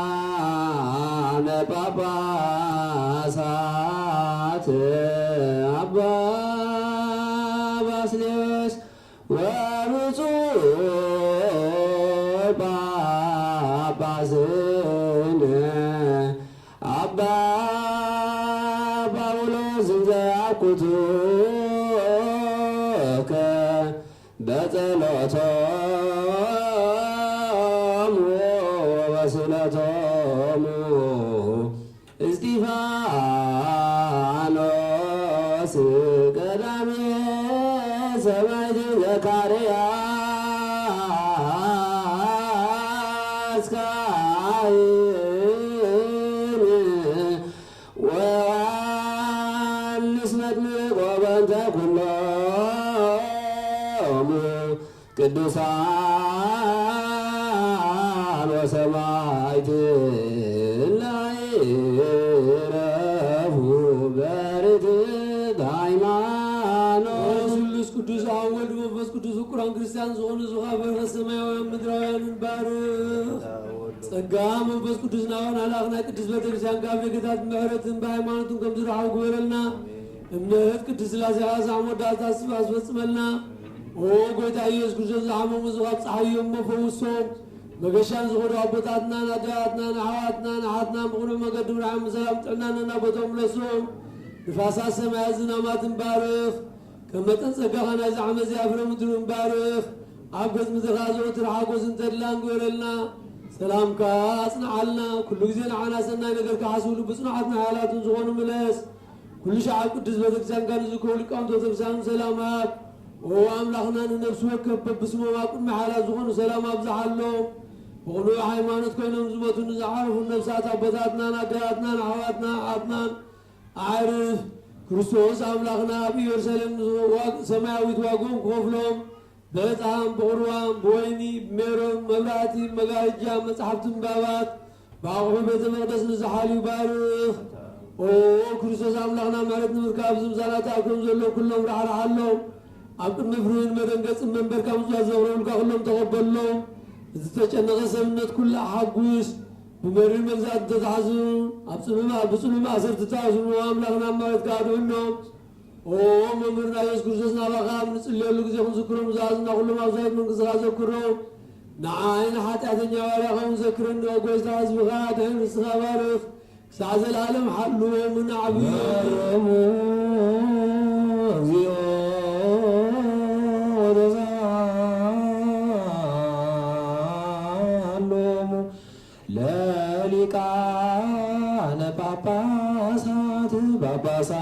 ሊቃነ ጳጳሳት አባ ባስልዮስ ወብፁዕ ጳጳስነ አባ ጳውሎስ እንዘ አኩቱከ በጸሎቶሙ ወበስእለቶሙ እስጢፋኖስ ቀዳሜ ሰማዕት ዘካርያስ ካህን ወዮሐንስ መጥምቅ ወበእንተ ኩሎሙ ቅዱሳን ወሰማዕት እለ ይረፉ በርትዕት ሃይማኖት። ስሉስ ቅዱስ አብ ወልድ መንፈስ ቅዱስ ፍቁራን ክርስቲያን ዝኾኑ ዝኻ በረኸት ሰማያውያን ምድራውያንን ባርኽ። ጸጋ መንፈስ ቅዱስ ናባና ለኣኽናይ ቅድስት ቤተክርስቲያን ካብ ደገታት ምሕረትን ብሃይማኖትን ከም ዝረሓቑ ግበረልና። እምነት ቅድስት ሥላሴ ኣሳዕ መወዳእታ ስብ ኣስፈጽመልና። ኦ ጎይታ ኢየሱስ ክርስቶስ፣ ዝሓመሙ እዚኻ ኣብጽሓዮም እሞ ፈውሶም። መገሻን ዝኸዱ ኣቦታትናን ኣዴታትናን ኣሕዋትናን ኣሓትናን ብቕኑዕ መገዲ ምርሓዮም፣ ብሰላም ጥዕናን ነናቦትኦም ምለሶም። ንፋሳት ሰማያት ዝናማትን ባርኽ። ከም መጠን ጸጋኻ ናይዚ ዓመት እዚኣ ፍረ ምድሪ ባርኽ። ኣብ ገጽ ምድርኻ ዘወትር ሓጎስን ተድላን ግበረልና። ሰላምካ ኣጽንዓልና። ኩሉ ግዜ ንዓና ሰናይ ነገር ክሓስቡ ልቢ ጽኑዓትን ሓያላትን ዝኾኑ ምለስ። ኩሉ ሻዕ ኣብ ቅድስት ቤተክርስቲያንካ ንዝርከቡ ሊቃውንት ቤተክርስቲያን ሰላም ሃብ። ኦ ኣምላኽና፣ ንነፍሲ ወከፍ በብስሞም ኣብ ቅድሚ ሓያላት ዝኾኑ ሰላም ኣብዝሓሎም። ብቕኑዕ ሃይማኖት ኮይኖም ዝሞቱ ንዝዓረፉ ነፍሳት ኣቦታትናን ኣዴታትናን ኣሕዋትናን ኣሓትናን ኣዕርፍ። ክርስቶስ ኣምላኽና ኣብ ኢየሩሳሌም ዋግ-፣ ሰማያዊት ዋግኦም ክኸፍሎም፣ ብዕጣን፣ ብቑርባን፣ ብወይኒ፣ ብሜሮን፣ መብራህቲ፣ መጋረጃ፣ መጻሕፍትን ባባት፣ ብኣቑሑ ቤተ መቕደስ ንዝሓልዩ ባርኽ። ኦ ክርስቶስ ኣምላኽና፣ ምሕረት ንምርካብ ዝምሳና ተኣኪቦም ዘለዉ ኩሎም ራሕርሓሎም። ኣብ ቅድሚ ፍርህን መደንገጽን መንበርካ ምጽዋት ዘቕረቡልካ ኩሎም ተቐበሎም። ዝተጨነቐ ሰብነት ኩሉ ኣሓጉስ። ብመሪር መግዛእቲ ተታሕዙ፣ ኣብ ጽኑ ማ-፣ ብጽኑ ማእሰርቲ ተኣስሩ፣ ኣምላኽና ኣማላድካ ኣድሕኖም። ኦ መምህርና ኢየሱስ ክርስቶስ፣ ናባኻ ኣብ ንጽልየሉ ግዜ ክንዝክሮም ዝኣዘዝና ኩሎም ኣዛውት መንግስትኻ ዘክሮም። ንዓይ ንሓጢኣተኛ ባርያኻ እውን ዘክረኒ፣ ኦ ጎይታ፣ ህዝብኻ ኣድሕን፣ ርስትኻ ባርኽ። ክሳዕ ዘለኣለም ሓልዎምን ኣዕብዮምን። መሃሮሙ እግዚኦ ወተሳሃሎሙ ለሊቃነ ጳጳሳት፣ ጳጳሳት፣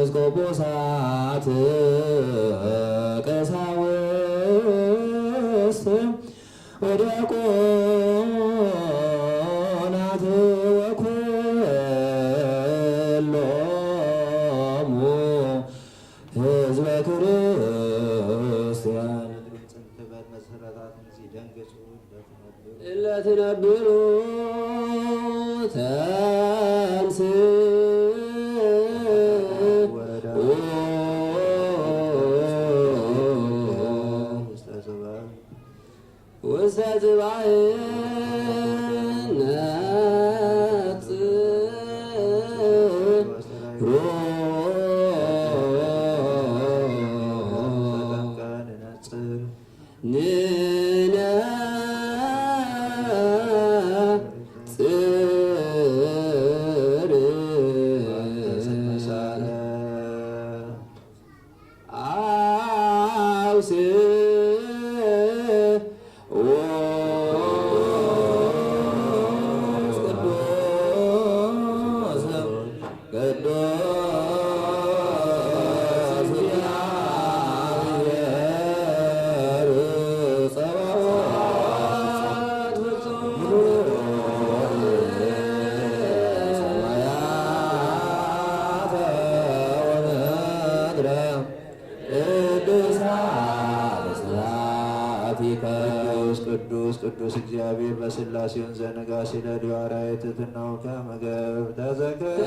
ኤጲስቆጶሳት፣ ቀሳውስት ወዲያቆናት ወኩሎሙ ህዝበ ክርስቲያን። ምድሩን ጽንት በል መሰረታትን ሲደንግጹ እለ ትነብሩ ተንስ ውስተ ጽባሕ ነጽር ንነጽር። ቅዱስ ቅዱስ ቅዱስ እግዚአብሔር በስላሴውን ዘነጋሲ ለሊዋራ የትትናው ከምግብ ተዘከረ።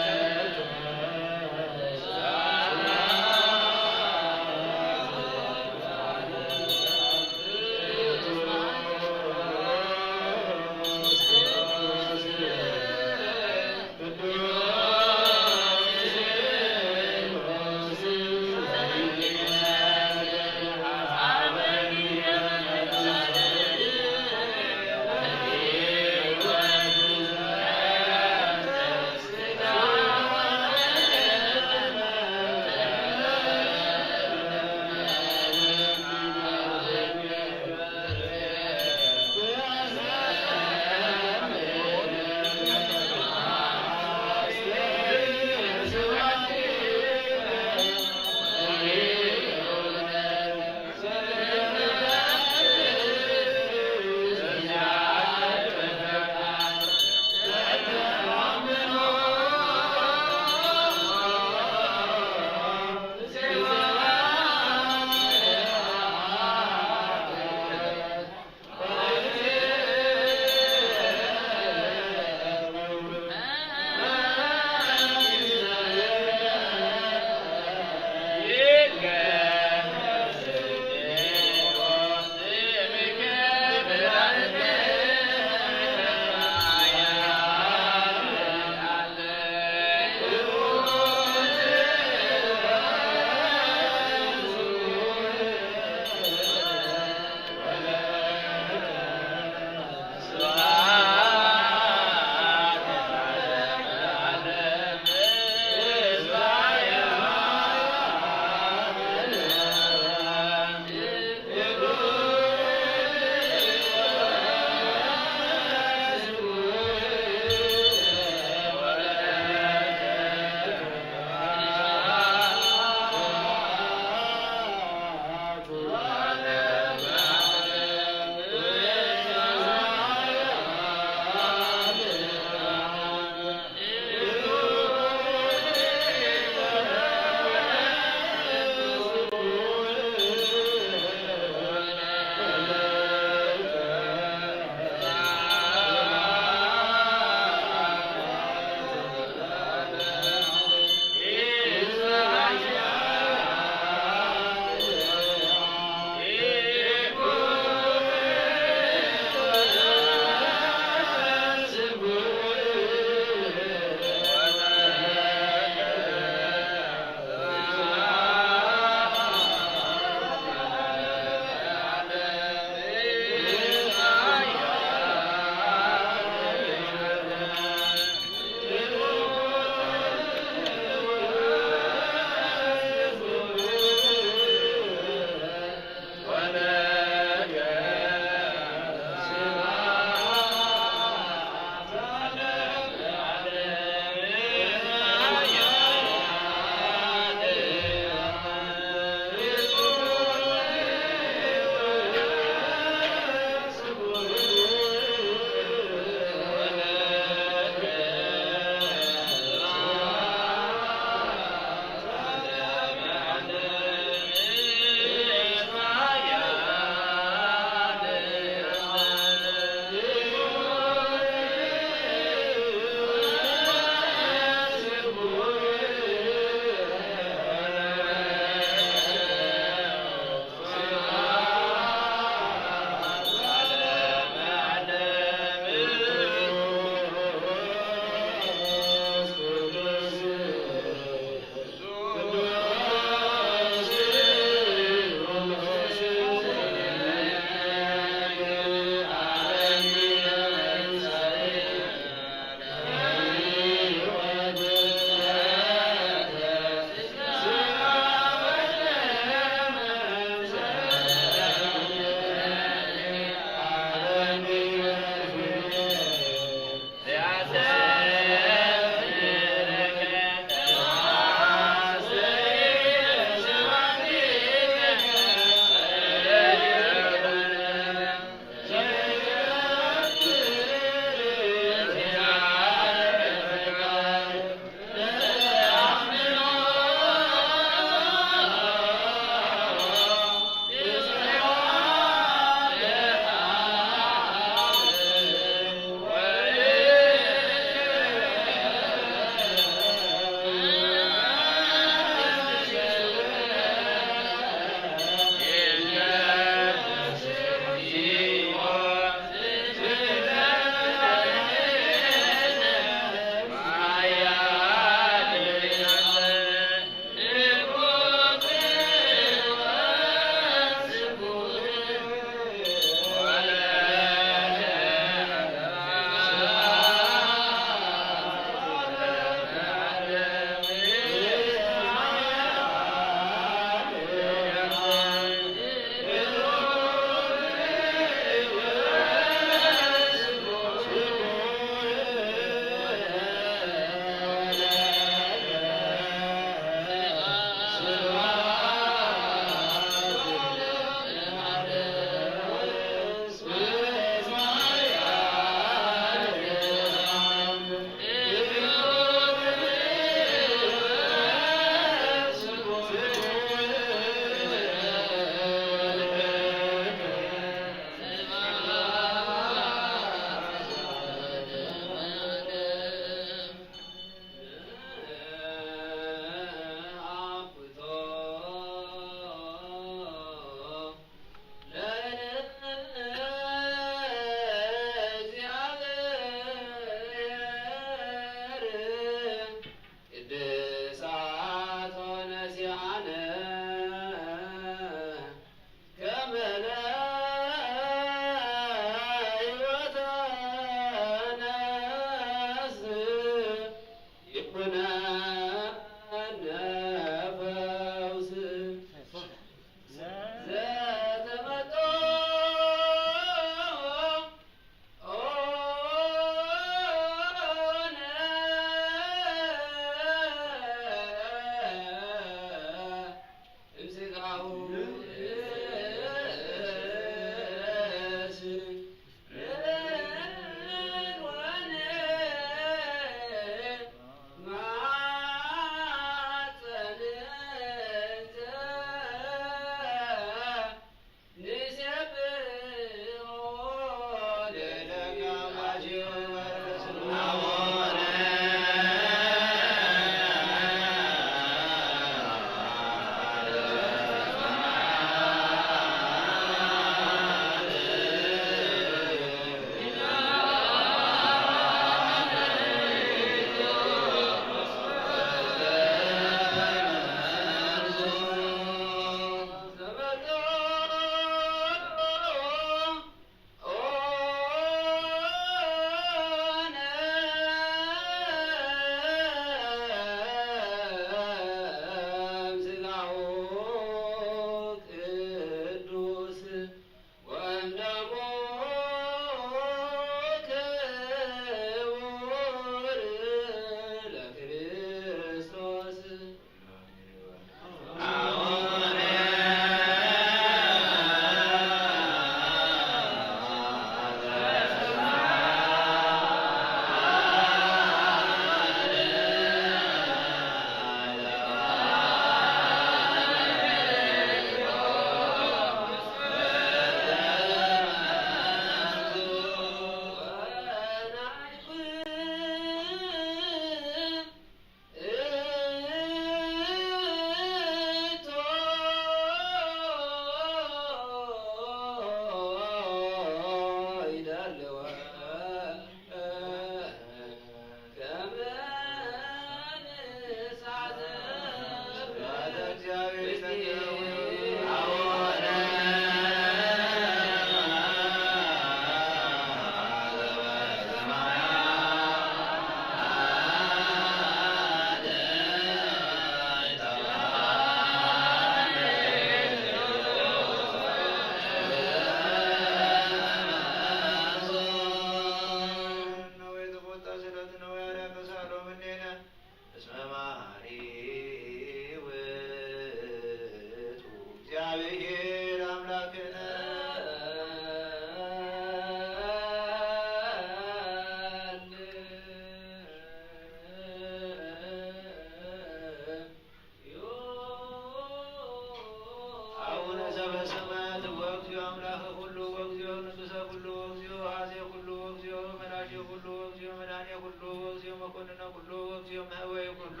ኩነኔ ኩሉ ወእግዚኦ መህወየ ኩሉ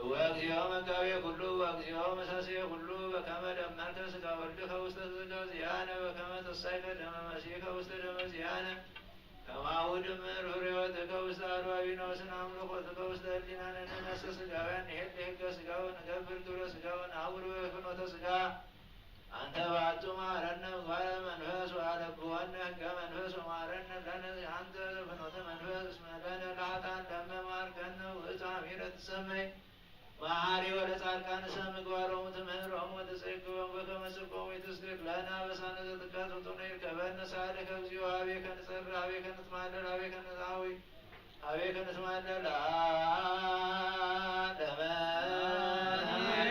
ወእግዚኦ መጋብየ ኩሉ ወእግዚኦ መሳስየ ኩሉ በከመ ደመርከ ሥጋ ወልድከ ውስተ ሥጋ ዚአነ በከመ ተሳይከ ደመ መሲሕከ ውስተ ደመ ዚአነ ከማሁ ድምር ሑሪወትከ ውስተ አልባቢነ ወስነ አምልኮትከ ውስተ ህሊናነ። ንሕነሰ ሥጋውያን ንሄድ ለሕገ ሥጋ ወንገብር ግብረ ሥጋ ወነሐውር በፍኖተ ሥጋ። አንተ ባቱ መሐረነ ምግባረ መንፈስ ወአለብወነ ሕገ መንፈስ ወመሐረነ ለነ አንተ ፍኖተ መንፈስ። እስመ ለነ ለኃጥኣን ለመ መሐርከነ ውእቱ አሚረ ትሰመይ መሐሪ ወለጻድቃንሰ ምግባሮሙ ትምህሮሙ ወትጼግቦሙ በከመ ጽድቆሙ ኢትስድቅ ለነ አበሳነ ዘትካት ውጡነ ይርከበነ ሰአልከ እግዚኦ። ሀቤከ ንጸሪ ሀቤከ ንትማለል ሀቤከ ንትአዊ ሀቤከ ንትማለል ለዓለመ። አሜን።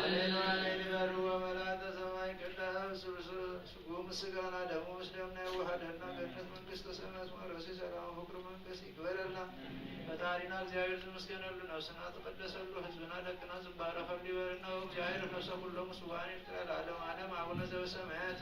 አሜን። ይበሉ ወመላእክተ ሰማይ ቅዳሴ ስሉስ ስግው ምስጋና ደሙ ምስሌነ ይዋሃደና ገነት መንግስተ ሰማያት መውረሲ ሰላም ፍቅር መንግስት ይግበረልና። ፈጣሪና እግዚአብሔር ዝምስገነሉ ነፍስና ተቀደሰሉ ህዝብና ደቅና ዝባረከሉ ይበልና። ወእግዚአብሔር ነፍሰ ኩሎሙ ስውአን ይፍጥራ ለዓለመ ዓለም። አቡነ ዘበሰማያት።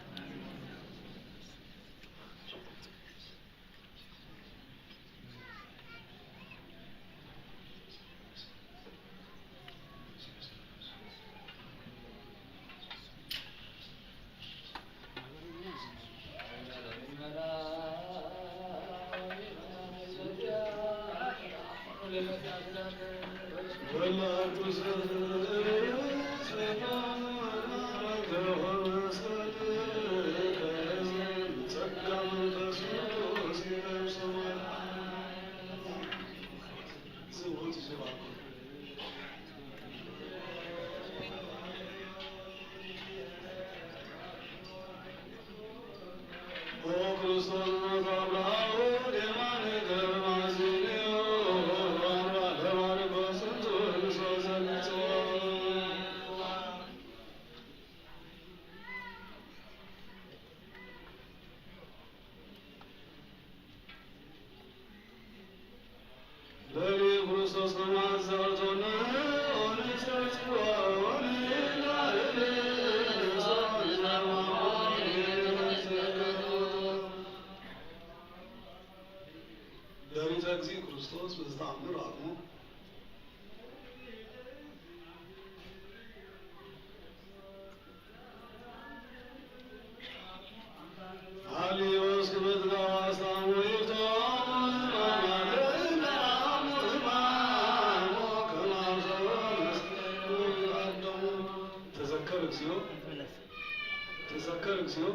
ደሪተ እግዚእ ክርስቶስ በዚ ተአምር አቅሞ ተዘከር እግዚኦ፣ ተዘከር እግዚኦ።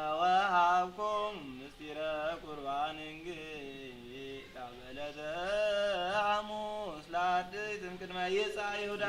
ወዘወሀብኩም ምስጢረ ቁርባን እንግዳ በዕለተ ሐሙስ ለአርድእትም ቅድመ ይጻእ ይሁዳ።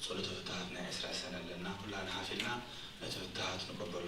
ጸሎተ ፍትሐት ናይ ዕስራ ሰነ አለና፣ ሁላን ሐፊልና ነቲ ፍትሐት ንቀበሎ።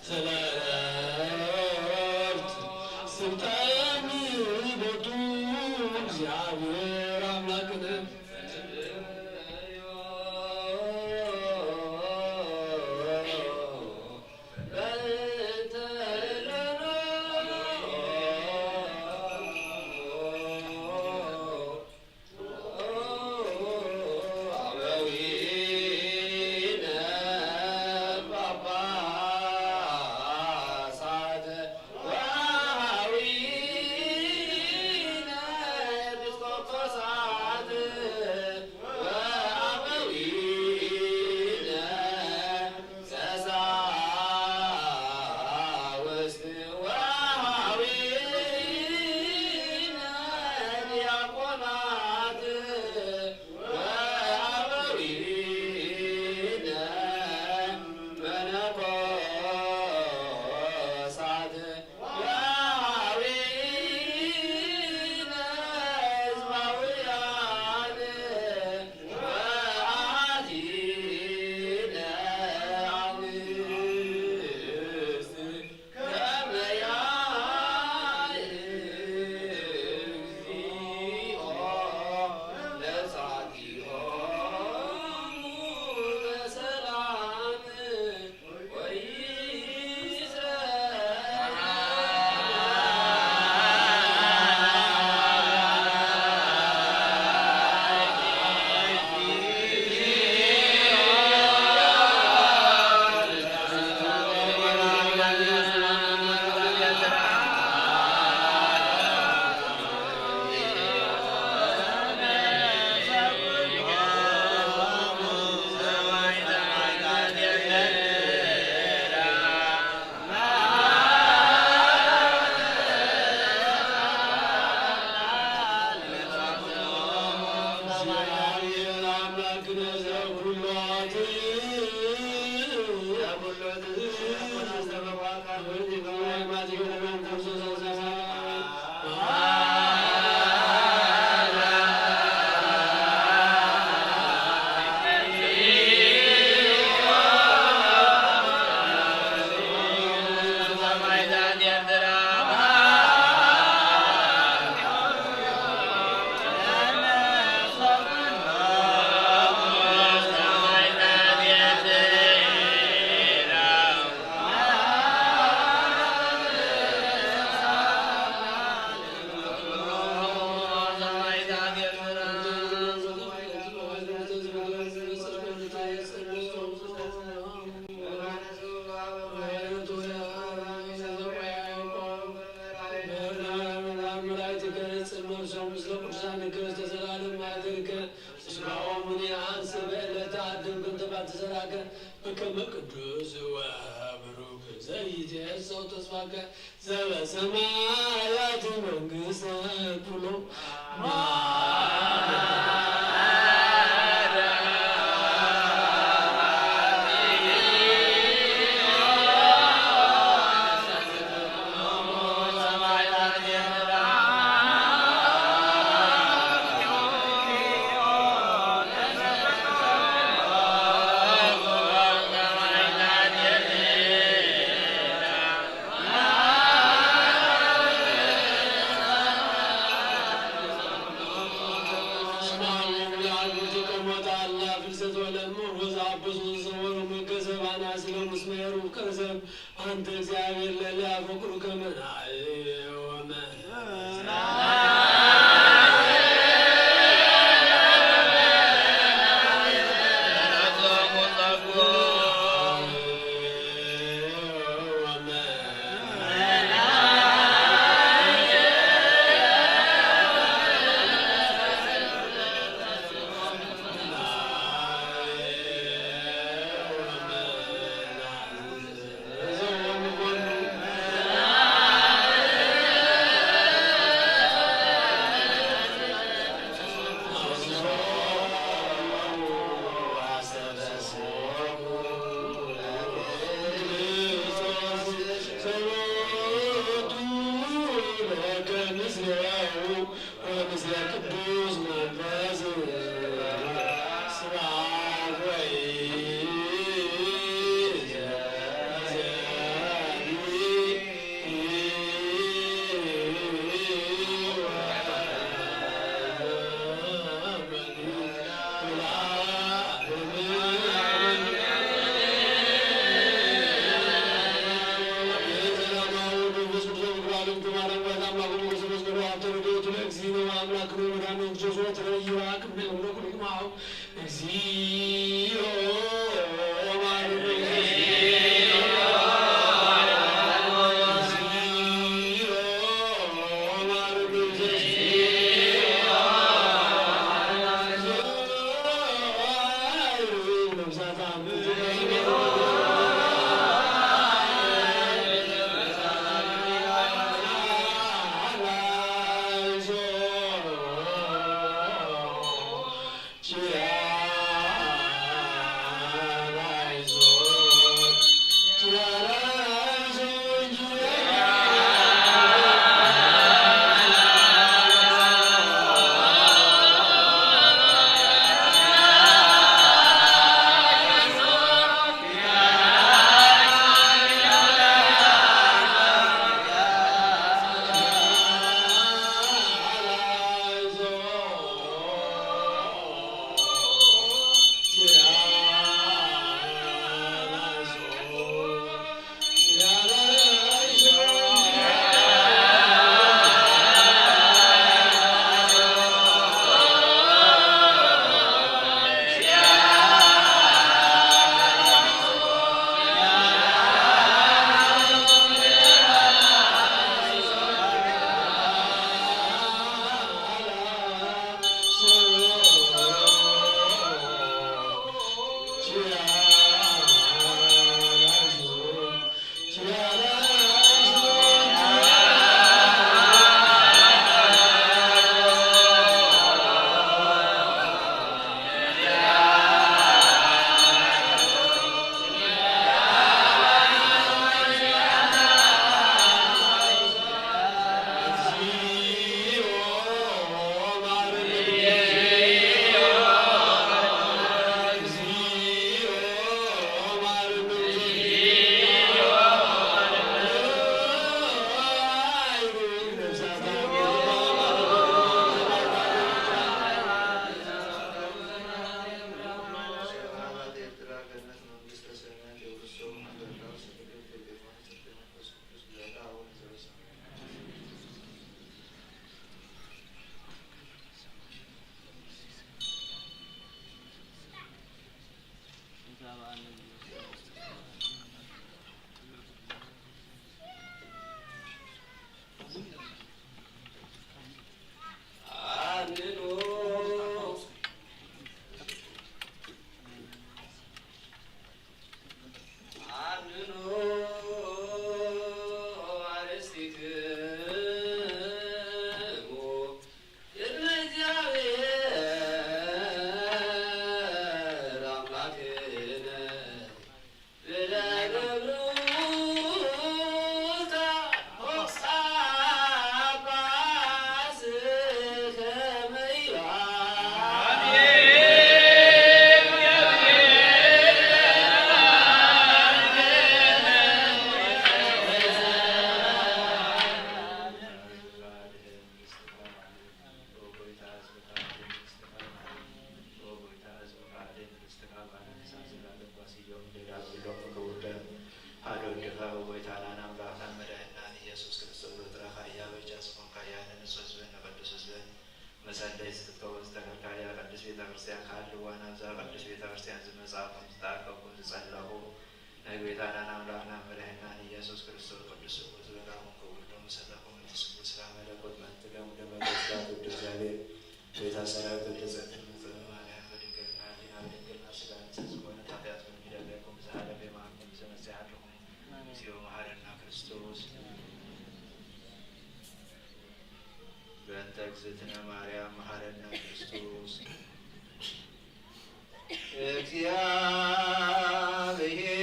ሰላም ስልጣን ቦቱ እግዚአብሔር አምላክነ ኪያነ እስከ ዘላለም ማህደርከ። ወስጋሆሙ ንያንስ በዕለተ አደምከ እንተ ባትዘራከ በከመ ቅዱስ ወብሩክ ዘይትዔጸው ተስፋከ ዘበሰማያት መንግስተ ኩሎ አንተ እግዚአብሔር ለለ አፈቅሩ ከመናይ ወመ ወምስለ ቅዱስ መንፈስ ስብሐት ወይእዜኒ ᖁ ᖁይታናን አምላክናን መድኃኒናን ኢየሱስ ክርስቶስ፣ ወትረኻ ሕያው ቻ ስኮንካ፣ ያንን ንጹሕ ሕዝብን ንቅዱስ ሕዝብን መሰለይ ስትትከውን ዝተከልካያ ቅድስት ቤተ ክርስቲያን ከሃልዋና፣ ብዛ ቅድስት ቤተ ክርስቲያን ዝመጻእኩም፣ ዝጣቀብኩም፣ ዝጸለኹ፣ ናይ ጌታናን አምላክናን መድኃኒናን ኢየሱስ ክርስቶስ ቅዱስ ስሙ ዝበላኹም፣ ክቡር ደሙ ሰተኹም፣ እቲ ስሙ ስራ መለኮት መንትገሙ ደመ ገዝታት ወደ እግዚአብሔር ቤታ ሰራዊት ወደ ጸድቅ ንጽሕት ማርያም በድንግልና ሕሊና በድንግልና ስጋ ንጽሕት ዝኾነት ኃጢአትኩም ይደለኩም ብዝሃለፈ የማንኩም ብዘመጽእ ያድርኩም። እግዚኦ መሐረነ ክርስቶስ። በእንተ እግዝእትነ ማርያም መሐረነ ክርስቶስ።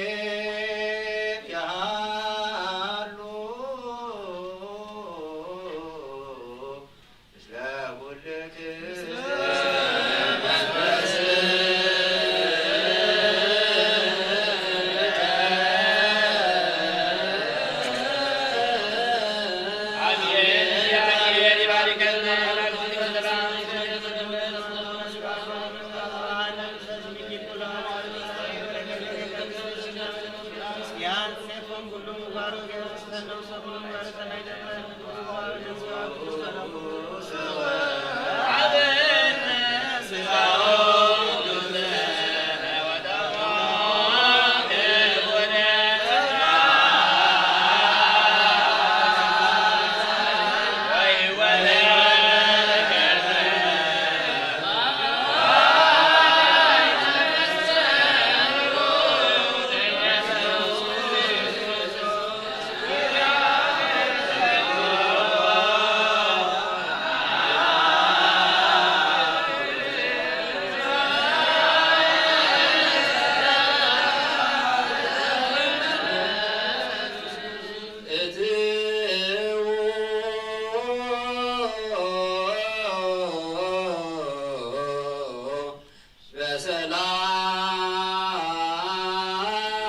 እግዚአብሔር ያሉ ምስለ ኩልክሙ።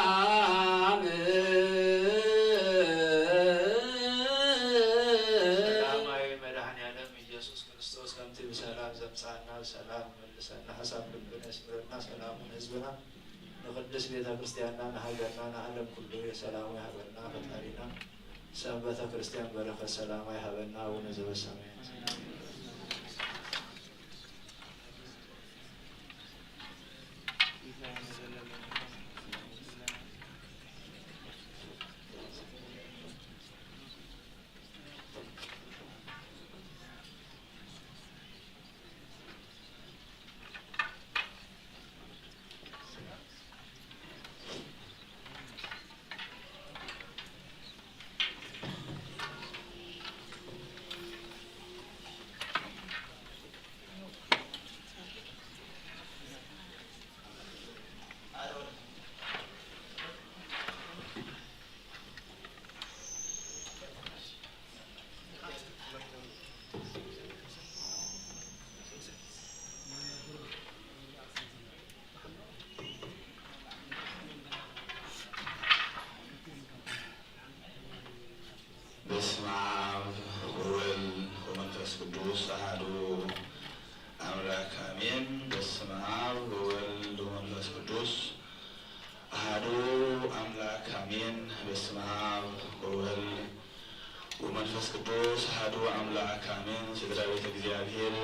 በሰላም። ሰላማዊ መድኃኔዓለም ኢየሱስ ክርስቶስ ከምቲ ብሰላም ዘምጻና ብሰላም መልሰና ሐሳብ ልብነ ይስምርልና ሰላሙን ሕዝብና ንቅድስት ቤተ ክርስቲያንና ንሀገርና ንዓለም ኩሉ የሰላሙ ይሀበና ፈጣሪና። ሰንበተ ክርስቲያን በረከት ሰላማ ይሀበና አቡነ ዘበሰማያት። በስመ አብ ወወልድ ወመንፈስ ቅዱስ አሐዱ አምላክ አሜን። በስመ አብ ወወልድ ወመንፈስ ቅዱስ አሐዱ አምላክ አሜን። በስመ አብ ወወልድ ወመንፈስ ቅዱስ አሐዱ አምላክ አሜን። ስድራ ቤተ እግዚአብሔር፣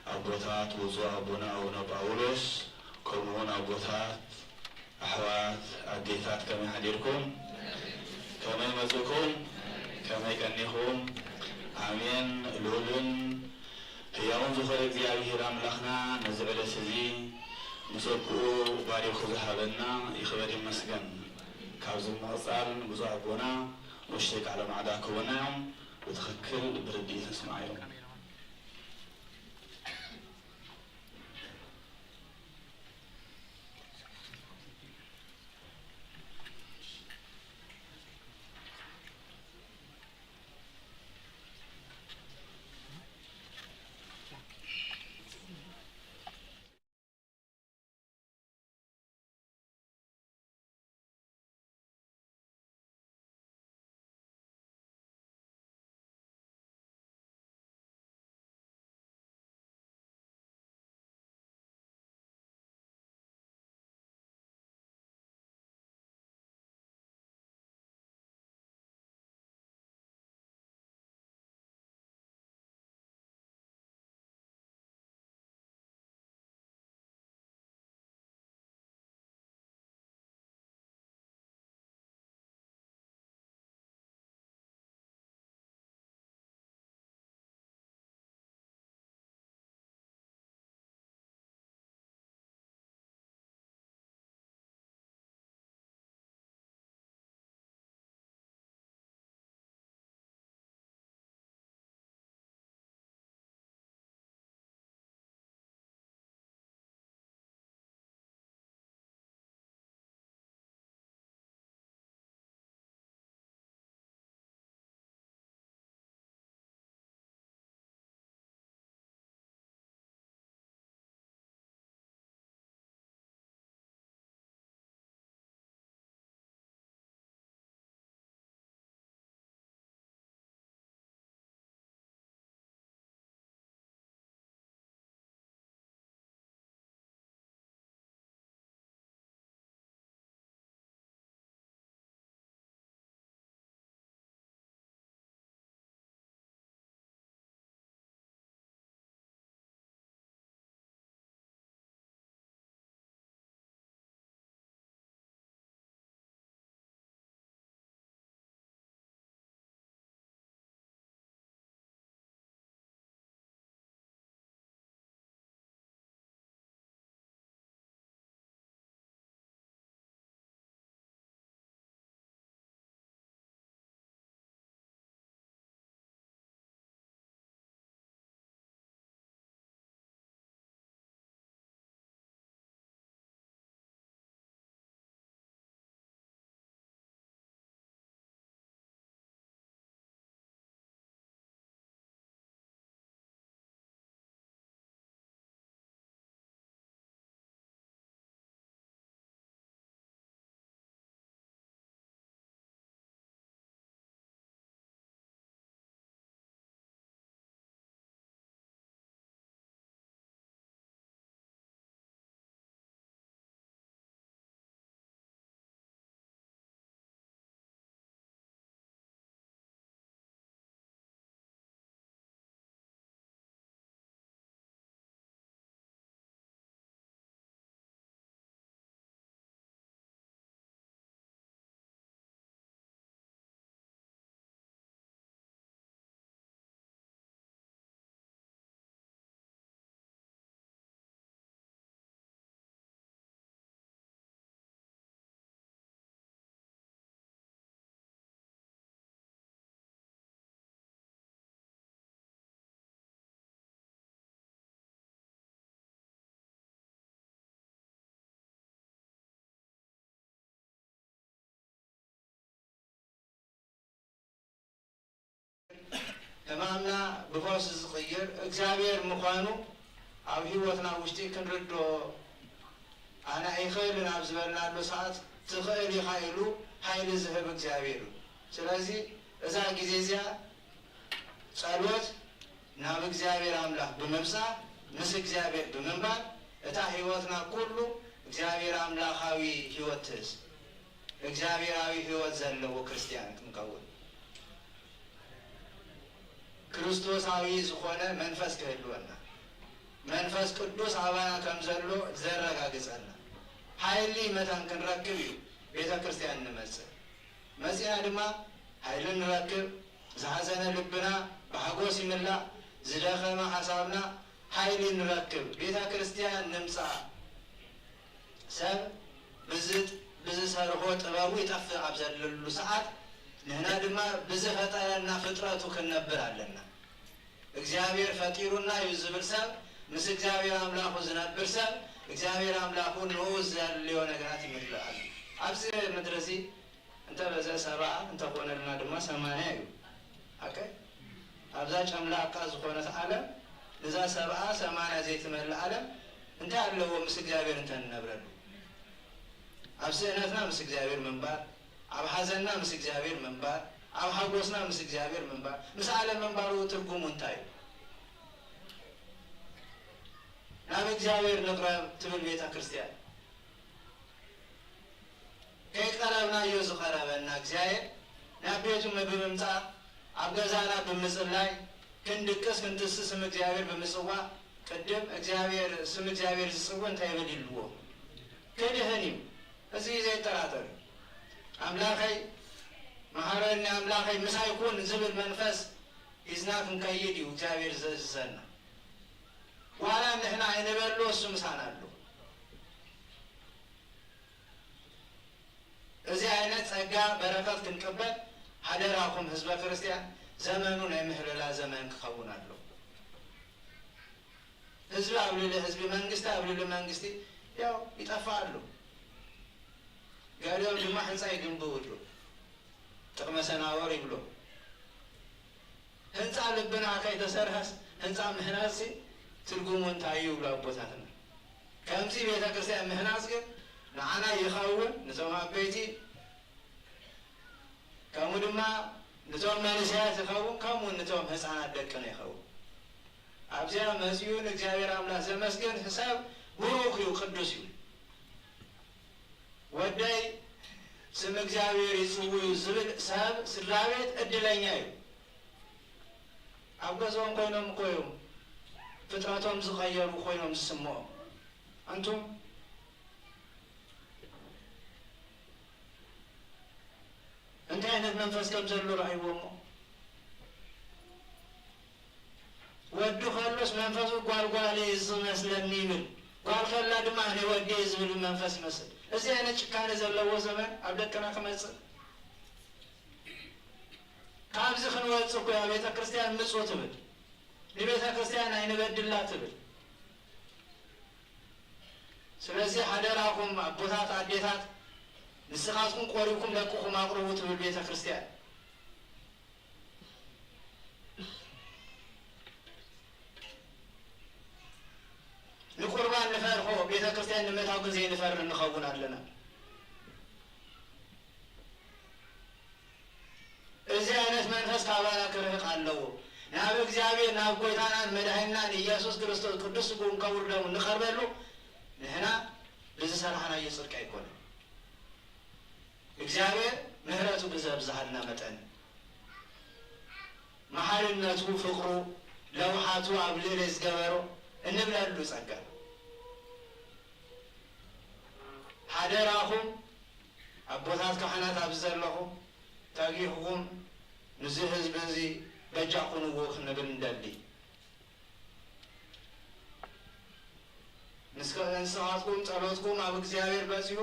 አቦታት፣ ብፁዕ አቡነ አቡነ ጳውሎስ፣ ከምኡውን አቦታት፣ ኣሕዋት፣ ኣዴታት፣ ከመይ ሓዲርኩም? ከመይ መጽእኩም? ከመይ ቀኒኹም? ኣሜን። ልዑልን ህያውን ዝኾነ እግዚኣብሔር ኣምላኽና ነዚ ዕለት እዚ ብጸግኡ ባሪኹ ዝሃበና ይኽበር ይመስገን። ካብዚ ብምቕጻል ብፁዕ ኣቦና ንእሽተይ ቃለ ማዕዳ ክህቡና እዮም። ብትኽክል ብርድኢት ንስምዓዮም። ህማምና ብፈውስ ዝቕይር እግዚኣብሔር ምዃኑ ኣብ ህይወትና ውሽጢ ክንርድኦ፣ ኣነ ኣይኽእልን ኣብ ዝበልናሉ ሰዓት ትኽእል ኢኻ ኢሉ ሓይሊ ዝህብ እግዚኣብሔር እዩ። ስለዚ እዛ ግዜ እዚኣ ጸሎት ናብ እግዚኣብሔር ኣምላኽ ብምብጻሕ፣ ምስ እግዚኣብሔር ብምንባር፣ እታ ህይወትና ኩሉ እግዚኣብሔር ኣምላኻዊ ህይወት ትህዝ። እግዚኣብሔራዊ ህይወት ዘለዎ ክርስትያን ክንከውን ክርስቶሳዊ ዝኾነ መንፈስ ክህልወና፣ መንፈስ ቅዱስ ኣባና ከም ዘሎ ዘረጋግጸልና ሓይሊ መታን ክንረክብ እዩ ቤተ ክርስትያን ንመጽእ። መጺና ድማ ሓይሊ ንረክብ፣ ዝሓዘነ ልብና ብሓጎስ ይምላእ፣ ዝደኸመ ሓሳብና ሓይሊ ንረክብ። ቤተ ክርስትያን ንምጻእ። ሰብ ብዝ-፣ ብዝሰርሖ ጥበቡ ይጠፍእ ኣብ ዘለሉ ሰዓት፣ ንሕና ድማ ብዝፈጠረና ፍጥረቱ ክንነብር ኣለና። እግዚኣብሔር ፈጢሩና እዩ ዝብል ሰብ፣ ምስ እግዚኣብሔር ኣምላኹ ዝነብር ሰብ፣ እግዚኣብሔር ኣምላኹ ንኡ ዘድልዮ ነገራት ይምልኣሉ። ኣብዚ ምድሪ እዚ እንተ በዘ ሰብዓ፣ እንተ ኾነልና ድማ ሰማንያ እዩ። ኦኬ? ኣብዛ ጨምላቃ ዝኾነት ዓለም፣ ንዛ ሰብዓ ሰማንያ ዘይትመልእ ዓለም፣ እንታይ ኣለዎ ምስ እግዚኣብሔር እንተ ንነብረሉ? ኣብ ስእነትና ምስ እግዚኣብሔር ምንባር፣ ኣብ ሓዘንና ምስ እግዚኣብሔር ምንባር፣ ኣብ ሓጎስና ምስ እግዚኣብሔር ምንባር፣ ምስ ዓለም ምንባሩ ትርጉሙ እንታይ እዩ? ናብ እግዚኣብሔር ንቕረብ ትብል ቤተ ክርስትያን። ከይቀረብናዮ ዝቐረበና እግዚኣብሔር ናብ ቤቱ ብምምጻእ፣ ኣብ ገዛና ብምጽላይ፣ ክንድቅስ ክንትስእ ስም እግዚኣብሔር ብምጽዋዕ፣ ቅድም እግዚኣብሔር፣ ስም እግዚኣብሔር ዝጽውዕ እንታይ ይብል ይልዎ? ክድህን እዩ። እዚ ዘይጠራጠር እዩ። ኣምላኸይ መሃረኒ፣ ኣምላኸይ ምሳይ ኩን ዝብል መንፈስ ሒዝና ክንከይድ እዩ እግዚኣብሔር ዘእዝዘና። ዋላ ንሕና ኣይንበሎ፣ እሱ ምሳና ኣሎ። እዚ ዓይነት ጸጋ በረከት ክንቅበል ሓደራኹም ህዝበ ክርስቲያን፣ ዘመኑ ናይ ምህለላ ዘመን ክኸውን ኣሎ። ህዝቢ ኣብ ልዕሊ ህዝቢ፣ መንግስቲ ኣብ ልዕሊ መንግስቲ ያው ይጠፍእ ኣሎ። ገሊኦም ድማ ህንጻ ይግንብው ኣሎ። ጥቕመ ሰናወር ይብሎ። ህንጻ ልብና ከይተሰርሐስ ህንጻ ምህናጽ ትርጉሙ እንታይ እዩ ይብሉ ኣቦታትና። ከምዚ ቤተክርስትያን ምህናጽ ግን ንዓና ይኸውን፣ ንቶም ኣበይቲ፣ ከምኡ ድማ ንቶም መንእሰያት ይኸውን፣ ከምኡ ንቶም ህጻናት ደቅና ይኸውን። ኣብዚኣ መጺኡ ንእግዚኣብሔር ኣምላኽ ዘመስግን ሰብ ብሩኽ እዩ፣ ቅዱስ እዩ። ወደይ ስም እግዚኣብሔር ይጽውዩ ዝብል ሰብ ስድራ ቤት እድለኛ እዩ። ኣብ ገዝኦም ኮይኖም እኮ እዮም ፍጥረቶም ዝቐየሩ ኮይኖም ዝስምዖም። ኣንቱም እንታይ ዓይነት መንፈስ ከም ዘሎ ረኣይዎ እሞ። ወዲ ከሎስ መንፈሱ ጓል ጓል እዩ ዝመስለኒ ይብል። ጓል ከላ ድማ ኣነ ወዲ እየ ዝብል መንፈስ ይመስል። እዚ ዓይነት ጭካኔ ዘለዎ ዘመን ኣብ ደቅና ክመጽእ። ካብዚ ክንወጽእ እኮ እያ ቤተ ክርስቲያን ምጹ ትብል። ንቤተ ክርስቲያን ኣይንበድላ ትብል። ስለዚህ ሓደራኹም ኣቦታት፣ ኣዴታት፣ ንስኻትኩም ቆሪብኩም ደቅኹም ኣቕርቡ ትብል ቤተ ክርስቲያን። ንቁርባን ንፈርሖ፣ ቤተ ክርስቲያን ንምእታው ግን ዘይንፈርህ ንኸውን ኣለና። እዚ ዓይነት መንፈስ ካባና ክርሕቅ ኣለዎ። ናብ እግዚኣብሔር፣ ናብ ጎይታናን መድኃኒናን ኢየሱስ ክርስቶስ ቅዱስ ስግኡን ክቡር ደሙን ንቐርበሉ ንሕና ብዝሰራሕናዮ ጽድቂ ኣይኮነን። እግዚኣብሔር ምሕረቱ ብዘብዝሃልና መጠን፣ መሓርነቱ፣ ፍቕሩ፣ ለውሓቱ ኣብ ልዕለይ ዝገበሮ እንብለሉ ጸጋ። ሓደራኹም ኣቦታት ካህናት ኣብዚ ዘለኹም፣ ተጊህኩም ንዚ ህዝቢ እዚ በጃ ኩንዎ ክንብል እንደሊ። ንስኻ-፣ ንስኻትኩም ጸሎትኩም ኣብ እግዚኣብሔር በጺሑ፣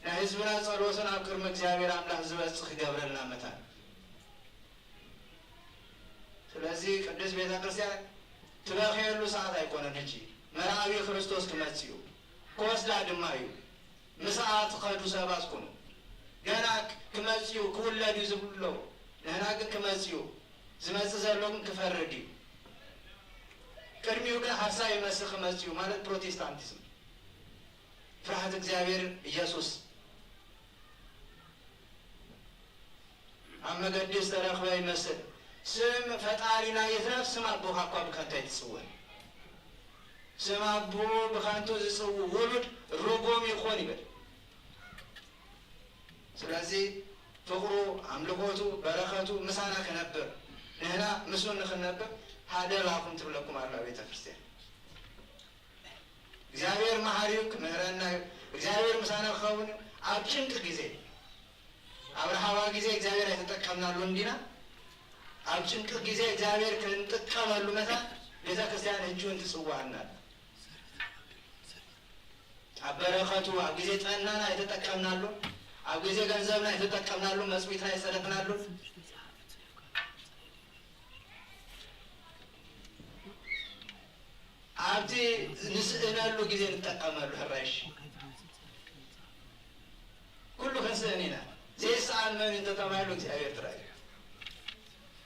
ናይ ህዝብና ጸሎትን ኣብ ቅድሚ እግዚኣብሔር ኣምላኽ ዝበጽሕ ክገብረልና መታን። ስለዚ ቅድስት ቤተ ክርስቲያን ትበኽየሉ ሰዓት ኣይኮነን። ሕጂ መርኣዊ ክርስቶስ ክመጽእ እዩ፣ ክወስዳ ድማ እዩ። ምስኣ ትኸዱ ሰባት ኩኑ። ገና ክመጽእ እዩ፣ ክውለድ እዩ ዝብሉ ኣለዉ። ንሕና ግን ክመጽእ እዩ፣ ዝመጽእ ዘሎ ግን ክፈርድ እዩ። ቅድሚኡ ግን ሐሳዊ ይመስል ክመጽእ እዩ፣ ማለት ፕሮቴስታንቲዝም። ፍርሃት እግዚኣብሔር፣ ኢየሱስ ኣብ መገዲ ዝተረኽበ ይመስል። ስም ፈጣሪና ይትረፍ፣ ስም ኣቦኻ እኳ ብከንቱ ኣይትጽወዕ። ስም ኣቦ ብከንቱ ዝጽውዕ ውሉድ ርጉም ይኹን ይብል። ስለዚ ፍቕሩ፣ ኣምልኾቱ፣ በረኸቱ ምሳና ክነብር፣ ንሕና ምስኡ ንኽንነብር ሃደራኹም ትብለኩም ኣላ ቤተ ክርስቲያን። እግዚኣብሔር መሓሪ እዩ፣ ክምህረና እዩ። እግዚኣብሔር ምሳና ክኸውን እዩ። ኣብ ጭንቂ ጊዜ፣ ኣብ ረሃዋ ጊዜ እግዚኣብሔር ኣይተጠቀምናሉን ዲና? ኣብ ጭንቂ ጊዜ እግዚኣብሔር ክንጥቀመሉ መታን ቤተ ክርስቲያን ሕጂ እውን ትጽዋዕና ኣላ። ኣብ በረኸቱ፣ ኣብ ጊዜ ጥዕናና ኣይተጠቀምናሉን፣ ኣብ ጊዜ ገንዘብና ኣይተጠቀምናሉን፣ መጽዊትና ኣይጸደቅናሉን። ኣብቲ ንስእነሉ ጊዜ ንጠቀመሉ። ሕራይ እሺ፣ ኩሉ ክንስእን ኢና። ዘይሰኣን መን እዩ እንተተባሂሉ እግዚኣብሔር ጥራይ እዩ።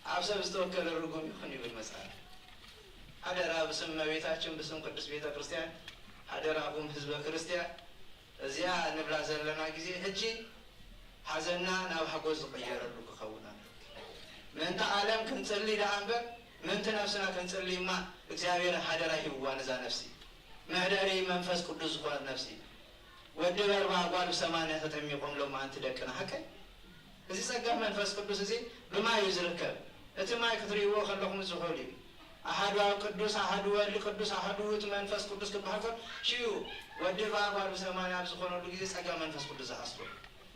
ኣብ ሰብ ዝተወከለ ርጉም ይኹን ይብል መጽሓፍ። ሓደራ ብስም እመቤታችን፣ ብስም ቅድስት ቤተ ክርስቲያን፣ ሓደራኹም ህዝበ ክርስቲያን፣ እዚኣ እንብላ ዘለና ጊዜ ሕጂ ሓዘንና ናብ ሓጎስ ዝቕየረሉ ክኸውን ኣለዎ። ምእንቲ ዓለም ክንጽሊ ደኣ እምበር፣ ምእንቲ ነፍስና ክንጽሊ እማ እግዚኣብሔር ሓደራ ሂብዋ ነዛ ነፍሲ። መሕደሪ መንፈስ ቅዱስ ዝኾነት ነፍሲ። ወዲ በርባ ጓል ብሰማንያ ተጠሚቖም ሎማዓንቲ ደቅና፣ ሓቀይ? እዚ ጸጋ መንፈስ ቅዱስ እዚ ብማይ እዩ ዝርከብ። እቲ ማይ ክትርእይዎ ከለኹም ዝሑል እዩ። ኣሐዱ ኣብ ቅዱስ፣ ኣሐዱ ወልድ ቅዱስ፣ ኣሐዱ ውእቱ መንፈስ ቅዱስ ክበሃል ከሎ፣ ሽዩ ወዲ በርባ ጓል ብሰማንያ ኣብ ዝኾነሉ ጊዜ ጸጋ መንፈስ ቅዱስ ዝሓስሩ።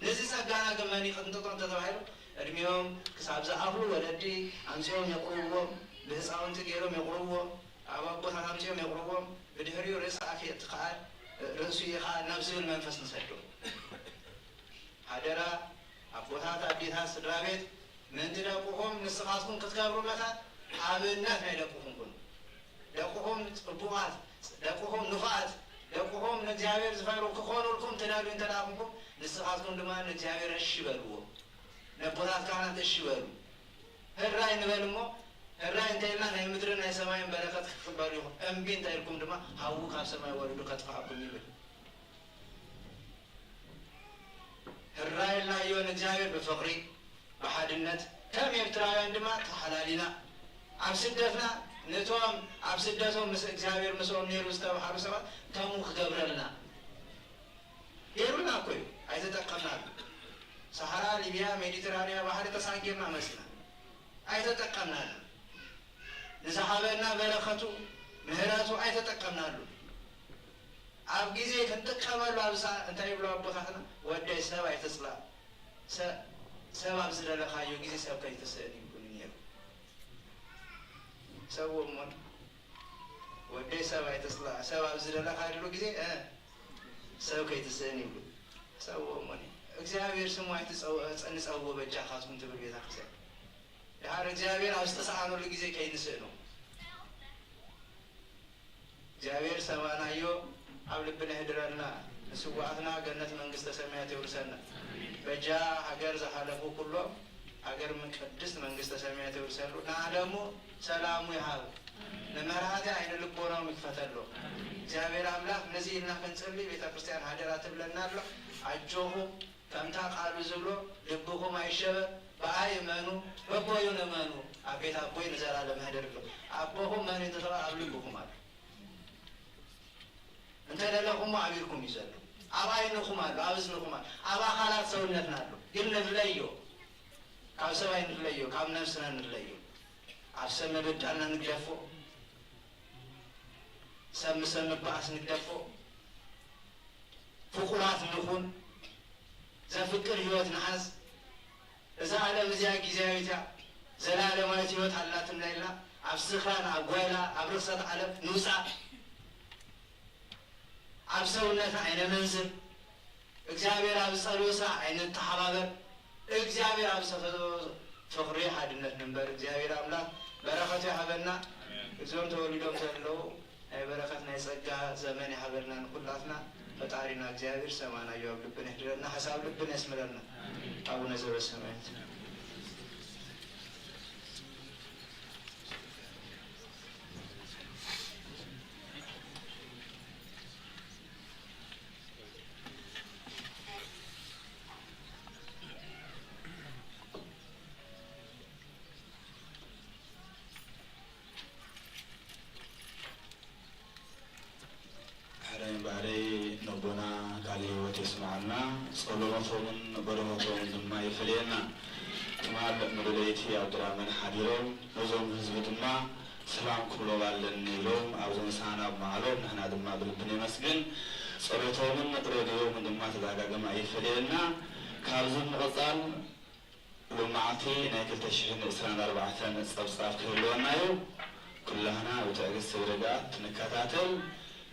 ነዚ ጸጋና ግን መን ይቕንጥጦ እንተተባሂሉ፣ ዕድሜኦም ክሳብ ዝኣኽሉ ወለዲ ኣምጺኦም የቕርብዎም፣ ብህጻውንቲ ገይሮም የቕርብዎም፣ ኣብ ኣቦታት ኣምጺኦም የቕርብዎም፣ ብድሕሪኡ ርእሲ ኣፍ የእቲ ከኣ፣ ርእሱ ይኸኣል ናብ ዝብል መንፈስ ንሰዶ። ሓደራ ኣቦታት፣ ኣዴታት፣ ስድራ ቤት፣ ምእንቲ ደቅኹም ንስኻትኩም ክትከብሩ መታን ኣብነት ናይ ደቅኹም ኩኑ። ደቅኹም ጽቡቓት፣ ደቅኹም ንፉዓት፣ ደቅኹም ንእግዚኣብሔር ዝፈርሁ ክኾኑልኩም ትደልዩ እንተ ደኣ ኩንኩም፣ ንስኻትኩም ድማ ንእግዚኣብሔር እሺ በልዎ። ነቦታት ካህናት እሺ በሉ። ህራይ ንበል እሞ፣ ህራይ እንተ ኢልና ናይ ምድርን ናይ ሰማይን በረኸት ክትቅበሉ ኢኹም። እምቢ እንተ ኢልኩም ድማ፣ ሓዊ ካብ ሰማይ ወሪዱ ከጥፍኣኩም ይብል። ህራይ ኢልናዮ ንእግዚኣብሔር ብፍቕሪ፣ ብሓድነት፣ ከም ኤርትራውያን ድማ ተሓላሊና፣ ኣብ ስደትና ነቶም ኣብ ስደቶም ምስ እግዚኣብሔር ምስኦም ነይሩ ዝተባህሉ ሰባት ከምኡ ክገብረልና ገይሩልና እኮ እዩ። ኣይተጠቀምናሉ። ሰሃራ፣ ሊብያ፣ ሜዲትራንያ ባሕሪ ተሳጊርና መጺና። ኣይተጠቀምናሉ። ንዝሃበና በረኸቱ፣ ምህረቱ ኣይተጠቀምናሉ። ኣብ ጊዜ ክንጥቀመሉ፣ ኣብ ሰ-፣ እንታይ ይብሉ ኣቦታትና? "ወደይ ሰብ ኣይትጽላእ፣ ሰ-፣ ሰብ ኣብ ዝደለኻዮ ጊዜ ሰብ ከይትስእን" ይብሉኒ ነይሩ። ሰውእ እሞ፣ "ወደይ ሰብ ኣይትጽላእ፣ ሰብ ኣብ ዝደለኻሉ ጊዜ፣ እ፣ ሰብ ከይትስእን" ይብሉ። ሰውእ እሞ፣ እግዚኣብሔር ስሙ ኣይትጸው-፣ ንጸውእ በጃኻትኩም ትብል ቤተክርስትያን። ደሓር እግዚኣብሔር ኣብ ዝተሳእነሉ ጊዜ ከይንስእኖ። እግዚኣብሔር ሰማናዮ ኣብ ልብና የሕድረልና። ንስዋኣትና ገነት መንግስተ ሰማያት የውርሰና። በጃ ሃገር ዝሓለፉ ኩሎም ሃገር ምን ቅድስት መንግስተ ሰማያት የውርሰሉ። ንዓለሙ ሰላሙ ይሃብ። ንመራህቲ ዓይነ ልቦናኦም ይክፈተሎም። እግዚኣብሔር ኣምላኽ ነዚ ኢልና ክንጽሊ ቤተክርስትያን ሃደራ ትብለና ኣሎ። ኣጆኹም። ከምታ ቃሉ ዝብሎ፣ ልብኹም ኣይሸበር፣ ብኣይ እመኑ፣ በቦዩን እመኑ፣ ኣብ ቤት ኣቦይ ንዘላለም እሕድር ኣሎ። ኣቦኹም መን እዩ እንተተባለ ኣብ ልብኹም ኣሎ። እንተ ደለኹሞ ኣብ ኢድኩም እዩ ዘሎ። ኣብ ዓይንኹም ኣሎ፣ ኣብ እዝንኹም ኣሎ፣ ኣብ ኣኻላት ሰውነትና ኣሎ። ግን ንፍለዮ፣ ካብ ሰብኣይ ንፍለዮ፣ ካብ ነፍስና ንፍለዮ። ኣብ ሰብ ምብዳልና ንግደፎ፣ ሰብ ምሰብ ምባኣስ ንግደፎ። ፍቁራት ንኹን፣ ዘፍቅር ህይወት ንሓዝ። እዛ ዓለም እዚኣ ጊዜያዊት እያ፣ ዘላለማዊት ህይወት ኣላትና ኢልና ኣብ ስኽራን፣ ኣብ ጓይላ፣ ኣብ ርኽሰት ዓለም ንውጻእ። ኣብ ሰውነትና ኣይነመንዝር። እግዚኣብሔር ኣብ ዝጸልኦ ስራሕ ኣይንተሓባበር። እግዚኣብሔር ኣብ ዝፈተዎ ፍቕሪ ሓድነት ንንበር። እግዚኣብሔር ኣምላኽ በረኸቱ ይሃበና። እዞም ተወሊዶም ዘለዉ ናይ በረኸት ናይ ጸጋ ዘመን ይሃበልና ንኹላትና። ፈጣሪና እግዚኣብሔር ሰማናዮ ኣብ ልብና የሕድረልና፣ ሓሳብ ልብና የስምረልና። ኣቡነ ዘበሰማያት። ባርይ ነቦና ቃለ ሕይወት የስመዐልና፣ ጸሎቶምን በረኸቶምን ድማ ይፈለየና። ትማል ሙሉ ለይቲ ኣብ ድራመን ሓዲሮም፣ ነዞም ህዝቢ ድማ ሰላም ክብሎም ኣለኒ ኢሎም ኣብ ዘምሳና ብማዕሎም፣ ንሕና ድማ ብልቢ ነመስግን። ጸሎቶምን ረድዮምን ድማ ተደጋጋሚ ኣይፈለየና። ካብዚ ብምቕጻል ሎማዓንቲ ናይ ክልተ ሽሕን ዕስራን ኣርባዕተን ጸብጻብ ክህልወና እዩ። ኩላህና ብትዕግስቲ ብርግኣት ክንከታተል፣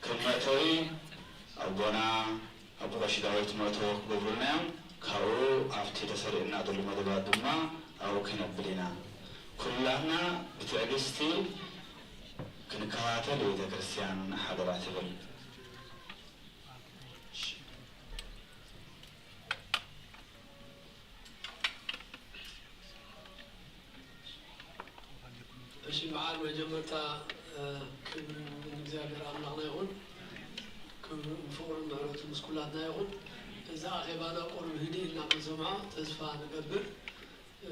ከም መእተዊ ኣቦና ኣቦ ቀሺ ዳዊት መእተዊ ክገብሩልና እዮም። ካብኡ ኣብቲ ተሰሪዕና ዘሎ መደባት ድማ ኣብኡ ክነብል ኢና። ኩላህና ብትዕግስቲ ክንከታተል ቤተክርስትያን ሓደራ ትብል። እሺ፣ በዓል መጀመርታ፣ እ፣ ክብሪ ንእግዚኣብሔር ኣምላኽና ይኹን። ክብሪ፣ ፍቕሩን ምሕረቱን ምስ ኩላትና ይኹን። እዚ ኣኼባና ቁሩብ ህድእ ኢልና ክንሰምዖ ተስፋ ንገብር። እ፣